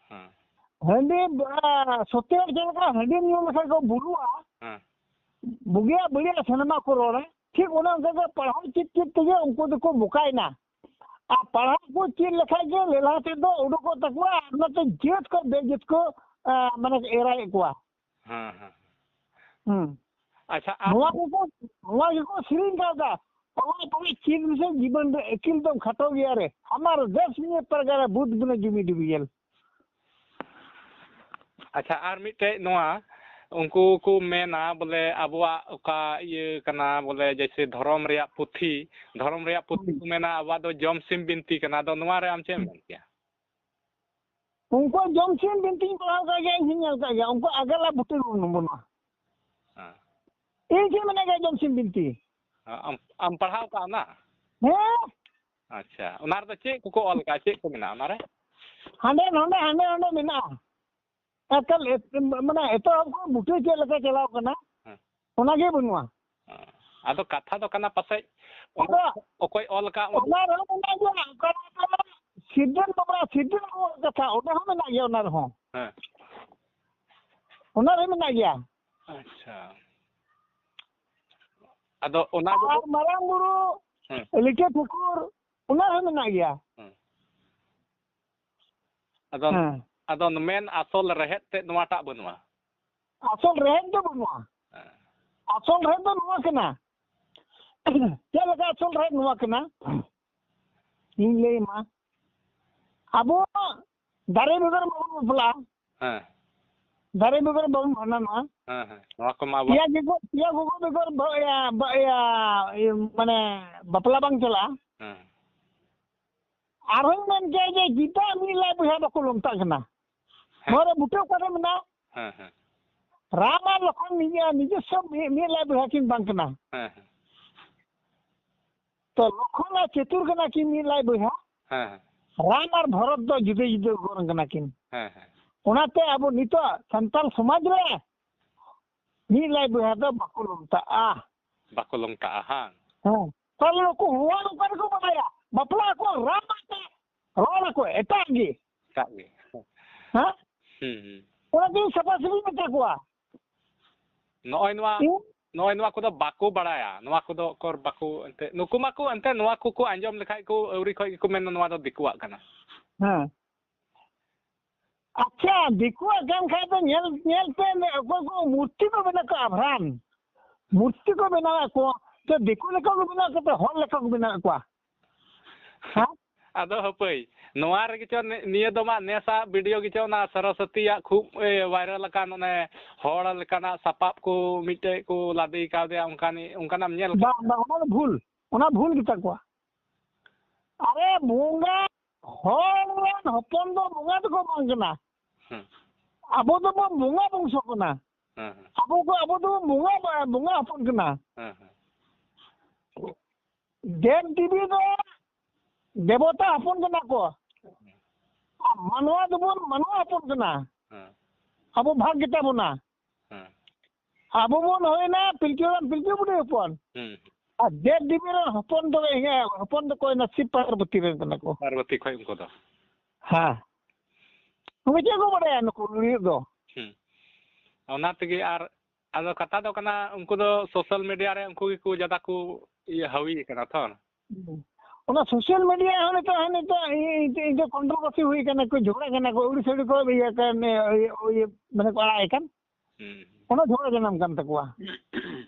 ᱦᱮᱸ᱾ ᱦᱟᱺᱰᱤ, ᱟ, ᱥᱚᱛᱭᱟᱜ ᱪᱮᱫ ᱞᱮᱠᱟ ᱦᱟᱺᱰᱤ ᱧᱩ ᱞᱮᱠᱷᱟᱱ ᱠᱚ ᱵᱩᱞᱩᱜᱼᱟ, ᱦᱮᱸ᱾ ᱵᱩᱜᱤᱭᱟᱜ ᱵᱟᱹᱲᱤᱡᱟᱜ ᱥᱟᱱᱟᱢᱟᱜ ᱠᱚ ᱨᱚᱲᱟ, ᱴᱷᱤᱠ ᱚᱱᱮ ᱚᱱᱠᱟ ᱜᱮ ᱯᱟᱲᱦᱟᱣ ᱪᱮᱫ ᱪᱮᱫ ᱛᱮᱜᱮ ᱩᱱᱠᱩ ᱫᱚᱠᱚ ᱵᱚᱠᱟᱭᱮᱱᱟ᱾ ᱟᱨ ᱯᱟᱲᱦᱟᱣ ᱠᱚ ᱪᱮᱫ ᱞᱮᱠᱷᱟᱡ ᱜᱮ ᱞᱮᱞᱦᱟ ᱛᱮᱫ ᱫᱚ ᱩᱰᱩᱠᱚᱜ ᱛᱟᱠᱚᱣᱟ, ᱟᱨ ᱚᱱᱟᱛᱮ ᱡᱟᱹᱛ ᱠᱚ ᱵᱮᱡᱟᱹᱛ ᱠᱚ, ᱟ, ᱢᱟᱱᱮ ᱮᱨᱟᱭᱮᱫ ᱠᱚᱣᱟ᱾ ᱦᱮᱸ, ᱦᱮᱸ᱾ ᱦᱩᱸ᱾ ᱟᱪᱪᱷᱟ, ᱟᱨ ᱱᱚᱣᱟ ᱜᱮᱠᱚ, ᱱᱚᱣᱟ ᱜᱮᱠᱚ ᱥᱮᱨᱮᱧ ᱠᱟᱣᱫᱟ, "ᱚᱞᱚᱜ ᱯᱟᱲᱦᱟᱜ ᱪᱮᱫ ᱢᱮᱥᱮ ᱡᱤᱵᱚᱱ ᱨᱮ ᱟᱹᱠᱤᱞ ᱫᱚᱢ ᱠᱷᱟᱴᱚ ᱜᱮᱭᱟ ᱨᱮ, ᱦᱟᱢᱟᱨ ᱫᱮᱥ ᱢᱮ ᱯᱟᱨᱜᱟᱱᱟ ᱵᱩᱫᱷ ᱵᱤᱱᱟ ᱡᱩᱢᱤ ᱰᱩᱵᱤᱭᱮᱞ᱾" ᱟᱪᱪᱷᱟ, ᱟᱨ ᱢᱤᱫᱴᱮᱡ ᱱᱚᱣᱟ, ᱩᱱᱠᱩ ᱠᱚ ᱢᱮᱱᱟ ᱵᱚᱞᱮ ᱟᱵᱚᱣᱟᱜ ᱚᱠᱟ ᱤᱭᱟᱹ ᱠᱟᱱᱟ, ᱵᱚᱞᱮ ᱡᱮᱭᱥᱮ ᱫᱷᱚᱨᱚᱢ ᱨᱮᱭᱟᱜ ᱯᱩᱛᱷᱤ, ᱫᱷᱚᱨᱚᱢ ᱨᱮᱭᱟᱜ ᱯᱩᱛᱷᱤ ᱦᱩᱸ᱾ ᱠᱚ ᱢᱮᱱᱟ ᱟᱵᱚᱣᱟᱜ ᱫᱚ ᱡᱚᱢ ᱥᱤᱢ ᱵᱤᱱᱛᱤ ᱠᱟᱱᱟ᱾ ᱟᱫᱚ ᱱᱚᱣᱟ ᱨᱮ ᱟᱢ ᱪᱮᱫ ᱮᱢ ᱦᱩᱸ᱾ ᱢᱮᱱ ᱠᱮᱭᱟ? ᱩᱱᱠᱩᱣᱟᱜ ᱡᱚᱢ ᱥᱤᱢ ᱵᱤᱱᱛᱤᱧ ᱯᱟᱲᱦᱟᱣ ᱠᱟᱜ ᱜᱮᱭᱟ, ᱤᱧ ᱦᱚᱸᱧ ᱧᱮᱞ ᱠᱟᱜ ᱜᱮᱭᱟ᱾ ᱩᱱᱠᱩ ᱟᱜᱟᱞᱟ ᱵᱩᱴᱟᱹ ᱵᱟᱹᱱᱩᱜᱼᱟ᱾ ᱦᱮᱸ᱾ ᱤᱧ ᱴᱷᱮᱱ ᱢᱮᱱᱟᱜ ᱜᱮᱭᱟ ᱡᱚᱢ ᱥᱤᱢ ᱵᱤᱱᱛᱤ᱾ ᱦᱮᱸ, ᱟᱢ, ᱟᱢ ᱯᱟᱲᱦᱟᱣ ᱠᱟᱜᱼᱟ ᱚᱱᱟ? ᱦᱮᱸ᱾ ᱟᱪᱪᱷᱟ, ᱚᱱᱟ ᱨᱮᱫᱚ ᱪᱮᱫ ᱠᱚᱠᱚ ᱚᱞ ᱠᱟᱜᱼᱟ? ᱪᱮᱫ ᱠᱚ ᱢᱮᱱᱟᱜᱼᱟ ᱚᱱᱟᱨᱮ? ᱦᱟᱸᱰᱮ ᱱᱚᱸᱰᱮ, ᱦᱟᱸᱰᱮ ᱱᱚᱸᱰᱮ ᱢᱮᱱᱟᱜᱼᱟ᱾ ᱮᱠᱟᱞ, ᱮᱛ-, ᱢᱟᱱᱮ ᱮᱛᱚᱦᱚᱵ ᱠᱷᱚᱱ ᱵᱩᱴᱟᱹ ᱪᱮᱫ ᱞᱮᱠᱟ ᱪᱟᱞᱟᱣ ᱠᱟᱱᱟ, ᱦᱮᱸ᱾ ᱚᱱᱟᱜᱮ ᱵᱟᱹᱱᱩᱜᱼᱟ᱾ ᱦᱮᱸ᱾ ᱟᱫᱚ ᱠᱟᱛᱷᱟ ᱫᱚ ᱠᱟᱱᱟ ᱯᱟᱥᱮᱡ ᱚᱱᱟ ᱟᱫᱚ ᱚᱠᱚᱭ ᱚᱞ ᱠᱟᱜ ᱩᱱᱤ ᱚᱱᱟ ᱨᱮᱦᱚᱸ ᱢᱮᱱᱟᱜ ᱜᱮᱭᱟ, ᱚᱠᱟ ᱨᱮ ᱥᱤᱨᱡᱚᱱ ᱵᱟᱵᱟ, ᱥᱤᱨᱡᱚᱱ ᱠᱟᱛᱷᱟ, ᱚᱱᱟ ᱦᱚᱸ ᱢᱮᱱᱟᱜ ᱜᱮᱭᱟ ᱚᱱᱟ ᱨᱮᱦᱚᱸ᱾ ᱦᱮᱸ᱾ ᱚᱱᱟ ᱨᱮ ᱢᱮᱱᱟᱜ ᱜᱮᱭᱟ᱾ ᱟᱪᱪᱷᱟ᱾ ᱟᱫᱚ ᱚᱱᱟ ᱜᱮ ᱟᱨ ᱢᱟᱨᱟᱝ ᱵᱩᱨᱩ ᱦᱮᱸ᱾ ᱞᱤᱴᱟᱹ ᱴᱷᱟᱹᱠᱩᱨ, ᱚᱱᱟ ᱨᱮ ᱢᱮᱱᱟᱜ ᱜᱮᱭᱟ᱾ ᱦᱮᱸ᱾ ᱟᱫᱚ, ᱦᱮᱸ᱾ ᱟᱫᱚ ᱢᱮᱱ ᱟᱥᱚᱞ ᱨᱮᱦᱮᱫ ᱛᱮᱫ ᱱᱚᱣᱟᱴᱟᱜ ᱵᱟᱹᱱᱩᱜᱼᱟ᱾ ᱟᱥᱚᱞ ᱨᱮᱦᱮᱫ ᱫᱚ ᱵᱟᱹᱱᱩᱜᱼᱟ᱾ ᱦᱮᱸ᱾ ᱟᱥᱚᱞ ᱨᱮᱦᱮᱫ ᱫᱚ ᱱᱚᱣᱟ ᱠᱟᱱᱟ᱾ ᱪᱮᱫ ᱞᱮᱠᱟ ᱟᱥᱚᱞ ᱨᱮᱦᱮᱫ ᱱᱚᱣᱟ ᱠᱟᱱᱟ? ᱤᱧ ᱞᱟᱹᱭ ᱟᱢᱟ᱾ ᱟᱵᱚ ᱫᱟᱨᱮ ᱵᱮᱜᱚᱨ ᱵᱟᱵᱚᱱ ᱵᱟᱯᱞᱟᱜᱼᱟ᱾ ᱦᱮᱸ᱾ ᱫᱟᱨᱮ ᱵᱮᱜᱚᱨ ᱵᱟᱵᱚᱱ ᱵᱷᱟᱸᱰᱟᱱᱚᱜᱼᱟ᱾ ᱦᱮᱸ, ᱦᱮᱸ᱾ ᱱᱚᱣᱟ ᱠᱚᱢᱟ ᱟᱵᱚᱣᱟᱜ ᱯᱮᱭᱟ ᱜᱚᱜᱚ, ᱯᱮᱭᱟ ᱜᱚᱜᱚ ᱵᱮᱜᱚᱨ ᱵᱟ-, ᱤᱭᱟ, ᱵᱟ-, ᱤᱭᱟ, ᱤᱭᱟ, ᱢᱟᱱᱮ ᱵᱟᱯᱞᱟ ᱵᱟᱝ ᱪᱟᱞᱟᱜᱼᱟ᱾ ᱦᱮᱸ᱾ ᱟᱨᱦᱚᱸᱧ ᱢᱮᱱ ᱠᱮᱭᱟ ᱡᱮ ᱪᱮᱫᱟᱜ ᱢᱤᱫ ᱞᱟᱡ ᱵᱚᱭᱦᱟ ᱵᱟᱠᱚ ᱞᱚᱢᱛᱟᱜ ᱠᱟᱱᱟ? ᱦᱮᱸ᱾ ᱱᱚᱣᱟ ᱨᱮ ᱵᱩᱴᱟᱹ ᱚᱠᱟᱨᱮ ᱢᱮᱱᱟᱜᱼᱟ? ᱦᱮᱸ, ᱦᱮᱸ᱾ ᱨᱟᱢ ᱟᱨ ᱞᱚᱠᱷᱚᱱ ᱱᱤᱡᱮ-, ᱱᱤᱡᱚᱥᱥᱚ ᱢᱤᱫ, ᱢᱤᱫ ᱞᱟᱡ ᱵᱚᱭᱦᱟ ᱠᱤᱱ ᱵᱟᱝ ᱠᱟᱱᱟ᱾ ᱦᱮᱸ, ᱦᱮᱸ᱾ ᱛᱚ ᱞᱚᱠᱷᱚᱱ ᱟᱨ ᱪᱟᱹᱛᱩᱨ ᱠᱟᱱᱟ ᱠᱤᱱ ᱢᱤᱫ ᱞᱟᱡ ᱵᱚᱭᱦᱟ᱾ ᱦᱮᱸ, ᱦᱮᱸ᱾ ᱨᱟᱢ ᱟᱨ ᱵᱷᱚᱨᱚᱛ ᱫᱚ ᱡᱩᱫᱟᱹ ᱡᱩᱫᱟᱹ ᱜᱚᱨᱚᱝ ᱠᱟᱱᱟ ᱠᱤᱱ᱾ ᱦᱮᱸ, ᱦᱮᱸ᱾ ᱚᱱᱟᱛᱮ ᱟᱵᱚ ᱱᱤᱛᱚᱜ ᱥᱟᱱᱛᱟᱲ ᱥᱚᱢᱟᱡᱽ ᱨᱮ ᱢᱤᱫ ᱞᱟᱡ ᱵᱚᱭᱦᱟ ᱫᱚ ᱵᱟᱠᱚ ᱞᱚᱢᱛᱟᱜᱼᱟ᱾ ᱵᱟᱠᱚ ᱞᱚᱢᱛᱟᱜᱼᱟ, ᱦᱟᱝ? ᱦᱮᱸ᱾ ᱛᱟᱦᱞᱮ ᱱᱩᱠᱩ ᱦᱚᱲ ᱚᱠᱟ ᱨᱮᱠᱚ ᱵᱟᱲᱟᱭᱟ? ᱵᱟᱯᱞᱟ ᱟᱠᱚ, ᱨᱟᱢ ᱟᱛᱮ ᱨᱚᱲ ᱟᱠᱚ, ᱮᱴᱟᱜ ᱜᱮ᱾ ᱮᱴᱟᱜ ᱜᱮ᱾ ᱦᱮᱸ? ᱦᱩᱸ, ᱦᱩᱸ᱾ ᱚᱱᱟ ᱛᱮᱜᱮ ᱥᱟᱯᱷᱟ ᱥᱟᱹᱯᱷᱤ ᱢᱮᱛᱟ ᱠᱚᱣᱟ᱾ ᱱᱚᱜᱼᱚᱭ ᱱᱚᱣᱟ, ᱦᱩᱸ? ᱱᱚᱜᱼᱚᱭ ᱱᱚᱣᱟ ᱠᱚᱫᱚ ᱵᱟᱠᱚ ᱵᱟᱲᱟᱭᱟ᱾ ᱱᱚᱣᱟ ᱠᱚᱫᱚ ᱚᱠᱚᱨ ᱵᱟᱠᱚ, ᱮᱱᱛᱮ, ᱱᱩᱠᱩ ᱢᱟᱠᱚ, ᱮᱱᱛᱮ, ᱱᱚᱣᱟ ᱠᱚᱠᱚ ᱟᱸᱡᱚᱢ ᱞᱮᱠᱷᱟᱡ ᱠᱚ, ᱟᱹᱣᱨᱤ ᱠᱷᱚᱡ ᱜᱮᱠᱚ ᱢᱮᱱᱟ, "ᱱᱚᱣᱟ ᱫᱚ ᱫᱤᱠᱩᱣᱟᱜ ᱠᱟᱱᱟ᱾" ᱦᱮᱸ᱾ ᱟᱪᱪᱷᱟ, ᱫᱤᱠᱩᱣᱟᱜ ᱠᱟᱱ ᱠᱷᱟᱡ ᱫᱚ ᱧᱮᱞ, ᱧᱮᱞ ᱯᱮ, ᱚᱠᱚᱭ ᱠᱚ ᱢᱩᱨᱛᱤ ᱠᱚ ᱵᱮᱱᱟᱣ ᱠᱟᱜᱼᱟ, ᱟᱵᱷᱨᱟᱱ ᱢᱩᱨᱛᱤ ᱠᱚ ᱵᱮᱱᱟᱣᱮᱫ ᱠᱚ, ᱛᱚ ᱫᱤᱠᱩ ᱞᱮᱠᱟ ᱠᱚ ᱵᱮᱱᱟᱣ ᱠᱟᱛᱮ ᱦᱚᱲ ᱞᱮᱠᱟ ᱠᱚ ᱵᱮᱱᱟᱣᱮᱫ ᱠᱚᱣᱟ᱾ ᱦᱮᱸ? ᱟᱫᱚ ᱦᱟᱹᱯᱟᱹᱭ, ᱱᱚᱣᱟ ᱨᱮᱜᱮ ᱪᱚ ᱱᱤ-, ᱱᱤᱭᱟᱹ ᱫᱚ ᱢᱟ ᱱᱮᱥᱟᱜ video ᱜᱮ ᱪᱚ ᱚᱱᱟ ᱥᱚᱨᱚᱥᱚᱛᱤᱭᱟᱜ ᱠᱷᱩᱵ, ᱮ, viral ᱟᱠᱟᱱ, ᱚᱱᱮ ᱦᱚᱲ ᱞᱮᱠᱟᱱᱟᱜ ᱥᱟᱯᱟᱵ ᱠᱚ ᱢᱤᱫᱴᱮᱡ ᱠᱚ ᱞᱟᱫᱮ ᱠᱟᱣᱫᱮᱭᱟ, ᱚᱱᱠᱟᱱᱤ-, ᱚᱱᱠᱟᱱᱟᱜ ᱮᱢ ᱧᱮᱞ ᱠᱟᱫᱟ? ᱵᱟᱝ, ᱵᱟᱝ, ᱚᱱᱟ ᱫᱚ ᱵᱷᱩᱞ, ᱚᱱᱟ ᱵᱷᱩᱞ ᱜᱮᱛᱟ ᱠᱚᱣᱟ᱾ ᱟᱨᱮ ᱵᱚᱸᱜᱟ, ᱦᱚᱲ ᱨᱮᱱ ᱦᱚᱯᱚᱱ ᱫᱚ ᱵᱚᱸᱜᱟ ᱫᱚᱠᱚ ᱵᱟᱝ ᱠᱟᱱᱟ᱾ ᱦᱮᱸ᱾ ᱟᱵᱚ ᱫᱚᱵᱚ ᱵᱚᱸᱜᱟ ᱵᱚᱝᱥᱚ ᱠᱟᱱᱟ᱾ ᱦᱮᱸ, ᱦᱮᱸ᱾ ᱟᱵᱚ ᱠᱚ, ᱟᱵᱚ ᱫᱚᱵᱚ ᱵᱚᱸᱜᱟ, ᱵᱚᱸᱜᱟ ᱦᱚᱯᱚᱱ ᱠᱟᱱᱟ᱾ ᱦᱮᱸ, ᱦᱮᱸ᱾ ᱫᱮᱵ ᱫᱮᱵᱤ ᱫᱚ ᱫᱮᱵᱚᱛᱟ ᱦᱚᱯᱚᱱ ᱠᱟᱱᱟ ᱠᱚ᱾ ᱟᱨ ᱢᱟᱱᱣᱟ ᱫᱚᱵᱚᱱ ᱢᱟᱱᱣᱟ ᱦᱚᱯᱚᱱ ᱠᱟᱱᱟ᱾ ᱦᱮᱸ᱾ ᱟᱵᱚ ᱵᱷᱟᱜᱽ ᱜᱮᱛᱟ ᱵᱚᱱᱟ᱾ ᱦᱮᱸ᱾ ᱟᱵᱚ ᱵᱚᱱ ᱦᱩᱭᱱᱟ ᱯᱤᱞᱪᱩ ᱦᱟᱲᱟᱢ ᱯᱤᱞᱪᱩ ᱵᱩᱰᱷᱤ ᱦᱚᱯᱚᱱ᱾ ᱦᱩᱸ᱾ ᱟᱨ ᱫᱮᱵ ᱫᱮᱵᱤ ᱨᱮᱱ ᱦᱚᱯᱚᱱ ᱫᱚ, ᱤᱭᱟᱹ, ᱦᱚᱯᱚᱱ ᱫᱚᱠᱚ ᱦᱩᱭᱱᱟ ᱥᱤᱵ ᱯᱟᱨᱵᱚᱛᱤ ᱨᱮᱱ ᱠᱟᱱᱟ ᱠᱚ᱾ ᱯᱟᱨᱵᱚᱛᱤ ᱠᱷᱚᱡ ᱩᱱᱠᱩ ᱫᱚ᱾ ᱦᱮᱸ᱾ ᱩᱱᱠᱩ ᱪᱮᱫ ᱠᱚ ᱵᱟᱲᱟᱭᱟ ᱱᱩᱠᱩ ᱞᱩᱲᱤᱭᱟᱹ ᱫᱚ? ᱦᱩᱸ᱾ ᱚᱱᱟ ᱛᱮᱜᱮ ᱟᱨ, ᱟᱫᱚ ᱠᱟᱛᱷᱟ ᱫᱚ ᱠᱟᱱᱟ, ᱩᱱᱠᱩ ᱫᱚ social media ᱨᱮ ᱩᱱᱠᱩ ᱜᱮᱠᱚ ᱡᱟᱫᱟ ᱠᱚ ᱤᱭᱟᱹ ᱦᱟᱹᱣᱤ ᱠᱟᱱᱟ ᱛᱚ᱾ ᱦᱩᱸ᱾ ᱚᱱᱟ social media ᱦᱚᱸ ᱱᱤᱛᱚᱜ, ᱦᱚᱸ ᱱᱤᱛᱚᱜ ᱤ-, ᱤ-, ᱤ-, controversy ᱦᱩᱭ ᱠᱟᱱᱟ, ᱠᱚ ᱡᱷᱚᱜᱽᱲᱟ ᱠᱟᱱᱟ ᱠᱚ, ᱟᱹᱣᱲᱤ ᱥᱟᱹᱣᱲᱤ ᱠᱚ ᱤᱭᱟᱹ ᱠᱟᱱ, ᱤᱭᱟᱹ, ᱤᱭᱟᱹ, ᱢᱟᱱᱮ ᱠᱚ ᱟᱲᱟᱜ ᱮ ᱠᱟᱱ᱾ ᱦᱩᱸ᱾ ᱚᱱᱟ ᱡᱷᱚᱜᱽᱲᱟ ᱡᱟᱱᱟᱢ ᱠᱟᱱ ᱛᱟᱠᱚᱣᱟ᱾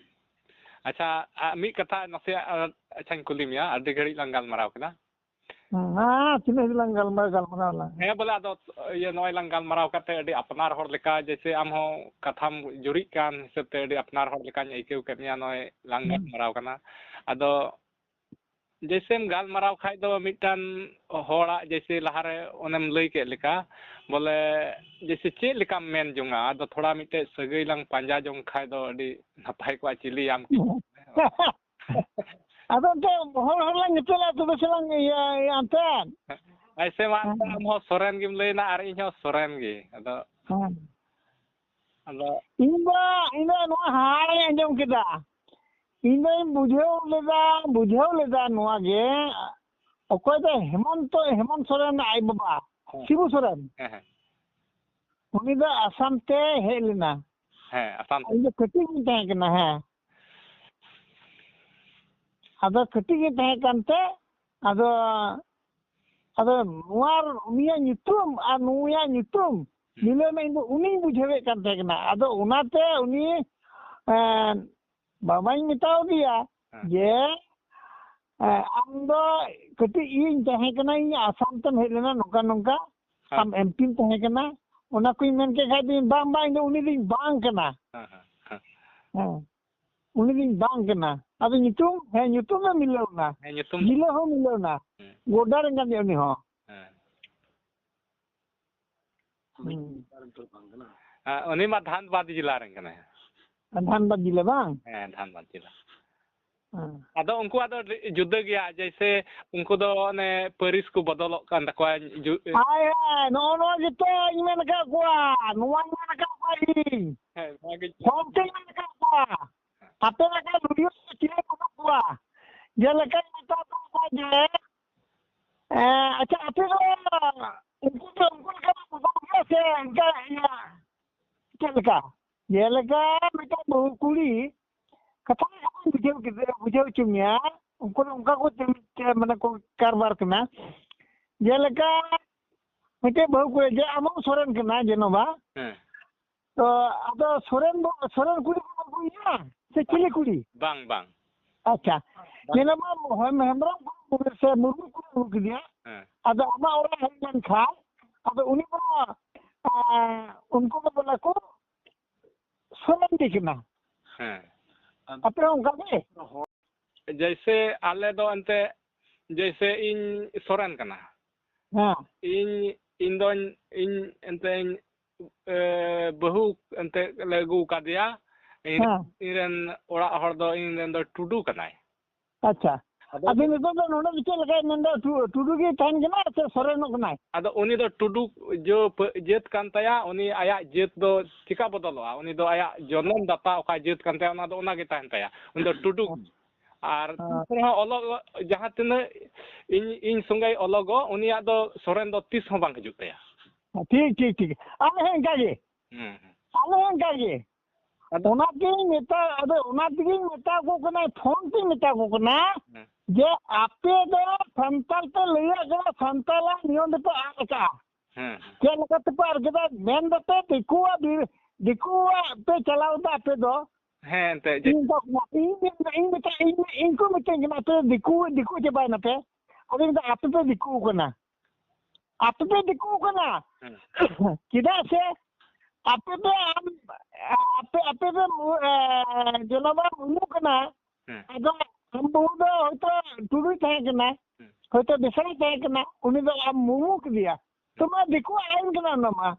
ᱟᱪᱪᱷᱟ, ᱟ, ᱢᱤᱫ ᱠᱟᱛᱷᱟ ᱱᱟᱥᱮᱭᱟᱜ, ᱟ, ᱟᱪᱪᱷᱟᱧ ᱠᱩᱞᱤ ᱢᱮᱭᱟ, ᱟᱹᱰᱤ ᱜᱷᱟᱹᱲᱤᱡ ᱞᱟᱝ ᱜᱟᱞᱢᱟᱨᱟᱣ ᱠᱮᱫᱟ᱾ ᱦᱮᱸ, ᱦᱮᱸ, ᱛᱤᱱᱟᱹᱜ ᱦᱟᱹᱵᱤᱡ ᱞᱟᱝ ᱜᱟᱞᱢᱟᱨᱟᱣ, ᱜᱟᱞᱢᱟᱨᱟᱣ ᱞᱟᱝ᱾ ᱦᱮᱸ, ᱵᱚᱞᱮ, ᱟᱫᱚ ᱤᱭᱟᱹ, ᱱᱚᱜᱼᱚᱭ ᱞᱟᱝ ᱜᱟᱞᱢᱟᱨᱟᱣ ᱠᱟᱛᱮ ᱟᱹᱰᱤ ᱟᱯᱱᱟᱨ ᱦᱚᱲ ᱞᱮᱠᱟ, ᱡᱮᱭᱥᱮ ᱟᱢ ᱦᱚᱸ ᱠᱟᱛᱷᱟᱢ ᱡᱩᱨᱤᱜ ᱠᱟᱱ ᱦᱤᱥᱟᱹᱵ ᱛᱮ ᱟᱹᱰᱤ ᱟᱯᱱᱟᱨ ᱦᱚᱲ ᱞᱮᱠᱟᱧ ᱟᱹᱭᱠᱟᱹᱣ ᱠᱮᱫ ᱢᱮᱭᱟ, ᱱᱚᱜᱼᱚᱭ ᱞᱟᱝ ᱦᱩᱸ᱾ ᱜᱟᱞᱢᱟᱨᱟᱣ ᱠᱟᱱᱟ᱾ ᱟᱫᱚ ᱡᱮᱭᱥᱮᱢ ᱜᱟᱞᱢᱟᱨᱟᱣ ᱠᱷᱟᱡ ᱫᱚ ᱢᱤᱫᱴᱟᱝ ᱦᱚᱲᱟᱜ, ᱡᱮᱭᱥᱮ ᱞᱟᱦᱟᱨᱮ ᱚᱱᱮᱢ ᱞᱟᱹᱭ ᱠᱮᱫ ᱞᱮᱠᱟ, ᱵᱚᱞᱮ, ᱡᱮᱭᱥᱮ ᱪᱮᱫ ᱞᱮᱠᱟᱢ ᱢᱮᱱ ᱡᱚᱝᱟ, ᱟᱫᱚ ᱛᱷᱚᱲᱟ ᱢᱤᱫᱴᱮᱡ ᱥᱟᱹᱜᱟᱹᱭ ᱞᱟᱝ ᱯᱟᱸᱡᱟ ᱡᱚᱝ ᱠᱷᱟᱡ ᱫᱚ ᱟᱹᱰᱤ ᱱᱟᱯᱟᱭ ᱠᱚᱜᱼᱟ᱾ ᱪᱤᱞᱤᱭᱟᱢ ᱠᱤ? ᱟᱫᱚ ᱮᱱᱛᱮ ᱦᱚᱲ, ᱦᱚᱲ ᱞᱟᱝ ᱧᱮᱯᱮᱞᱟ, ᱛᱚᱵᱮ ᱥᱮ ᱞᱟᱝ ᱤᱭᱟᱹ, ᱤᱭᱟᱹ ᱮᱱᱛᱮ᱾ ᱟᱭᱥᱮ ᱢᱟ, ᱦᱮᱸ᱾ ᱟᱢ ᱦᱚᱸ ᱥᱚᱨᱮᱱ ᱜᱮᱢ ᱞᱟᱹᱭᱱᱟ ᱟᱨ ᱤᱧ ᱦᱚᱸ ᱥᱚᱨᱮᱱ ᱜᱮ᱾ ᱟᱫᱚ, ᱦᱮᱸ᱾ ᱟᱫᱚ ᱤᱧ ᱫᱚ, ᱤᱧ ᱫᱚ ᱱᱚᱣᱟ ᱦᱟᱦᱟᱲᱟᱧ ᱟᱸᱡᱚᱢ ᱠᱮᱫᱟ᱾ ᱤᱧ ᱫᱚᱧ ᱵᱩᱡᱷᱟᱹᱣ ᱞᱮᱫᱟ, ᱵᱩᱡᱷᱟᱹᱣ ᱞᱮᱫᱟ ᱱᱚᱣᱟ ᱜᱮ, ᱚᱠᱚᱭ ᱫᱚ ᱦᱮᱢᱚᱱᱛᱚ, ᱦᱮᱢᱚᱱᱛ ᱥᱚᱨᱮᱱ ᱟᱡ ᱵᱟᱵᱟ, ᱦᱮᱸ᱾ ᱥᱤᱵᱩ ᱥᱚᱨᱮᱱ᱾ ᱦᱮᱸ, ᱦᱮᱸ᱾ ᱩᱱᱤ ᱫᱚ ᱟᱥᱟᱢ ᱛᱮ ᱦᱮᱡ ᱞᱮᱱᱟ᱾ ᱦᱮᱸ, ᱟᱥᱟᱢ ᱛᱮ᱾ ᱤᱧ ᱫᱚ ᱠᱟᱹᱴᱤᱡ ᱜᱤᱧ ᱛᱟᱦᱮᱸ ᱠᱟᱱᱟ, ᱦᱮᱸ᱾ ᱟᱫᱚ ᱠᱟᱹᱴᱤᱡ ᱜᱤᱧ ᱛᱟᱦᱮᱸ ᱠᱟᱱᱛᱮ, ᱟᱫᱚ, ᱟᱫᱚ ᱱᱚᱣᱟ, ᱩᱱᱤᱭᱟᱜ ᱧᱩᱛᱩᱢ ᱟᱨ ᱱᱩᱭᱟᱜ ᱧᱩᱛᱩᱢ ᱦᱩᱸ᱾ ᱢᱤᱞᱟᱹᱣ ᱢᱮ, ᱤᱧ ᱫᱚ ᱩᱱᱤᱧ ᱵᱩᱡᱷᱟᱹᱣᱮᱫ ᱠᱟᱱ ᱛᱟᱦᱮᱸ ᱠᱟᱱᱟ᱾ ᱟᱫᱚ ᱚᱱᱟᱛᱮ ᱩᱱᱤ, ᱮᱸ, ᱵᱟᱵᱟᱧ ᱢᱮᱛᱟᱣ ᱫᱮᱭᱟ ᱦᱮᱸ᱾ ᱡᱮ, ᱮᱸ, ᱟᱢ ᱫᱚ ᱠᱟᱹᱴᱤᱡ ᱤᱭᱟᱹᱧ ᱛᱟᱦᱮᱸ ᱠᱟᱱᱟ, ᱤᱧ ᱟᱥᱟᱢ ᱛᱮᱢ ᱦᱮᱡ ᱞᱮᱱᱟ, ᱱᱚᱝᱠᱟ ᱱᱚᱝᱠᱟ, ᱦᱮᱸ᱾ ᱟᱢ ᱮᱢ ᱯᱤᱢ ᱛᱟᱦᱮᱸ ᱠᱟᱱᱟ, ᱚᱱᱟ ᱠᱚᱧ ᱢᱮᱱ ᱠᱮᱫ ᱠᱷᱟᱡ ᱫᱚᱧ, ᱵᱟᱝ, ᱵᱟᱝ, ᱤᱧ ᱫᱚ ᱩᱱᱤ ᱫᱚᱧ ᱵᱟᱝ ᱠᱟᱱᱟ᱾ ᱦᱮᱸ, ᱦᱮᱸ, ᱦᱮᱸ᱾ ᱦᱮᱸ, ᱩᱱᱤ ᱫᱚᱧ ᱵᱟᱝ ᱠᱟᱱᱟ᱾ ᱟᱫᱚ ᱧᱩᱛᱩᱢ, ᱦᱮᱸ, ᱧᱩᱛᱩᱢ ᱫᱚ ᱢᱤᱞᱟᱹᱣ ᱮᱱᱟ, ᱦᱮᱸ, ᱧᱩᱛᱩᱢ ᱫᱚ᱾ ᱡᱤᱞᱟᱹ ᱦᱚᱸ ᱢᱤᱞᱟᱹᱣ ᱮᱱᱟ, ᱦᱮᱸ᱾ ᱜᱚᱰᱰᱟ ᱨᱮᱱ ᱠᱟᱱ ᱜᱮᱭᱟ ᱩᱱᱤ ᱦᱚᱸ᱾ ᱦᱮᱸ᱾ ᱦᱩᱸ᱾ ᱦᱮᱸ, ᱩᱱᱤ ᱢᱟ ᱫᱷᱟᱱᱵᱟᱫᱽ ᱡᱮᱞᱟ ᱨᱮᱱ ᱠᱟᱱᱟᱭ᱾ ᱫᱷᱟᱱᱵᱟᱫᱽ ᱡᱮᱞᱟ ᱵᱟᱝ? ᱦᱮᱸ, ᱫᱷᱟᱱᱵᱟᱫᱽ ᱡᱮᱞᱟ᱾ ᱦᱮᱸ᱾ ᱟᱫᱚ ᱩᱱᱠᱩᱣᱟᱜ ᱫᱚ ᱡᱩᱫᱟᱹ ᱜᱮᱭᱟ, ᱡᱮᱭᱥᱮ ᱩᱱᱠᱩ ᱫᱚ ᱚᱱᱮ ᱯᱟᱹᱨᱤᱥ ᱠᱚ ᱵᱚᱫᱚᱞᱚᱜ ᱠᱟᱱ ᱛᱟᱠᱚᱣᱟ᱾ ᱡᱩ- ᱦᱳᱭ, ᱦᱳᱭ, ᱱᱚᱜᱼᱚ ᱱᱚᱣᱟ ᱜᱮᱛᱚᱧ ᱢᱮᱱ ᱟᱠᱟᱫ ᱠᱚᱣᱟ, ᱱᱚᱣᱟᱧ ᱢᱮᱱ ᱟᱠᱟᱫ ᱠᱚᱣᱟ ᱤᱧ᱾ ᱦᱮᱸ, ᱱᱚᱣᱟ ᱜᱮ᱾ ᱦᱚᱲ ᱴᱷᱮᱱ ᱢᱮᱱ ᱟᱠᱟᱫ ᱠᱚᱣᱟ, ᱟᱯᱮ ᱞᱮᱠᱟ ᱞᱩᱰᱤᱭᱟᱹ ᱪᱮᱫ ᱵᱟᱹᱱᱩᱜ ᱠᱚᱣᱟ᱾ ᱡᱮᱞᱮᱠᱟᱧ ᱢᱮᱛᱟ ᱠᱚ ᱠᱟᱱᱟ ᱡᱮ, ᱮᱸ, ᱟᱪᱪᱷᱟ, ᱟᱯᱮ ᱫᱚ ᱩᱱᱠᱩ ᱫᱚ ᱩᱱᱠᱩ ᱞᱮᱠᱟ ᱫᱚ ᱵᱟᱠᱚ ᱵᱩᱡᱷᱟᱹᱣᱟ ᱥᱮ ᱚᱱᱠᱟ ᱤᱭᱟᱹ ᱪᱮᱫ ᱞᱮᱠᱟ? ᱡᱮᱞᱮᱠᱟ ᱢᱤᱫᱴᱟᱝ ᱵᱟᱹᱦᱩ ᱠᱩᱲᱤ ᱠᱟᱛᱷᱟ ᱞᱮᱠᱟ ᱠᱚ ᱵᱩᱡᱷᱟᱹᱣ ᱠᱮᱫᱟ, ᱵᱩᱡᱷᱟᱹᱣ ᱦᱚᱪᱚ ᱢᱮᱭᱟ, ᱩᱱᱠᱩ ᱫᱚ ᱚᱱᱠᱟ ᱠᱚ ᱛᱮ-, ᱛᱮ-, ᱢᱟᱱᱮ ᱠᱚ ᱠᱟᱨᱵᱟᱨ ᱠᱟᱱᱟ᱾ ᱡᱮᱞᱮᱠᱟ ᱢᱤᱫᱴᱮᱡ ᱵᱟᱹᱦᱩ ᱠᱩᱲᱤ ᱡᱮ ᱟᱢ ᱦᱚᱸ ᱥᱚᱨᱮᱱ ᱠᱟᱱᱟ ᱡᱮᱱᱚ ᱵᱟ, ᱦᱮᱸ᱾ ᱛᱚ ᱟᱫᱚ ᱥᱚᱨᱮᱱ ᱵᱚ-, ᱥᱚᱨᱮᱱ ᱠᱩᱲᱤ ᱵᱚᱱ ᱟᱹᱜᱩᱭᱮᱭᱟ ᱥᱮ ᱪᱤᱞᱤ ᱠᱩᱲᱤ? ᱵᱟᱝ, ᱵᱟᱝ᱾ ᱟᱪᱪᱷᱟ, ᱧᱮᱞ ᱢᱟ ᱦᱮᱢ-, ᱦᱮᱢᱵᱨᱚᱢ ᱠᱚ ᱥᱮ ᱢᱩᱨᱢᱩ ᱠᱚ ᱟᱹᱜᱩ ᱠᱮᱫᱮᱭᱟ᱾ ᱦᱮᱸ᱾ ᱟᱫᱚ ᱟᱢᱟᱜ ᱚᱲᱟᱜ ᱦᱮᱡ ᱞᱮᱱᱠᱷᱟᱱ ᱟᱫᱚ ᱩᱱᱤ ᱢᱟ, ᱟᱸ, ᱩᱱᱠᱩ ᱫᱚ ᱵᱚᱞᱮ ᱠᱚ ᱥᱚᱨᱮᱱ ᱜᱮ ᱠᱟᱱᱟ᱾ ᱦᱮᱸ᱾ ᱟᱯᱮ ᱦᱚᱸ ᱚᱱᱠᱟ ᱜᱮ? ᱡᱮᱭᱥᱮ ᱟᱞᱮ ᱫᱚ ᱮᱱᱛᱮ, ᱡᱮᱭᱥᱮ ᱤᱧ ᱥᱚᱨᱮᱱ ᱠᱟᱱᱟ᱾ ᱦᱮᱸ᱾ ᱤᱧ, ᱤᱧ ᱫᱚᱧ, ᱤᱧ ᱮᱱᱛᱮ ᱤᱧ, ᱮ, ᱵᱟᱹᱦᱩ ᱮᱱᱛᱮ ᱞᱮ ᱟᱹᱜᱩ ᱟᱠᱟᱫᱮᱭᱟ᱾ ᱤᱧ, ᱦᱮᱸ᱾ ᱤᱧ ᱨᱮᱱ ᱚᱲᱟᱜ ᱦᱚᱲ ᱫᱚ ᱤᱧ ᱨᱮᱱ ᱫᱚ ᱴᱩᱰᱩ ᱠᱟᱱᱟᱭ᱾ ᱟᱪᱪᱷᱟ᱾ ᱟᱫᱚ ᱟᱫᱚ ᱱᱤᱛᱚᱜ ᱫᱚ ᱱᱚᱰᱮ ᱫᱚ ᱪᱮᱫ ᱞᱮᱠᱟᱭ ᱢᱮᱱᱫᱟ? ᱴᱩ-, ᱴᱩᱰᱩ ᱜᱮᱭ ᱛᱟᱦᱮᱱ ᱠᱟᱱᱟ ᱥᱮ ᱥᱚᱨᱮᱱᱚᱜ ᱠᱟᱱᱟᱭ? ᱟᱫᱚ ᱩᱱᱤ ᱫᱚ ᱴᱩᱰᱩ ᱡᱟᱹ-, ᱯᱟᱹ-, ᱡᱟᱹᱛ ᱠᱟᱱ ᱛᱟᱭᱟ, ᱩᱱᱤ ᱟᱭᱟᱜ ᱡᱟᱹᱛ ᱫᱚ ᱪᱤᱠᱟ ᱵᱚᱫᱚᱞᱚᱜᱼᱟ? ᱩᱱᱤ ᱫᱚ ᱟᱭᱟᱜ ᱡᱚᱱᱚᱢ ᱫᱟᱛᱟ ᱚᱠᱟ ᱡᱟᱹᱛ ᱠᱟᱱ ᱛᱟᱭᱟ, ᱚᱱᱟ ᱫᱚ ᱚᱱᱟ ᱜᱮ ᱛᱟᱦᱮᱱ ᱛᱟᱭᱟ᱾ ᱩᱱᱤ ᱫᱚ ᱴᱩᱰᱩ᱾ ᱦᱮᱸ᱾ ᱟᱨ ᱦᱮᱸ᱾ ᱛᱤᱥ ᱨᱮᱦᱚᱸ ᱚᱞᱚᱜ, ᱡᱟᱦᱟᱸ ᱛᱤᱱᱟᱹᱜ ᱤᱧ, ᱤᱧ ᱥᱚᱸᱜᱮᱭ ᱚᱞᱚᱜᱚᱜ, ᱩᱱᱤᱭᱟᱜ ᱫᱚ ᱥᱚᱨᱮᱱ ᱫᱚ ᱛᱤᱥ ᱦᱚᱸ ᱵᱟᱝ ᱦᱤᱡᱩᱜ ᱛᱟᱭᱟ᱾ ᱴᱷᱤᱠ, ᱴᱷᱤᱠ, ᱴᱷᱤᱠ᱾ ᱟᱞᱮ ᱦᱚᱸ ᱚᱱᱠᱟ ᱜᱮ᱾ ᱦᱮᱸ, ᱦᱮᱸ᱾ ᱟᱞᱮ ᱦᱚᱸ ᱚᱱᱠᱟ ᱜᱮ᱾ ᱟᱫᱚ ᱚᱱᱟᱛᱮᱧ ᱢᱮᱛᱟ, ᱟᱫᱚ ᱚᱱᱟ ᱛᱮᱜᱮᱧ ᱢᱮᱛᱟ ᱠᱚ ᱠᱟᱱᱟ, ᱯᱷᱳᱱ ᱛᱮᱧ ᱢᱮᱛᱟ ᱠᱚ ᱠᱟᱱᱟ ᱦᱮᱸ᱾ ᱡᱮ ᱟᱯᱮ ᱫᱚ ᱥᱟᱱᱛᱟᱲ ᱯᱮ ᱞᱟᱹᱭᱟᱜ ᱠᱟᱱᱟ, ᱥᱟᱱᱛᱟᱲᱟᱜ ᱱᱤᱭᱚᱢ ᱫᱚᱯᱮ ᱟᱫ ᱟᱠᱟᱜᱼᱟ᱾ ᱦᱮᱸ, ᱦᱮᱸ᱾ ᱪᱮᱫ ᱞᱮᱠᱟ ᱛᱮᱯᱮ ᱟᱫ ᱠᱮᱫᱟ? ᱢᱮᱱ ᱫᱟᱯᱮ ᱫᱤᱠᱩᱣᱟᱜ ᱵᱤᱨ-, ᱫᱤᱠᱩᱣᱟᱜ ᱯᱮ ᱪᱟᱞᱟᱣ ᱮᱫᱟ ᱟᱯᱮ ᱫᱚ᱾ ᱦᱮᱸ, ᱮᱱᱛᱮ ᱡᱮ ᱤᱧ ᱫᱚ, ᱤᱧ, ᱤᱧ, ᱤᱧ ᱢᱮᱛᱟ-, ᱤᱧ, ᱤᱧ ᱠᱚ ᱢᱤᱛᱟᱹᱧ ᱠᱟᱱᱟ, "ᱟᱯᱮ ᱫᱚ ᱫᱤᱠᱩ, ᱫᱤᱠᱩ ᱪᱟᱵᱟᱭ ᱱᱟᱯᱮ?" ᱟᱫᱚᱧ ᱢᱮᱛᱟ, "ᱟᱯᱮ ᱯᱮ ᱫᱤᱠᱩ ᱠᱟᱱᱟ, ᱟᱯᱮ ᱯᱮ ᱫᱤᱠᱩ ᱠᱟᱱᱟ᱾" ᱦᱮᱸ᱾ ᱪᱮᱫᱟᱜ ᱥᱮ ᱟᱯᱮ ᱯᱮ, ᱟᱢ, ᱟᱯᱮ, ᱟᱯᱮ ᱯᱮ ᱢᱩ-, ᱮ, ᱡᱚᱱᱚᱢ ᱢᱩᱨᱢᱩ ᱠᱟᱱᱟ, ᱦᱮᱸ᱾ ᱟᱫᱚ ᱟᱢ ᱵᱟᱹᱦᱩ ᱫᱚ ᱦᱚᱭᱛᱳ ᱴᱩᱰᱩᱭ ᱛᱟᱦᱮᱸ ᱠᱟᱱᱟ, ᱦᱮᱸ᱾ ᱦᱚᱭᱛᱳ ᱵᱮᱥᱨᱟᱭ ᱛᱟᱦᱮᱸ ᱠᱟᱱᱟ, ᱩᱱᱤ ᱫᱚ ᱟᱢ ᱢᱩᱨᱢᱩ ᱠᱮᱫᱮᱭᱟ᱾ ᱛᱚ ᱢᱟ ᱫᱤᱠᱩᱣᱟᱜ ᱟᱭᱤᱱ ᱠᱟᱱᱟ ᱚᱱᱟ ᱢᱟ᱾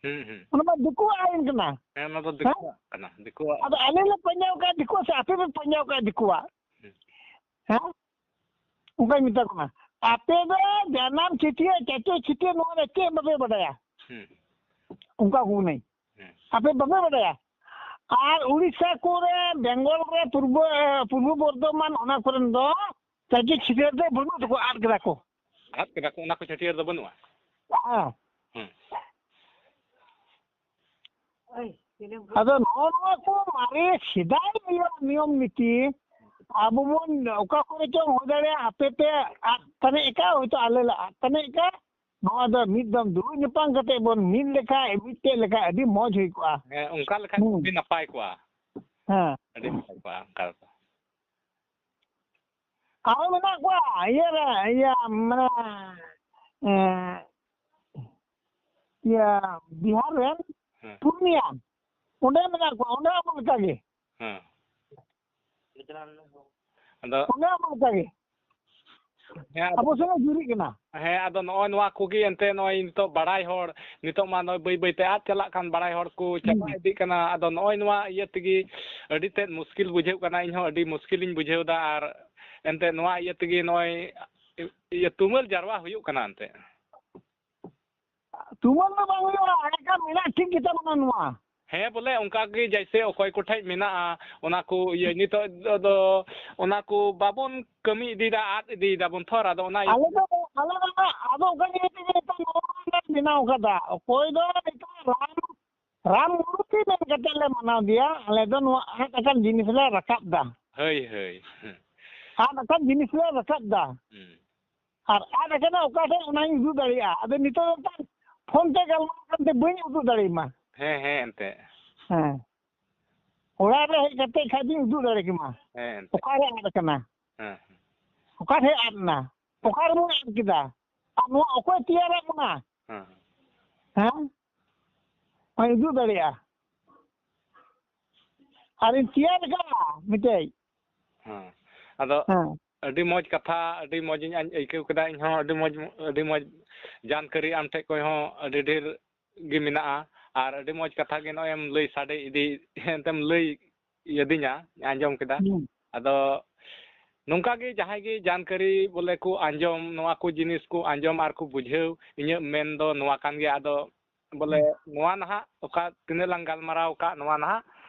ᱦᱩᱸ, ᱦᱩᱸ᱾ ᱚᱱᱟ ᱢᱟ ᱫᱤᱠᱩᱣᱟᱜ ᱟᱭᱤᱱ ᱠᱟᱱᱟ᱾ ᱦᱮᱸ, ᱚᱱᱟ ᱫᱚ ᱦᱮᱸ? ᱫᱤᱠᱩᱣᱟᱜ ᱠᱟᱱᱟ, ᱫᱤᱠᱩᱣᱟᱜ᱾ ᱟᱫᱚ ᱟᱞᱮ ᱞᱮ ᱯᱟᱸᱡᱟ ᱟᱠᱟᱫ ᱫᱤᱠᱩᱣᱟᱜ ᱥᱮ ᱟᱯᱮ ᱯᱮ ᱯᱟᱸᱡᱟ ᱟᱠᱟᱫ ᱫᱤᱠᱩᱣᱟᱜ? ᱦᱩᱸ᱾ ᱦᱮᱸ? ᱚᱱᱠᱟᱧ ᱢᱮᱛᱟ ᱠᱚ ᱠᱟᱱᱟ᱾ ᱟᱯᱮ ᱫᱚ ᱡᱟᱱᱟᱢ ᱪᱷᱟᱹᱴᱭᱟᱹ, ᱪᱟᱪᱚ ᱪᱷᱟᱹᱴᱭᱟᱹ ᱱᱚᱣᱟ ᱨᱮ ᱪᱮᱫ ᱵᱟᱯᱮ ᱵᱟᱰᱟᱭᱟ? ᱦᱩᱸ᱾ ᱚᱱᱠᱟ ᱠᱚ ᱢᱮᱱᱟᱹᱧ᱾ ᱦᱩᱸ᱾ ᱟᱯᱮ ᱵᱟᱯᱮ ᱵᱟᱰᱟᱭᱟ? ᱟᱨ ᱩᱲᱤᱥᱥᱟ ᱠᱚᱨᱮ, ᱵᱮᱝᱜᱚᱞ ᱨᱮ, ᱯᱩᱨᱵᱚ, ᱯᱩᱨᱵᱚ ᱵᱚᱨᱫᱷᱚᱢᱟᱱ ᱚᱱᱟ ᱠᱚᱨᱮᱱ ᱫᱚ ᱪᱟᱪᱚ ᱪᱷᱟᱹᱴᱭᱟᱹ ᱫᱚ ᱵᱟᱹᱱᱩᱜ ᱛᱟᱠᱚᱣᱟ, ᱟᱫ ᱠᱮᱫᱟ ᱠᱚ᱾ ᱟᱫ ᱠᱮᱫᱟ ᱠᱚ, ᱚᱱᱟ ᱠᱚ ᱪᱷᱟᱹᱴᱭᱟᱹ ᱨᱮᱫᱚ ᱵᱟᱹᱱᱩᱜᱼᱟ? ᱦᱮᱸ᱾ ᱦᱩᱸ᱾ ᱟᱫᱚ ᱱᱚᱜᱼᱚ ᱱᱚᱣᱟ ᱠᱚ ᱢᱟᱨᱮ ᱥᱮᱫᱟᱭ ᱨᱮᱭᱟᱜ ᱱᱤᱭᱚᱢ ᱱᱤᱛᱤ ᱟᱵᱚ ᱵᱚᱱ ᱚᱠᱟ ᱠᱚᱨᱮ ᱪᱚᱝ ᱦᱩᱭ ᱫᱟᱲᱮᱭᱟᱜᱼᱟ, ᱟᱯᱮ ᱯᱮ ᱟᱫ ᱛᱟᱱᱤᱡ ᱮᱠᱟ, ᱦᱚᱭᱛᱳ ᱟᱞᱮ ᱞᱮ ᱟᱫ ᱛᱟᱱᱤᱡ ᱮᱠᱟ᱾ ᱱᱚᱣᱟ ᱫᱚ ᱢᱤᱫ ᱫᱚᱢ ᱫᱩᱲᱩᱵ ᱧᱟᱯᱟᱢ ᱠᱟᱛᱮ ᱵᱚᱱ ᱢᱤᱫ ᱞᱮᱠᱷᱟᱡ, ᱢᱤᱫᱴᱮᱡ ᱞᱮᱠᱷᱟᱡ ᱟᱹᱰᱤ ᱢᱚᱡᱽ ᱦᱩᱭ ᱠᱚᱜᱼᱟ᱾ ᱦᱮᱸ, ᱚᱱᱠᱟ ᱞᱮᱠᱷᱟᱱ ᱦᱩᱸ᱾ ᱟᱹᱰᱤ ᱱᱟᱯᱟᱭ ᱠᱚᱜᱼᱟ᱾ ᱦᱮᱸ᱾ ᱟᱹᱰᱤ ᱱᱟᱯᱟᱭ ᱠᱚᱜᱼᱟ ᱚᱱᱠᱟ ᱞᱮᱠᱟ᱾ ᱟᱨᱚ ᱢᱮᱱᱟᱜ ᱠᱚᱣᱟ ᱤᱭᱟᱹ ᱨᱮ, ᱤᱭᱟᱹ ᱢᱟᱱᱮ, ᱮᱸ, ᱤᱭᱟᱹ ᱵᱤᱦᱟᱨ ᱨᱮᱱ ᱦᱮᱸ᱾ ᱯᱩᱨᱱᱤᱭᱟ, ᱚᱸᱰᱮ ᱢᱮᱱᱟᱜ ᱠᱚᱣᱟ, ᱚᱸᱰᱮ ᱟᱵᱚ ᱞᱮᱠᱟ ᱜᱮ᱾ ᱦᱮᱸ᱾ ᱟᱫᱚ ᱚᱸᱰᱮ ᱟᱵᱚ ᱞᱮᱠᱟ ᱜᱮ᱾ ᱦᱮᱸ, ᱟᱫᱚ ᱟᱵᱚ ᱥᱚᱸᱜᱮ ᱡᱩᱨᱤᱜ ᱠᱟᱱᱟ᱾ ᱦᱮᱸ, ᱟᱫᱚ ᱱᱚᱜᱼᱚᱭ ᱱᱚᱣᱟ ᱠᱚᱜᱮ ᱮᱱᱛᱮ ᱱᱚᱜᱼᱚᱭ ᱱᱤᱛᱚᱜ ᱵᱟᱲᱟᱭ ᱦᱚᱲ, ᱱᱤᱛᱚᱜ ᱢᱟ ᱱᱚᱜᱼᱚᱭ ᱵᱟᱹᱭ ᱵᱟᱹᱭ ᱛᱮ ᱟᱫ ᱪᱟᱞᱟᱜ ᱠᱟᱱ, ᱵᱟᱲᱟᱭ ᱦᱚᱲ ᱠᱚ ᱪᱟᱵᱟ ᱦᱩᱸ᱾ ᱤᱫᱤᱜ ᱠᱟᱱᱟ᱾ ᱟᱫᱚ ᱱᱚᱜᱼᱚᱭ ᱱᱚᱣᱟ ᱤᱭᱟᱹ ᱛᱮᱜᱮ ᱟᱹᱰᱤ ᱛᱮᱫ ᱢᱩᱥᱠᱤᱞ ᱵᱩᱡᱷᱟᱹᱜ ᱠᱟᱱᱟ, ᱤᱧ ᱦᱚᱸ ᱟᱹᱰᱤ ᱢᱩᱥᱠᱤᱞᱤᱧ ᱵᱩᱡᱷᱟᱹᱣ ᱮᱫᱟ᱾ ᱟᱨ ᱮᱱᱛᱮ ᱱᱚᱣᱟ ᱤᱭᱟᱹ ᱛᱮᱜᱮ ᱱᱚᱜᱼᱚᱭ ᱤᱭᱟᱹ ᱛᱩᱢᱟᱹᱞ ᱡᱟᱨᱣᱟ ᱦᱩᱭᱩᱜ ᱠᱟᱱᱟ ᱮᱱᱛᱮ᱾ ᱛᱩᱢᱟᱹᱞ ᱫᱚ ᱵᱟᱝ ᱦᱩᱭᱩᱜᱼᱟ, ᱮᱱᱠᱷᱟᱱ ᱢᱮᱱᱟᱜ ᱴᱷᱤᱠ ᱜᱮᱛᱟ ᱵᱚᱱᱟ ᱱᱚᱣᱟ᱾ ᱦᱮᱸ, ᱵᱚᱞᱮ ᱚᱱᱠᱟ ᱜᱮ ᱡᱮᱭᱥᱮ ᱚᱠᱚᱭ ᱠᱚᱴᱷᱮᱡ ᱢᱮᱱᱟᱜᱼᱟ, ᱚᱱᱟ ᱠᱚ ᱤᱭᱟᱹ ᱱᱤᱛᱚᱜ ᱫᱚ ᱚᱱᱟ ᱠᱚ ᱵᱟᱵᱚᱱ ᱠᱟᱹᱢᱤ ᱤᱫᱤᱭᱮᱫᱟ, ᱟᱫ ᱤᱫᱤᱭᱮᱫᱟ ᱵᱚᱱ ᱛᱷᱚᱨ, ᱟᱫᱚ ᱚᱱᱟ ᱟᱞᱮ ᱫᱚ, ᱟᱞᱮ ᱫᱚ ᱱᱟᱜ ᱟᱫᱚ ᱚᱱᱠᱟ ᱜᱮ ᱱᱤᱛᱚᱜ ᱱᱚᱣᱟ ᱵᱮᱱᱟᱣ ᱠᱟᱫᱟ᱾ ᱚᱠᱚᱭ ᱫᱚ ᱱᱤᱛᱚᱜ ᱨᱟᱢ, ᱨᱟᱢ ᱢᱩᱨᱛᱤ ᱢᱮᱱ ᱠᱟᱛᱮ ᱞᱮ ᱢᱟᱱᱟᱣ ᱜᱮᱭᱟ, ᱟᱞᱮ ᱫᱚ ᱱᱚᱣᱟ ᱟᱫ ᱟᱠᱟᱱ ᱡᱤᱱᱤᱥ ᱞᱮ ᱨᱟᱠᱟᱵ ᱫᱟ᱾ ᱦᱳᱭ, ᱦᱳᱭ᱾ ᱦᱮᱸ᱾ ᱟᱫ ᱟᱠᱟᱱ ᱡᱤᱱᱤᱥ ᱞᱮ ᱨᱟᱠᱟᱵ ᱫᱟ᱾ ᱦᱩᱸ᱾ ᱟᱨ ᱟᱫ ᱟᱠᱟᱱᱟ ᱚᱠᱟ ᱴᱷᱮᱡ, ᱚᱱᱟᱧ ᱩᱫᱩᱜ ᱫᱟᱲᱮᱭᱟᱜᱼᱟ᱾ ᱟᱫᱚ ᱱᱤᱛᱚᱜ ᱫᱚ ᱢᱤᱫᱴᱟᱝ ᱯᱷᱳᱱ ᱛᱮ ᱜᱟᱞᱢᱟᱨᱟᱣ ᱠᱟᱱᱛᱮ ᱵᱟᱹᱧ ᱩᱫᱩᱜ ᱫᱟᱲᱮᱭᱟᱢᱟ᱾ ᱦᱮᱸ, ᱦᱮᱸ, ᱮᱱᱛᱮ᱾ ᱦᱮᱸ, ᱚᱲᱟᱜ ᱨᱮ ᱦᱮᱡ ᱠᱟᱛᱮ ᱠᱷᱟᱡ ᱫᱚᱧ ᱩᱫᱩᱜ ᱫᱟᱲᱮ ᱠᱮᱢᱟ᱾ ᱦᱮᱸ, ᱮᱱᱛᱮ᱾ ᱚᱠᱟᱨᱮ ᱟᱫ ᱟᱠᱟᱱᱟ? ᱦᱮᱸ, ᱦᱮᱸ᱾ ᱚᱠᱟ ᱴᱷᱮᱡ ᱟᱫ ᱮᱱᱟ? ᱚᱠᱟ ᱨᱮᱵᱚᱱ ᱟᱫ ᱠᱮᱫᱟ? ᱟᱨ ᱱᱚᱣᱟ ᱚᱠᱚᱭ ᱛᱮᱭᱟᱨᱟᱜ ᱵᱚᱱᱟ? ᱦᱮᱸ᱾ ᱦᱮᱸ? ᱚᱱᱟᱧ ᱩᱫᱩᱜ ᱫᱟᱲᱮᱭᱟᱜᱼᱟ᱾ ᱟᱨᱤᱧ ᱛᱮᱭᱟᱨ ᱠᱟᱜᱼᱟ ᱢᱤᱫᱴᱮᱡ᱾ ᱦᱮᱸ᱾ ᱟᱫᱚ ᱦᱮᱸ᱾ ᱟᱹᱰᱤ ᱢᱚᱡᱽ ᱠᱟᱛᱷᱟ, ᱟᱹᱰᱤ ᱢᱚᱡᱽ ᱤᱧ ᱟᱹᱭᱠᱟᱹᱣ ᱠᱮᱫᱟ᱾ ᱤᱧ ᱦᱚᱸ ᱟᱹᱰᱤ ᱢᱚᱡᱽ, ᱟᱹᱰᱤ ᱢᱚᱡᱽ ᱡᱟᱱᱠᱟᱹᱨᱤ ᱟᱢ ᱴᱷᱮᱡ ᱠᱷᱚᱡ ᱦᱚᱸ ᱟᱹᱰᱤ ᱰᱷᱮᱨ ᱜᱮ ᱢᱮᱱᱟᱜᱼᱟ᱾ ᱟᱨ ᱟᱹᱰᱤ ᱢᱚᱡᱽ ᱠᱟᱛᱷᱟ ᱜᱮ ᱱᱚᱜᱼᱚᱭ ᱮᱢ ᱞᱟᱹᱭ ᱥᱟᱰᱮ ᱤᱫᱤ, ᱮᱱᱛᱮᱢ ᱞᱟᱹᱭ ᱟᱹᱫᱤᱧᱟ, ᱟᱸᱡᱚᱢ ᱠᱮᱫᱟ᱾ ᱦᱩᱸ᱾ ᱟᱫᱚ ᱱᱚᱝᱠᱟ ᱜᱮ ᱡᱟᱦᱟᱸᱭ ᱜᱮ ᱡᱟᱱᱠᱟᱹᱨᱤ ᱵᱚᱞᱮ ᱠᱚ ᱟᱸᱡᱚᱢ, ᱱᱚᱣᱟ ᱠᱚ ᱡᱤᱱᱤᱥ ᱠᱚ ᱟᱸᱡᱚᱢ ᱟᱨ ᱠᱚ ᱵᱩᱡᱷᱟᱹᱣ, ᱤᱧᱟᱹᱜ ᱢᱮᱱ ᱫᱚ ᱱᱚᱣᱟ ᱠᱟᱱ ᱜᱮᱭᱟ᱾ ᱟᱫᱚ ᱵᱚᱞᱮ ᱱᱚᱣᱟ ᱱᱟᱦᱟᱜ ᱚᱠᱟ ᱛᱤᱱᱟᱹᱜ ᱞᱟᱝ ᱜᱟᱞᱢᱟᱨᱟᱣ ᱟᱠᱟᱫ, ᱱᱚᱣᱟ ᱱᱟᱦᱟᱜ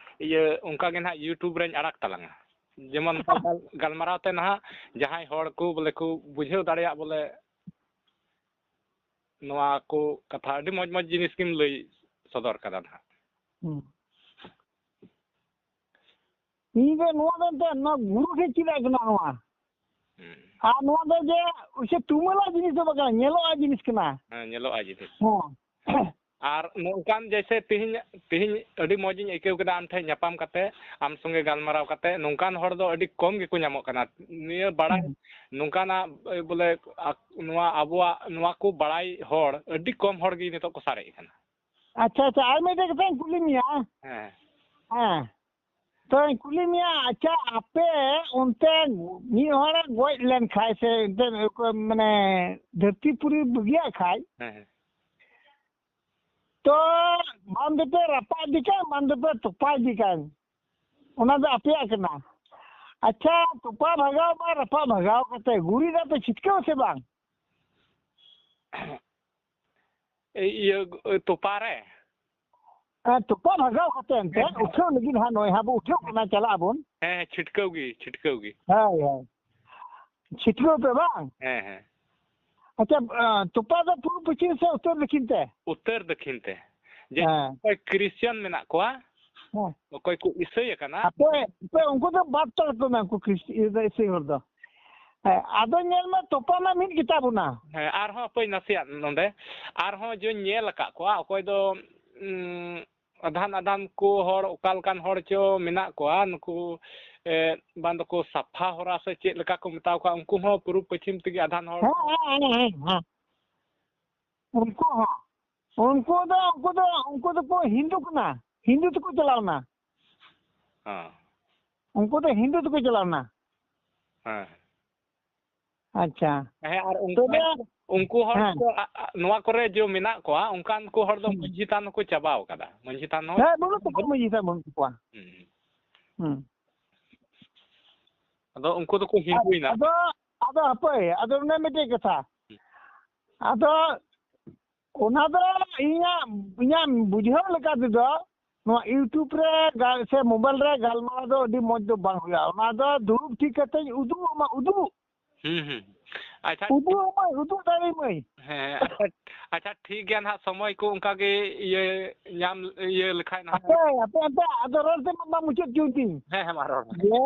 ᱤᱭᱟᱹ ᱚᱱᱠᱟ ᱜᱮ ᱱᱟᱦᱟᱜ YouTube ᱨᱮᱧ ᱟᱲᱟᱜ ᱛᱟᱞᱟᱝᱟ᱾ ᱡᱮᱢᱚᱱ ᱜᱟᱞ-, ᱜᱟᱞᱢᱟᱨᱟᱣ ᱛᱮ ᱱᱟᱦᱟᱜ ᱡᱟᱦᱟᱸᱭ ᱦᱚᱲ ᱠᱚ ᱵᱚᱞᱮ ᱠᱚ ᱵᱩᱡᱷᱟᱹᱣ ᱫᱟᱲᱮᱭᱟᱜ ᱵᱚᱞᱮ ᱱᱚᱣᱟ ᱠᱚ ᱠᱟᱛᱷᱟ᱾ ᱟᱹᱰᱤ ᱢᱚᱡᱽ ᱢᱚᱡᱽ ᱡᱤᱱᱤᱥ ᱜᱮᱢ ᱞᱟᱹᱭ ᱥᱚᱫᱚᱨ ᱠᱟᱫᱟ ᱱᱟᱦᱟᱜ᱾ ᱦᱩᱸ᱾ ᱤᱧ ᱫᱚ ᱱᱚᱣᱟ ᱫᱚ ᱮᱱᱛᱮᱫ ᱱᱚᱣᱟ ᱜᱩᱨᱩ ᱴᱷᱮᱡ ᱪᱮᱫ ᱟᱡ ᱠᱟᱱᱟ ᱱᱚᱣᱟ᱾ ᱦᱩᱸ᱾ ᱟᱨ ᱱᱚᱣᱟ ᱫᱚ ᱡᱮ ᱥᱮ ᱛᱩᱢᱟᱹᱞᱟᱜ ᱡᱤᱱᱤᱥ ᱫᱚ ᱵᱟᱝ ᱠᱟᱱᱟ, ᱧᱮᱞᱚᱜᱼᱟ ᱡᱤᱱᱤᱥ ᱠᱟᱱᱟ᱾ ᱦᱮᱸ, ᱧᱮᱞᱚᱜᱼᱟ ᱡᱤᱱᱤᱥ᱾ ᱦᱮᱸ᱾ ᱟᱨ ᱱᱚᱝᱠᱟᱱ ᱡᱮᱭᱥᱮ ᱛᱤᱦᱤᱧ, ᱛᱤᱦᱤᱧ ᱟᱹᱰᱤ ᱢᱚᱡᱽ ᱤᱧ ᱟᱹᱭᱠᱟᱹᱣ ᱠᱮᱫᱟ ᱟᱢ ᱴᱷᱮᱱ ᱧᱟᱯᱟᱢ ᱠᱟᱛᱮ, ᱟᱢ ᱥᱚᱸᱜᱮ ᱜᱟᱞᱢᱟᱨᱟᱣ ᱠᱟᱛᱮ᱾ ᱱᱚᱝᱠᱟᱱ ᱦᱚᱲ ᱫᱚ ᱟᱹᱰᱤ ᱠᱚᱢ ᱜᱮᱠᱚ ᱧᱟᱢᱚᱜ ᱠᱟᱱᱟ᱾ ᱱᱤᱭᱟᱹ ᱵᱟᱲᱟᱭ, ᱦᱩᱸ᱾ ᱱᱚᱝᱠᱟᱱᱟᱜ, ᱮ, ᱵᱚᱞᱮ, ᱟ-, ᱱᱚᱣᱟ ᱟᱵᱚᱣᱟᱜ ᱱᱚᱣᱟ ᱠᱚ ᱵᱟᱲᱟᱭ ᱦᱚᱲ ᱟᱹᱰᱤ ᱠᱚᱢ ᱦᱚᱲ ᱜᱮ ᱱᱤᱛᱚᱜ ᱠᱚ ᱥᱟᱨᱮᱡ ᱟᱠᱟᱱᱟ᱾ ᱟᱪᱪᱷᱟ, ᱟᱪᱪᱷᱟ, ᱟᱨ ᱢᱤᱫᱴᱮᱡ ᱠᱟᱛᱷᱟᱧ ᱠᱩᱞᱤ ᱢᱮᱭᱟ᱾ ᱦᱮᱸ᱾ ᱦᱮᱸ᱾ ᱛᱚᱧ ᱠᱩᱞᱤ ᱢᱮᱭᱟ, ᱟᱪᱪᱷᱟ, ᱟᱯᱮ ᱚᱱᱛᱮ ᱢᱤᱫ ᱦᱚᱲᱮ ᱜᱚᱡ ᱞᱮᱱ ᱠᱷᱟᱡ ᱥᱮ ᱮᱱᱛᱮᱫ ᱢᱟᱱᱮ ᱫᱷᱟᱹᱨᱛᱤ ᱯᱩᱨᱤ ᱵᱟᱹᱜᱤᱭᱟᱜ ᱠᱷᱟᱡ, ᱦᱮᱸ, ᱦᱮᱸ᱾ ᱛᱚ ᱵᱟᱝ ᱫᱚᱯᱮ ᱨᱟᱯᱟᱜ ᱤᱫᱤ ᱠᱟᱭ, ᱵᱟᱝ ᱫᱚᱯᱮ ᱛᱚᱯᱟ ᱤᱫᱤ ᱠᱟᱭ, ᱚᱱᱟ ᱫᱚ ᱟᱯᱮᱭᱟᱜ ᱠᱟᱱᱟ᱾ ᱟᱪᱪᱷᱟ, ᱛᱚᱯᱟ ᱵᱷᱟᱜᱟᱣ ᱢᱟ ᱨᱟᱯᱟᱜ ᱵᱷᱟᱜᱟᱣ ᱠᱟᱛᱮ ᱜᱩᱨᱤᱡ ᱫᱟᱜ ᱯᱮ ᱪᱷᱤᱴᱠᱟᱹᱣ ᱥᱮ ᱵᱟᱝ? ᱤᱭᱟᱹ, ᱛᱚᱯᱟ ᱨᱮ? ᱦᱮᱸ, ᱛᱚᱯᱟ ᱵᱷᱟᱜᱟᱣ ᱠᱟᱛᱮ ᱮᱱᱛᱮ ᱦᱮᱸ, ᱦᱮᱸ᱾ ᱩᱴᱷᱟᱹᱣ ᱞᱟᱹᱜᱤᱫ ᱦᱟᱸᱜ ᱱᱚᱜᱼᱚᱭ ᱦᱟᱸᱜ ᱵᱚ ᱩᱴᱷᱟᱹᱣ ᱠᱟᱱᱟ, ᱪᱟᱞᱟᱜ ᱟᱵᱚᱱ᱾ ᱦᱮᱸ, ᱦᱮᱸ, ᱪᱷᱤᱴᱠᱟᱹᱣ ᱜᱮ, ᱪᱷᱤᱴᱠᱟᱹᱣ ᱜᱮ᱾ ᱦᱳᱭ, ᱦᱳᱭ᱾ ᱪᱷᱤᱴᱠᱟᱹᱣ ᱯᱮ ᱵᱟᱝ? ᱦᱮᱸ, ᱦᱮᱸ᱾ ᱟᱪᱪᱷᱟ, ᱟᱸ, ᱛᱚᱯᱟ ᱫᱚ ᱯᱩᱨᱩᱵ ᱯᱚᱪᱷᱤᱢ ᱥᱮ ᱩᱛᱛᱚᱨ ᱫᱚᱠᱷᱤᱱ ᱛᱮ? ᱩᱛᱛᱚᱨ ᱫᱚᱠᱷᱤᱱ ᱛᱮ᱾ ᱡᱮ ᱦᱮᱸ᱾ ᱚᱠᱚᱭ ᱠᱷᱨᱤᱥᱪᱟᱱ ᱢᱮᱱᱟᱜ ᱠᱚᱣᱟ, ᱦᱮᱸ᱾ ᱚᱠᱚᱭ ᱠᱚ ᱤᱥᱟᱹᱭ ᱟᱠᱟᱱᱟ᱾ ᱟᱯᱮ, ᱟᱯᱮ ᱩᱱᱠᱩ ᱫᱚ ᱵᱟᱫ ᱛᱟᱲ ᱠᱚ ᱢᱮ, ᱩᱱᱠᱩ ᱠᱷᱨᱤᱥ-, ᱤᱭᱟᱹ ᱫᱚ ᱤᱥᱟᱹᱭ ᱦᱚᱲ ᱫᱚ᱾ ᱦᱮᱸ, ᱟᱫᱚ ᱧᱮᱞ ᱢᱮ, ᱛᱚᱯᱟ ᱢᱟ ᱢᱤᱫ ᱜᱮᱛᱟ ᱵᱚᱱᱟ᱾ ᱦᱮᱸ, ᱟᱨᱦᱚᱸ ᱦᱟᱯᱳᱭ ᱱᱟᱥᱮᱭᱟᱜ ᱱᱚᱰᱮ, ᱟᱨᱦᱚᱸ ᱡᱚᱧ ᱧᱮᱞ ᱟᱠᱟᱫ ᱠᱚᱣᱟ, ᱚᱠᱚᱭ ᱫᱚ, ᱩᱸ, ᱟᱫᱷᱟᱱ ᱟᱫᱷᱟᱱ ᱠᱚ ᱦᱚᱲ ᱚᱠᱟ ᱞᱮᱠᱟᱱ ᱦᱚᱲ ᱪᱚ ᱢᱮᱱᱟᱜ ᱠᱚᱣᱟ, ᱱᱩᱠᱩ, ᱮ, ᱵᱟᱝ ᱫᱚᱠᱚ ᱥᱟᱯᱷᱟ ᱦᱚᱨᱟ ᱥᱮ ᱪᱮᱫ ᱞᱮᱠᱟ ᱠᱚ ᱢᱮᱛᱟᱣ ᱠᱚᱣᱟ, ᱩᱱᱠᱩ ᱦᱚᱸ ᱯᱩᱨᱩᱵ ᱯᱚᱪᱷᱤᱢ ᱛᱮᱜᱮ ᱟᱫᱷᱟᱱ ᱦᱚᱲ᱾ ᱦᱮᱸ, ᱦᱮᱸ, ᱦᱮᱸ, ᱦᱮᱸ, ᱦᱮᱸ᱾ ᱩᱱᱠᱩ ᱦᱚᱸ, ᱩᱱᱠᱩ ᱫᱚ, ᱩᱱᱠᱩ ᱫᱚ, ᱩᱱᱠᱩ ᱫᱚᱠᱚ ᱦᱤᱱᱫᱩ ᱠᱟᱱᱟ, ᱦᱤᱱᱫᱩ ᱛᱮᱠᱚ ᱪᱟᱞᱟᱣ ᱮᱱᱟ᱾ ᱦᱮᱸ᱾ ᱩᱱᱠᱩ ᱫᱚ ᱦᱤᱱᱫᱩ ᱛᱮᱠᱚ ᱪᱟᱞᱟᱣ ᱮᱱᱟ᱾ ᱦᱮᱸ᱾ ᱟᱪᱪᱷᱟ᱾ ᱦᱮᱸ, ᱟᱨ ᱩᱱᱠᱩ, ᱛᱚᱵᱮ ᱩᱱᱠᱩ ᱦᱚᱲ ᱦᱮᱸ᱾ ᱠᱚ, ᱟ-, ᱟ-, ᱱᱚᱣᱟ ᱠᱚᱨᱮ ᱡᱮ ᱢᱮᱱᱟᱜ ᱠᱚᱣᱟ, ᱚᱱᱠᱟᱱ ᱠᱚ ᱦᱚᱲ ᱫᱚ ᱦᱩᱸ᱾ ᱢᱟᱹᱡᱷᱤ ᱛᱷᱟᱱ ᱦᱚᱸᱠᱚ ᱪᱟᱵᱟᱣ ᱠᱟᱫᱟ᱾ ᱢᱟᱹᱡᱷᱤ ᱛᱷᱟᱱ ᱦᱚᱸ ᱦᱮᱸ, ᱵᱟᱹᱱᱩᱜ ᱛᱟᱠᱚᱣᱟ, ᱢᱟᱹᱡᱷᱤ ᱛᱷᱟᱱ ᱵᱟᱹᱱᱩᱜ ᱛᱟᱠᱚᱣᱟ᱾ ᱦᱩᱸ᱾ ᱦᱩᱸ᱾ ᱟᱫᱚ ᱩᱱᱠᱩ ᱫᱚᱠᱚ ᱦᱤᱱᱫᱩᱭᱮᱱᱟ᱾ ᱟᱫᱚ, ᱟᱫᱚ ᱦᱟᱯᱳᱭ, ᱟᱫᱚ ᱚᱱᱮ ᱢᱤᱫᱴᱮᱡ ᱠᱟᱛᱷᱟ᱾ ᱦᱩᱸ᱾ ᱟᱫᱚ ᱚᱱᱟ ᱫᱚ ᱤᱧᱟᱹᱜ, ᱤᱧᱟᱹᱜ ᱵᱩᱡᱷᱟᱹᱣ ᱞᱮᱠᱟ ᱛᱮᱫᱚ ᱱᱚᱣᱟ YouTube ᱨᱮ ᱜᱟ-, ᱥᱮ mobile ᱨᱮ ᱜᱟᱞᱢᱟᱨᱟᱣ ᱫᱚ ᱟᱹᱰᱤ ᱢᱚᱡᱽ ᱫᱚ ᱵᱟᱝ ᱦᱩᱭᱩᱜᱼᱟ᱾ ᱚᱱᱟ ᱫᱚ ᱫᱩᱲᱩᱵ ᱴᱷᱤᱠ ᱠᱟᱛᱮᱧ ᱩᱫᱩᱜ ᱟᱢᱟ, ᱩᱫᱩᱜ᱾ ᱦᱩᱸ, ᱦᱩᱸ᱾ ᱟᱪᱪᱷᱟ᱾ ᱩᱫᱩᱜ ᱟᱢᱟᱹᱧ, ᱩᱫᱩᱜ ᱫᱟᱲᱮᱭᱟᱢᱟᱹᱧ᱾ ᱦᱮᱸ, ᱟᱪᱪᱷᱟ, ᱟᱪᱪᱷᱟ, ᱴᱷᱤᱠ ᱜᱮᱭᱟ ᱱᱟᱦᱟᱜ, ᱥᱚᱢᱚᱭ ᱠᱚ ᱚᱱᱠᱟ ᱜᱮ ᱤᱭᱟᱹ ᱧᱟᱢ, ᱤᱭᱟᱹ ᱞᱮᱠᱷᱟᱡ ᱱᱟᱦᱟᱜ᱾ ᱟᱯᱮ, ᱟᱯᱮ, ᱟᱯᱮ, ᱟᱫᱚ ᱨᱚᱲ ᱛᱮ ᱢᱟ ᱵᱟᱝ ᱢᱩᱪᱟᱹᱫ ᱦᱚᱪᱚᱧ ᱛᱤᱧ᱾ ᱦᱮᱸ, ᱦᱮᱸ, ᱢᱟ ᱨᱚᱲ ᱢᱮ᱾ ᱡᱮ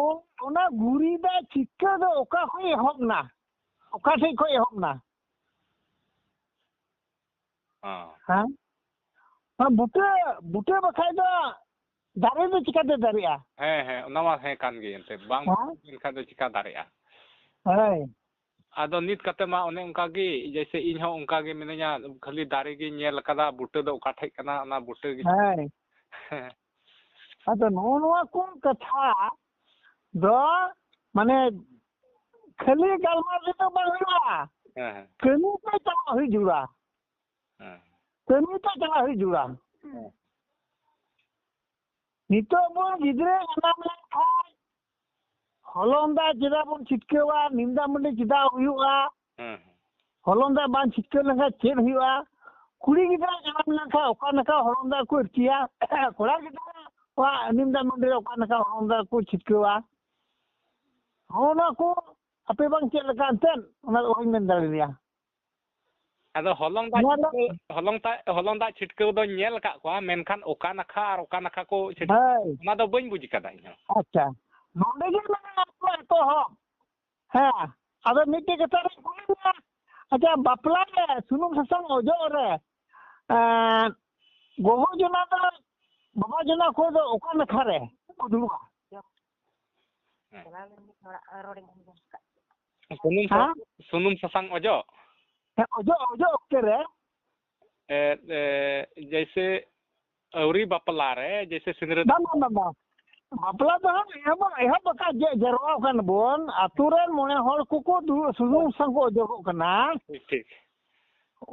ᱚᱱᱟ ᱜᱩᱨᱤᱡ ᱫᱟᱜ ᱪᱤᱠᱟᱹ ᱫᱚ ᱚᱠᱟ ᱠᱷᱚᱡ ᱮᱦᱚᱵ ᱱᱟ? ᱚᱠᱟ ᱴᱷᱮᱡ ᱠᱷᱚᱡ ᱮᱦᱚᱵ ᱱᱟ? ᱦᱚᱸ᱾ ᱦᱮᱸ? ᱵᱩᱴᱟᱹ, ᱵᱩᱴᱟᱹ ᱵᱟᱠᱷᱟᱡ ᱫᱚ ᱫᱟᱨᱮ ᱫᱚ ᱪᱤᱠᱟᱹᱛᱮ ᱫᱟᱨᱮᱜᱼᱟ? ᱦᱮᱸ, ᱦᱮᱸ, ᱚᱱᱟ ᱢᱟ ᱦᱮᱸ ᱠᱟᱱ ᱜᱮ ᱮᱱᱛᱮᱫ, ᱵᱟᱝ ᱦᱮᱸ? ᱵᱩᱴᱟᱹ ᱞᱮᱱᱠᱷᱟᱱ ᱫᱚ ᱪᱤᱠᱟ ᱫᱟᱨᱮᱜᱼᱟ? ᱦᱳᱭ᱾ ᱟᱫᱚ ᱱᱤᱛ ᱠᱟᱛᱮ ᱢᱟ ᱚᱱᱮ ᱚᱱᱠᱟ ᱜᱮ, ᱡᱮᱭᱥᱮ ᱤᱧ ᱦᱚᱸ ᱚᱱᱠᱟ ᱜᱮ ᱢᱤᱱᱟᱹᱧᱟ, ᱠᱷᱟᱹᱞᱤ ᱫᱟᱨᱮ ᱜᱤᱧ ᱧᱮᱞ ᱟᱠᱟᱫᱟ, ᱵᱩᱴᱟᱹ ᱫᱚ ᱚᱠᱟ ᱴᱷᱮᱡ ᱠᱟᱱᱟ, ᱚᱱᱟ ᱵᱩᱴᱟᱹ ᱜᱮ᱾ ᱦᱮᱸ᱾ ᱦᱮᱸ᱾ ᱟᱫᱚ ᱱᱚᱜᱼᱚ ᱱᱚᱣᱟ ᱠᱚ ᱠᱟᱛᱷᱟ ᱫᱚ, ᱢᱟᱱᱮ, ᱠᱷᱟᱹᱞᱤ ᱜᱟᱞᱢᱟᱨᱟᱣ ᱨᱮᱫᱚ ᱵᱟᱝ ᱦᱩᱭᱩᱜᱼᱟ, ᱦᱮᱸ, ᱦᱮᱸ᱾ ᱠᱟᱹᱢᱤ ᱛᱮ ᱪᱟᱞᱟᱜ ᱦᱩᱭᱩᱜ ᱡᱟᱹᱨᱩᱲᱟ᱾ ᱦᱮᱸ᱾ ᱠᱟᱹᱢᱤ ᱛᱮ ᱪᱟᱞᱟᱜ ᱦᱩᱭᱩᱜ ᱡᱟᱹᱨᱩᱲᱟ᱾ ᱦᱮᱸ᱾ ᱱᱤᱛᱚᱜ ᱵᱚᱱ ᱜᱤᱫᱽᱨᱟᱹ ᱡᱟᱱᱟᱢ ᱞᱮᱱᱠᱷᱟᱱ ᱦᱚᱞᱚᱝ ᱫᱟᱜ ᱪᱮᱫᱟᱜ ᱵᱚᱱ ᱪᱷᱤᱴᱠᱟᱹᱣᱟ, ᱱᱤᱢ ᱫᱟᱜ ᱢᱟᱹᱰᱤ ᱪᱮᱫᱟᱜ ᱦᱩᱭᱩᱜᱼᱟ? ᱦᱮᱸ, ᱦᱮᱸ᱾ ᱦᱚᱞᱚᱝ ᱫᱟᱜ ᱵᱟᱝ ᱪᱷᱤᱴᱠᱟᱹᱣ ᱞᱮᱱᱠᱷᱟᱱ ᱪᱮᱫ ᱦᱩᱭᱩᱜᱼᱟ? ᱠᱩᱲᱤ ᱜᱤᱫᱽᱨᱟᱹ ᱡᱟᱱᱟᱢ ᱞᱮᱱᱠᱷᱟᱱ ᱚᱠᱟ ᱱᱟᱠᱷᱟ ᱦᱚᱞᱚᱝ ᱫᱟᱜ ᱠᱚ ᱤᱨᱪᱤᱭᱟ? ᱠᱚᱲᱟ ᱜᱤᱫᱽᱨᱟᱹ ᱠᱚᱣᱟᱜ ᱱᱤᱢ ᱫᱟᱜ ᱢᱟᱹᱰᱤ ᱨᱮ ᱚᱠᱟ ᱱᱟᱠᱷᱟ ᱦᱚᱞᱚᱝ ᱫᱟᱜ ᱠᱚ ᱪᱷᱤᱴᱠᱟᱹᱣᱟ? ᱦᱚᱸᱜᱼᱚ ᱱᱚᱣᱟ ᱠᱚ ᱟᱯᱮ ᱵᱟᱝ ᱪᱮᱫ ᱞᱮᱠᱟ ᱮᱱᱛᱮᱫ, ᱚᱱᱟ ᱫᱚ ᱚᱦᱚᱧ ᱢᱮᱱ ᱫᱟᱲᱮᱭᱟᱜᱼᱟ᱾ ᱟᱫᱚ ᱦᱚᱞᱚᱝ ᱫᱟᱜ ᱱᱚᱣᱟ ᱫᱚ ᱪᱷᱤᱴᱠᱟᱹᱣ, ᱦᱚᱞᱚᱝ ᱫᱟᱜ, ᱦᱚᱞᱚᱝ ᱫᱟᱜ ᱪᱷᱤᱴᱠᱟᱹᱣ ᱫᱚᱧ ᱧᱮᱞ ᱟᱠᱟᱫ ᱠᱚᱣᱟ, ᱢᱮᱱᱠᱷᱟᱱ ᱚᱠᱟ ᱱᱟᱠᱷᱟ ᱟᱨ ᱚᱠᱟ ᱱᱟᱠᱷᱟ ᱠᱚ ᱪᱷᱤᱴᱠᱟᱹᱣ, ᱦᱳᱭ᱾ ᱚᱱᱟ ᱫᱚ ᱵᱟᱹᱧ ᱵᱩᱡᱽ ᱟᱠᱟᱫᱟ ᱤᱧ ᱦᱚᱸ᱾ ᱟᱪᱪᱷᱟ, ᱱᱚᱰᱮ ᱜᱮ ᱢᱮᱱᱟᱜᱼᱟ ᱟᱠᱚᱣᱟᱜ ᱮᱛᱚᱦᱚᱵ᱾ ᱦᱮᱸ, ᱟᱫᱚ ᱢᱤᱫᱴᱮᱡ ᱠᱟᱛᱷᱟ ᱨᱤᱧ ᱠᱩᱞᱤ ᱢᱮᱭᱟ, ᱟᱪᱪᱷᱟ, ᱵᱟᱯᱞᱟ ᱨᱮ ᱥᱩᱱᱩᱢ ᱥᱟᱥᱟᱝ ᱚᱡᱚᱜ ᱨᱮ, ᱮᱸ, ᱜᱚᱜᱚ ᱡᱚᱱᱟ ᱫᱚ ᱵᱟᱵᱟ ᱡᱚᱱᱟ ᱠᱷᱚᱱ ᱫᱚ ᱚᱠᱟ ᱱᱟᱠᱷᱟ ᱨᱮ ᱠᱚ ᱫᱩᱲᱩᱵᱼᱟ? ᱦᱮᱸ᱾ ᱥᱩᱱᱩᱢ ᱥᱟ-, ᱦᱮᱸ? ᱥᱩᱱᱩᱢ ᱥᱟᱥᱟᱝ ᱚᱡᱚᱜ? ᱦᱮᱸ, ᱚᱡᱚᱜ, ᱚᱡᱚᱜ ᱚᱠᱛᱮ ᱨᱮ᱾ ᱮ, ᱮ, ᱡᱮᱭᱥᱮ ᱟᱹᱣᱨᱤ ᱵᱟᱯᱞᱟ ᱨᱮ, ᱡᱮᱭᱥᱮ ᱥᱤᱸᱫᱽᱨᱟᱹ ᱵᱟᱝ, ᱵᱟᱝ, ᱵᱟᱝ, ᱵᱟᱝ᱾ ᱵᱟᱯᱞᱟ ᱫᱚ ᱦᱟᱸᱜ ᱮᱦᱚᱵ, ᱮᱦᱚᱵ ᱟᱠᱟᱫ ᱡᱮ ᱡᱟᱨᱣᱟ ᱟᱠᱟᱱ ᱵᱚᱱ, ᱟᱛᱳ ᱨᱮᱱ ᱢᱚᱬᱮ ᱦᱚᱲ ᱠᱚᱠᱚ ᱫᱩᱲᱩᱵ, ᱥᱩᱱᱩᱢ ᱥᱟᱥᱟᱝ ᱠᱚ ᱚᱡᱚᱜᱚᱜ ᱠᱟᱱᱟ᱾ ᱴᱷᱤᱠ, ᱴᱷᱤᱠ᱾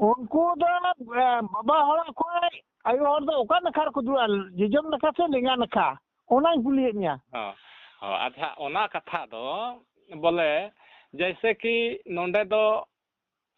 ᱩᱱᱠᱩ ᱫᱚ, ᱮ, ᱵᱟᱵᱟ ᱦᱚᱲ ᱠᱷᱚᱱ ᱟᱭᱳ ᱦᱚᱲ ᱫᱚ ᱚᱠᱟ ᱱᱟᱠᱷᱟ ᱨᱮᱠᱚ ᱫᱩᱲᱩᱵᱼᱟ? ᱡᱚᱡᱚᱢ ᱱᱟᱠᱷᱟ ᱥᱮ ᱞᱮᱸᱜᱟ ᱱᱟᱠᱷᱟ? ᱚᱱᱟᱧ ᱠᱩᱞᱤᱭᱮᱫ ᱢᱮᱭᱟ᱾ ᱦᱚᱸ, ᱦᱚᱸ, ᱟᱪᱪᱷᱟ, ᱚᱱᱟ ᱠᱟᱛᱷᱟ ᱫᱚ ᱵᱚᱞᱮ ᱡᱮᱭᱥᱮ ᱠᱤ ᱱᱚᱰᱮ ᱫᱚ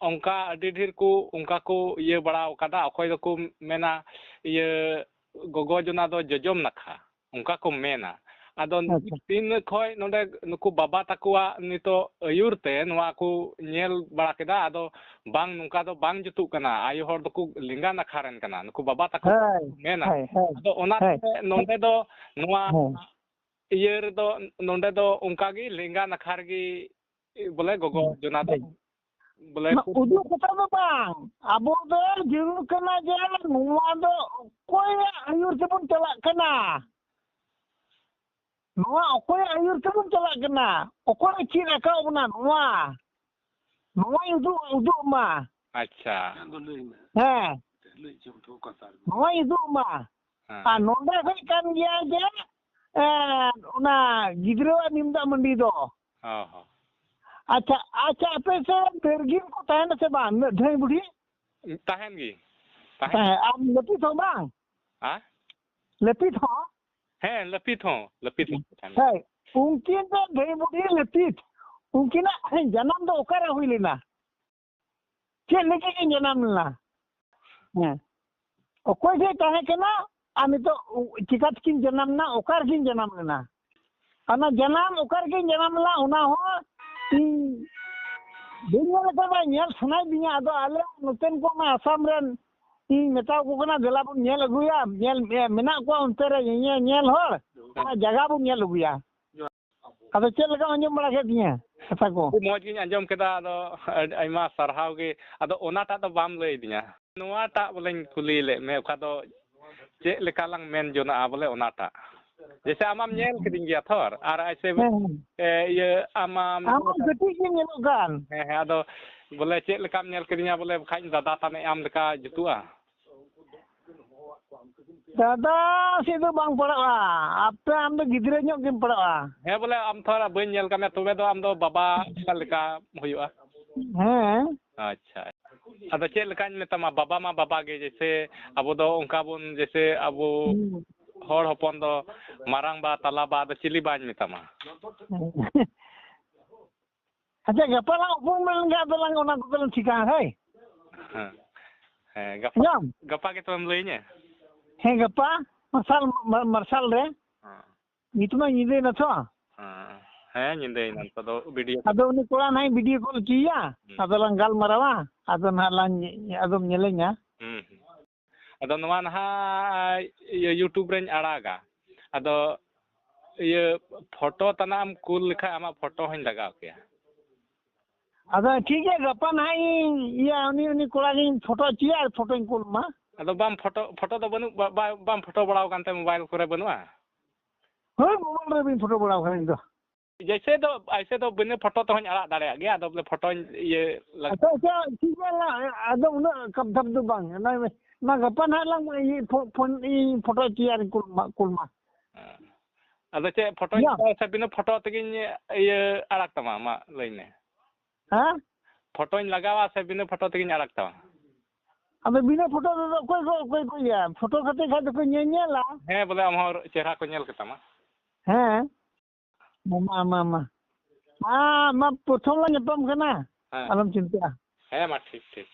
ᱚᱱᱠᱟ ᱟᱹᱰᱤ ᱰᱷᱮᱨ ᱠᱚ ᱚᱱᱠᱟ ᱠᱚ ᱤᱭᱟᱹ ᱵᱟᱲᱟ ᱟᱠᱟᱫᱟ, ᱚᱠᱚᱭ ᱫᱚᱠᱚ ᱢᱮᱱᱟ ᱤᱭᱟᱹ ᱜᱚᱜᱚ ᱡᱚᱱᱟ ᱫᱚ ᱡᱚᱡᱚᱢ ᱱᱟᱠᱷᱟ, ᱚᱱᱠᱟ ᱠᱚ ᱢᱮᱱᱟ᱾ ᱟᱫᱚ ᱟᱪᱪᱷᱟ᱾ ᱛᱤᱱ ᱠᱷᱚᱡ ᱱᱚᱰᱮ ᱱᱩᱠᱩ ᱵᱟᱵᱟ ᱛᱟᱠᱚᱣᱟᱜ ᱱᱤᱛᱚᱜ ᱟᱹᱭᱩᱨ ᱛᱮ ᱱᱚᱣᱟ ᱠᱚ ᱧᱮᱞ ᱵᱟᱲᱟ ᱠᱮᱫᱟ, ᱟᱫᱚ ᱵᱟᱝ, ᱱᱚᱝᱠᱟ ᱫᱚ ᱵᱟᱝ ᱡᱩᱛᱩᱜ ᱠᱟᱱᱟ, ᱟᱭᱳ ᱦᱚᱲ ᱫᱚᱠᱚ ᱞᱮᱸᱜᱟ ᱱᱟᱠᱷᱟ ᱨᱮᱱ ᱠᱟᱱᱟ, ᱱᱩᱠᱩ ᱵᱟᱵᱟ ᱛᱟᱠᱚ ᱦᱳᱭ, ᱢᱮᱱᱟ᱾ ᱦᱳᱭ, ᱦᱳᱭ, ᱟᱫᱚ ᱚᱱᱟᱛᱮ ᱦᱳᱭ᱾ ᱱᱚᱰᱮ ᱫᱚ ᱱᱚᱣᱟ ᱦᱮᱸ᱾ ᱤᱭᱟᱹ ᱨᱮᱫᱚ, ᱱᱚᱰᱮ ᱫᱚ ᱚᱱᱠᱟ ᱜᱮ ᱞᱮᱸᱜᱟ ᱱᱟᱠᱷᱟ ᱨᱮᱜᱮ ᱵᱚᱞᱮ ᱜᱚᱜᱚ ᱦᱮᱸ, ᱡᱚᱱᱟ ᱫᱚ ᱦᱮᱸ᱾ ᱵᱚᱞᱮ ᱚᱱᱟ ᱩᱫᱩᱜ ᱠᱟᱛᱷᱟ ᱫᱚ ᱵᱟᱝ, ᱟᱵᱚ ᱫᱚ ᱡᱟᱹᱨᱩᱲ ᱠᱟᱱᱟ ᱡᱮ ᱱᱚᱣᱟ ᱫᱚ ᱚᱠᱚᱭᱟᱜ ᱟᱹᱭᱩᱨ ᱛᱮᱵᱚᱱ ᱪᱟᱞᱟᱜ ᱠᱟᱱᱟ, ᱱᱚᱣᱟ ᱚᱠᱚᱭᱟᱜ ᱟᱹᱭᱩᱨ ᱛᱮᱵᱚᱱ ᱪᱟᱞᱟᱜ ᱠᱟᱱᱟ, ᱚᱠᱚᱭᱮ ᱪᱮᱫ ᱟᱠᱟᱫ ᱵᱚᱱᱟ, ᱱᱚᱣᱟ ᱱᱚᱣᱟᱭ ᱩᱫᱩᱜ ᱩᱫᱩᱜ ᱢᱟ᱾ ᱟᱪᱪᱷᱟ᱾ ᱦᱮᱸ, ᱱᱚᱣᱟᱭ ᱩᱫᱩᱜ ᱢᱟ᱾ ᱦᱮᱸ᱾ ᱟᱨ ᱱᱚᱰᱮ ᱦᱩᱭᱩᱜ ᱠᱟᱱ ᱜᱮᱭᱟ ᱡᱮ ᱮ, ᱚᱱᱟ ᱜᱤᱫᱽᱨᱟᱹᱣᱟᱜ ᱱᱤᱢ ᱫᱟᱜ ᱢᱟᱹᱰᱤ ᱫᱚ᱾ ᱦᱚᱸ, ᱦᱚᱸ᱾ ᱟᱪᱪᱷᱟ, ᱟᱪᱪᱷᱟ, ᱟᱯᱮ ᱥᱮᱫ ᱫᱟᱹᱨᱜᱤᱱ ᱠᱚ ᱛᱟᱦᱮᱱᱟ ᱥᱮ ᱵᱟᱝ, ᱩᱱᱟᱹᱜ ᱫᱷᱟᱹᱭ ᱵᱩᱰᱷᱤ? ᱛᱟᱦᱮᱱ ᱜᱮ᱾ ᱛᱟᱦᱮᱱ᱾ ᱦᱮᱸ, ᱟᱨ ᱞᱟᱹᱯᱤᱛ ᱦᱚᱸ ᱵᱟᱝ? ᱦᱮᱸ? ᱞᱟᱹᱯᱤᱛ ᱦᱚᱸ? ᱦᱮᱸ, ᱞᱟᱹᱯᱤᱛ ᱦᱚᱸ, ᱞᱟᱹᱯᱤᱛ ᱦᱚᱸ ᱛᱟᱦᱮᱱ᱾ ᱦᱮᱸ, ᱩᱱᱠᱤᱱ ᱫᱚ ᱫᱷᱟᱹᱭ ᱵᱩᱰᱷᱤ ᱞᱟᱹᱯᱤᱛ, ᱩᱱᱠᱤᱱᱟᱜ ᱡᱟᱱᱟᱢ ᱫᱚ ᱚᱠᱟᱨᱮ ᱦᱩᱭ ᱞᱮᱱᱟ? ᱪᱮᱫ ᱞᱟᱹᱜᱤᱫ ᱠᱤᱱ ᱡᱟᱱᱟᱢ ᱞᱮᱱᱟ? ᱦᱮᱸ, ᱚᱠᱚᱭ ᱴᱷᱮᱡ ᱛᱟᱦᱮᱸ ᱠᱟᱱᱟ ᱟᱨ ᱱᱤᱛᱚᱜ ᱪᱤᱠᱟ ᱛᱮᱠᱤᱱ ᱡᱟᱱᱟᱢ ᱞᱮᱱᱟ, ᱚᱠᱟ ᱨᱮᱠᱤᱱ ᱡᱟᱱᱟᱢ ᱞᱮᱱᱟ? ᱚᱱᱟ ᱡᱟᱱᱟᱢ ᱚᱠᱟ ᱨᱮᱠᱤᱱ ᱡᱟᱱᱟᱢ ᱞᱮᱱᱟ, ᱚᱱᱟ ᱦᱚᱸ ᱤᱧ ᱵᱟᱹᱧ ᱧᱮᱞ ᱟᱠᱟᱫᱟ, ᱧᱮᱞ ᱥᱟᱱᱟᱭᱮᱫᱤᱧᱟ᱾ ᱟᱫᱚ ᱟᱞᱮ ᱱᱚᱛᱮᱱ ᱠᱚ ᱚᱱᱟ ᱟᱥᱟᱢ ᱨᱮᱱ ᱤᱧ ᱢᱮᱛᱟ ᱠᱚ ᱠᱟᱱᱟ, ᱫᱮᱞᱟ ᱵᱚᱱ ᱧᱮᱞ ᱟᱹᱜᱩᱭᱟ, ᱧᱮᱞ ᱢᱮᱱᱟᱜ ᱠᱚᱣᱟ ᱚᱱᱛᱮ ᱨᱮ ᱧᱮᱧᱮᱞ ᱧᱮᱞ ᱦᱚᱲ, ᱚᱱᱟ ᱡᱟᱭᱜᱟ ᱵᱚᱱ ᱧᱮᱞ ᱟᱹᱜᱩᱭᱟ᱾ ᱟᱫᱚ ᱪᱮᱫ ᱞᱮᱠᱟᱢ ᱟᱸᱡᱚᱢ ᱵᱟᱲᱟ ᱠᱮᱫ ᱛᱤᱧᱟᱹ ᱠᱟᱛᱷᱟ ᱠᱚ? ᱟᱹᱰᱤ ᱢᱚᱡᱽ ᱜᱤᱧ ᱟᱸᱡᱚᱢ ᱠᱮᱫᱟ᱾ ᱟᱫᱚ ᱟᱹᱰᱤ ᱟᱭᱢᱟ ᱥᱟᱨᱦᱟᱣ ᱜᱮ᱾ ᱟᱫᱚ ᱚᱱᱟᱴᱟᱜ ᱫᱚ ᱵᱟᱢ ᱞᱟᱹᱭ ᱟᱹᱫᱤᱧᱟ᱾ ᱱᱚᱣᱟᱴᱟᱜ ᱵᱚᱞᱮᱧ ᱠᱩᱞᱤ ᱞᱮᱫ ᱢᱮ, ᱚᱠᱟ ᱫᱚ ᱪᱮᱫ ᱞᱮᱠᱟ ᱞᱟᱝ ᱢᱮᱱ ᱡᱚᱱᱟᱜᱼᱟ ᱵᱚᱞᱮ ᱚᱱᱟᱴᱟᱜ? ᱡᱮᱭᱥᱮ ᱟᱢᱟᱢ ᱧᱮᱞ ᱠᱤᱫᱤᱧ ᱜᱮᱭᱟ ᱛᱷᱚᱨ, ᱟᱨ ᱟᱭᱥᱮ, ᱦᱮᱸ, ᱦᱮᱸ᱾ ᱮ, ᱤᱭᱟᱹ, ᱟᱢᱟᱢ ᱟᱢ ᱦᱚᱸ ᱠᱟᱹᱴᱤᱡ ᱜᱮᱢ ᱧᱮᱞᱚᱜ ᱠᱟᱱ᱾ ᱦᱮᱸ, ᱦᱮᱸ, ᱟᱫᱚ ᱵᱚᱞᱮ ᱪᱮᱫ ᱞᱮᱠᱟᱢ ᱧᱮᱞ ᱠᱤᱫᱤᱧᱟ ᱵᱚᱞᱮ, ᱵᱟᱠᱷᱟᱡ ᱫᱟᱫᱟ ᱛᱟᱱᱮ ᱟᱢ ᱞᱮᱠᱟ ᱡᱩᱛᱩᱜᱼᱟ? ᱫᱟᱫᱟ ᱥᱮᱫ ᱫᱚ ᱵᱟᱝ ᱯᱟᱲᱟᱜᱼᱟ, ᱟᱯᱮ, ᱟᱢ ᱫᱚ ᱜᱤᱫᱽᱨᱟᱹ ᱧᱚᱜ ᱜᱮᱢ ᱯᱟᱲᱟᱜᱼᱟ᱾ ᱦᱮᱸ, ᱵᱚᱞᱮ ᱟᱢ ᱛᱷᱚᱲᱟ ᱵᱟᱹᱧ ᱧᱮᱞ ᱠᱟᱜ ᱢᱮᱭᱟ, ᱛᱚᱵᱮ ᱫᱚ ᱟᱢ ᱫᱚ ᱵᱟᱵᱟ ᱞᱮᱠᱟ ᱦᱩᱭᱩᱜᱼᱟ᱾ ᱦᱮᱸ᱾ ᱟᱪᱪᱷᱟ, ᱟᱫᱚ ᱪᱮᱫ ᱞᱮᱠᱟᱧ ᱢᱮᱛᱟᱢᱟ, ᱵᱟᱵᱟ ᱢᱟ ᱵᱟᱵᱟ ᱜᱮ, ᱡᱮᱭᱥᱮ ᱟᱵᱚ ᱫᱚ ᱚᱱᱠᱟ ᱵᱚᱱ, ᱡᱮᱭᱥᱮ ᱟᱵᱚ ᱦᱩᱸ᱾ ᱦᱚᱲ ᱦᱚᱯᱚᱱ ᱫᱚ ᱢᱟᱨᱟᱝ ᱵᱟ, ᱛᱟᱞᱟ ᱵᱟ, ᱟᱫᱚ ᱪᱤᱞᱤ ᱵᱟᱧ ᱢᱮᱛᱟᱢᱟ? ᱦᱮᱸ᱾ ᱟᱪᱪᱷᱟ, ᱜᱟᱯᱟ ᱞᱟᱝ ᱩᱯᱨᱩᱢ ᱞᱮᱱ ᱜᱮ, ᱟᱫᱚ ᱞᱟᱝ ᱚᱱᱟ ᱠᱚᱫᱚ ᱞᱟᱝ ᱴᱷᱤᱠᱟ, ᱦᱳᱭ? ᱦᱮᱸ᱾ ᱦᱮᱸ, ᱜᱟᱯᱟ, ᱟᱸᱡᱚᱢ? ᱜᱟᱯᱟ ᱜᱮ ᱛᱚᱵᱮᱢ ᱞᱟᱹᱭᱟᱹᱧᱟᱹ? ᱦᱮᱸ, ᱜᱟᱯᱟ ᱢᱟᱨᱥᱟᱞ, ᱢᱟᱨ-, ᱢᱟᱨᱥᱟᱞ ᱨᱮ᱾ ᱦᱮᱸ᱾ ᱱᱤᱛ ᱢᱟ ᱧᱤᱫᱟᱹᱭᱮᱱᱟ ᱛᱚ᱾ ᱦᱮᱸ, ᱦᱮᱸ, ᱧᱤᱫᱟᱹᱭᱮᱱᱟ ᱱᱤᱛᱚᱜ ᱫᱚ video call᱾ ᱟᱫᱚ ᱩᱱᱤ ᱠᱚᱲᱟ ᱱᱟᱦᱟᱜ ᱤᱧ video call ᱦᱚᱪᱚᱭᱮᱭᱟ, ᱦᱩᱸ᱾ ᱟᱫᱚ ᱞᱟᱝ ᱜᱟᱞᱢᱟᱨᱟᱣᱟ, ᱟᱫᱚ ᱱᱟᱦᱟᱜ ᱞᱟᱝ, ᱟᱫᱚᱢ ᱧᱮᱞᱮᱧᱟ᱾ ᱦᱩᱸ, ᱦᱩᱸ᱾ ᱟᱫᱚ ᱱᱚᱣᱟ ᱱᱟᱦᱟᱜ, ᱤᱭᱟᱹ, YouTube ᱨᱮᱧ ᱟᱲᱟᱜᱟ᱾ ᱟᱫᱚ, ᱤᱭᱟᱹ, photo ᱛᱟᱱᱟᱜ ᱮᱢ ᱠᱩᱞ ᱞᱮᱠᱷᱟᱡ ᱟᱢᱟᱜ photo ᱦᱚᱸᱧ ᱞᱟᱜᱟᱣ ᱠᱮᱭᱟ᱾ ᱟᱫᱚ ᱴᱷᱤᱠ ᱜᱮᱭᱟ, ᱜᱟᱯᱟ ᱱᱟᱦᱟᱜ ᱤᱧ ᱤᱭᱟᱹ ᱩᱱᱤ ᱩᱱᱤ ᱠᱚᱲᱟ ᱜᱤᱧ ᱯᱷᱳᱴᱳ ᱦᱚᱪᱚᱭᱟ ᱟᱨ ᱯᱷᱳᱴᱳᱧ ᱠᱩᱞ ᱟᱢᱟ᱾ ᱟᱫᱚ ᱵᱟᱢ ᱯᱷᱳᱴᱳ, ᱯᱷᱳᱴᱳ ᱫᱚ ᱵᱟᱹᱱᱩᱜ, ᱵᱟ-, ᱵᱟ-, ᱵᱟᱢ ᱯᱷᱳᱴᱳ ᱵᱟᱲᱟᱣ ᱠᱟᱱ ᱛᱮ ᱢᱳᱵᱟᱭᱤᱞ ᱠᱚᱨᱮ ᱵᱟᱹᱱᱩᱜᱼᱟ? ᱦᱳᱭ, ᱢᱳᱵᱟᱭᱤᱞ ᱨᱮ ᱵᱟᱹᱧ ᱯᱷᱳᱴᱳ ᱵᱟᱲᱟᱣ ᱠᱟᱱᱟ ᱤᱧ ᱫᱚ᱾ ᱡᱮᱭᱥᱮ ᱫᱚ, ᱟᱭᱥᱮ ᱫᱚ ᱵᱤᱱᱟᱹ ᱯᱷᱳᱴᱳ ᱛᱮᱦᱚᱧ ᱟᱲᱟᱜ ᱫᱟᱲᱮᱭᱟᱜ ᱜᱮᱭᱟ, ᱟᱫᱚ ᱵᱚᱞᱮ ᱯᱷᱳᱴᱳᱧ ᱤᱭᱟᱹ ᱞᱟᱜ- ᱟᱪᱪᱷᱟ, ᱟᱪᱪᱷᱟ, ᱴᱷᱤᱠ ᱜᱮᱭᱟ, ᱟᱫᱚ ᱩᱱᱟᱹᱜ ᱠᱟᱯ ᱫᱷᱟᱯ ᱫᱚ ᱵᱟᱝ, ᱚᱱᱟ, ᱚᱱᱟ ᱜᱟᱯᱟ ᱱᱟᱦᱟᱜ ᱞᱟᱝ ᱤᱭᱟᱹ ᱯᱷᱳ-, ᱯᱷᱳᱱ ᱤᱧ ᱯᱷᱳᱴᱳ ᱦᱚᱪᱚᱭᱟ ᱟᱨ ᱠᱩᱞ ᱢᱟ, ᱠᱩᱞ ᱢᱟ᱾ ᱦᱮᱸ᱾ ᱟᱫᱚ ᱪᱮᱫ ᱯᱷᱳᱴᱳᱧ ᱤᱭᱟᱹ᱾ ᱦᱟᱛᱟᱣᱟ ᱥᱮ ᱵᱤᱱᱟᱹ ᱯᱷᱳᱴᱳ ᱛᱮᱜᱮᱧ ᱤᱭᱟᱹ ᱟᱲᱟᱜ ᱛᱟᱢᱟ? ᱢᱟ ᱞᱟᱹᱭ ᱢᱮ᱾ ᱦᱮᱸ? ᱯᱷᱳᱴᱳᱧ ᱞᱟᱜᱟᱣᱟ ᱥᱮ ᱵᱤᱱᱟᱹ ᱯᱷᱳᱴᱳ ᱛᱮᱜᱮᱧ ᱟᱲᱟᱜ ᱛᱟᱢᱟ? ᱟᱫᱚ ᱵᱤᱱᱟᱹ ᱯᱷᱳᱴᱳ ᱛᱮᱫᱚ ᱚᱠᱚᱭ ᱠᱚ, ᱚᱠᱚᱭ ᱠᱚ ᱤᱭᱟᱹ? ᱯᱷᱳᱴᱳ ᱠᱟᱛᱮ ᱠᱷᱟᱡ ᱫᱚᱠᱚ ᱧᱮᱞ ᱧᱮᱞᱟ᱾ ᱦᱮᱸ, ᱵᱚᱞᱮ ᱟᱢ ᱦᱚᱸ ᱪᱮᱦᱨᱟ ᱠᱚ ᱧᱮᱞ ᱠᱟᱛᱟᱢᱟ᱾ ᱦᱮᱸ᱾ ᱢᱟ, ᱢᱟ, ᱢᱟ, ᱢᱟ᱾ ᱢᱟ, ᱢᱟ, ᱯᱨᱚᱛᱷᱚᱢ ᱞᱟᱝ ᱧᱟᱯᱟᱢ ᱠᱟᱱᱟ᱾ ᱦᱮᱸ᱾ ᱟᱞᱚᱢ ᱪᱤᱱᱛᱟᱹᱜᱼᱟ᱾ ᱦᱮᱸ, ᱢᱟ, ᱴᱷᱤᱠ, ᱴᱷᱤᱠ᱾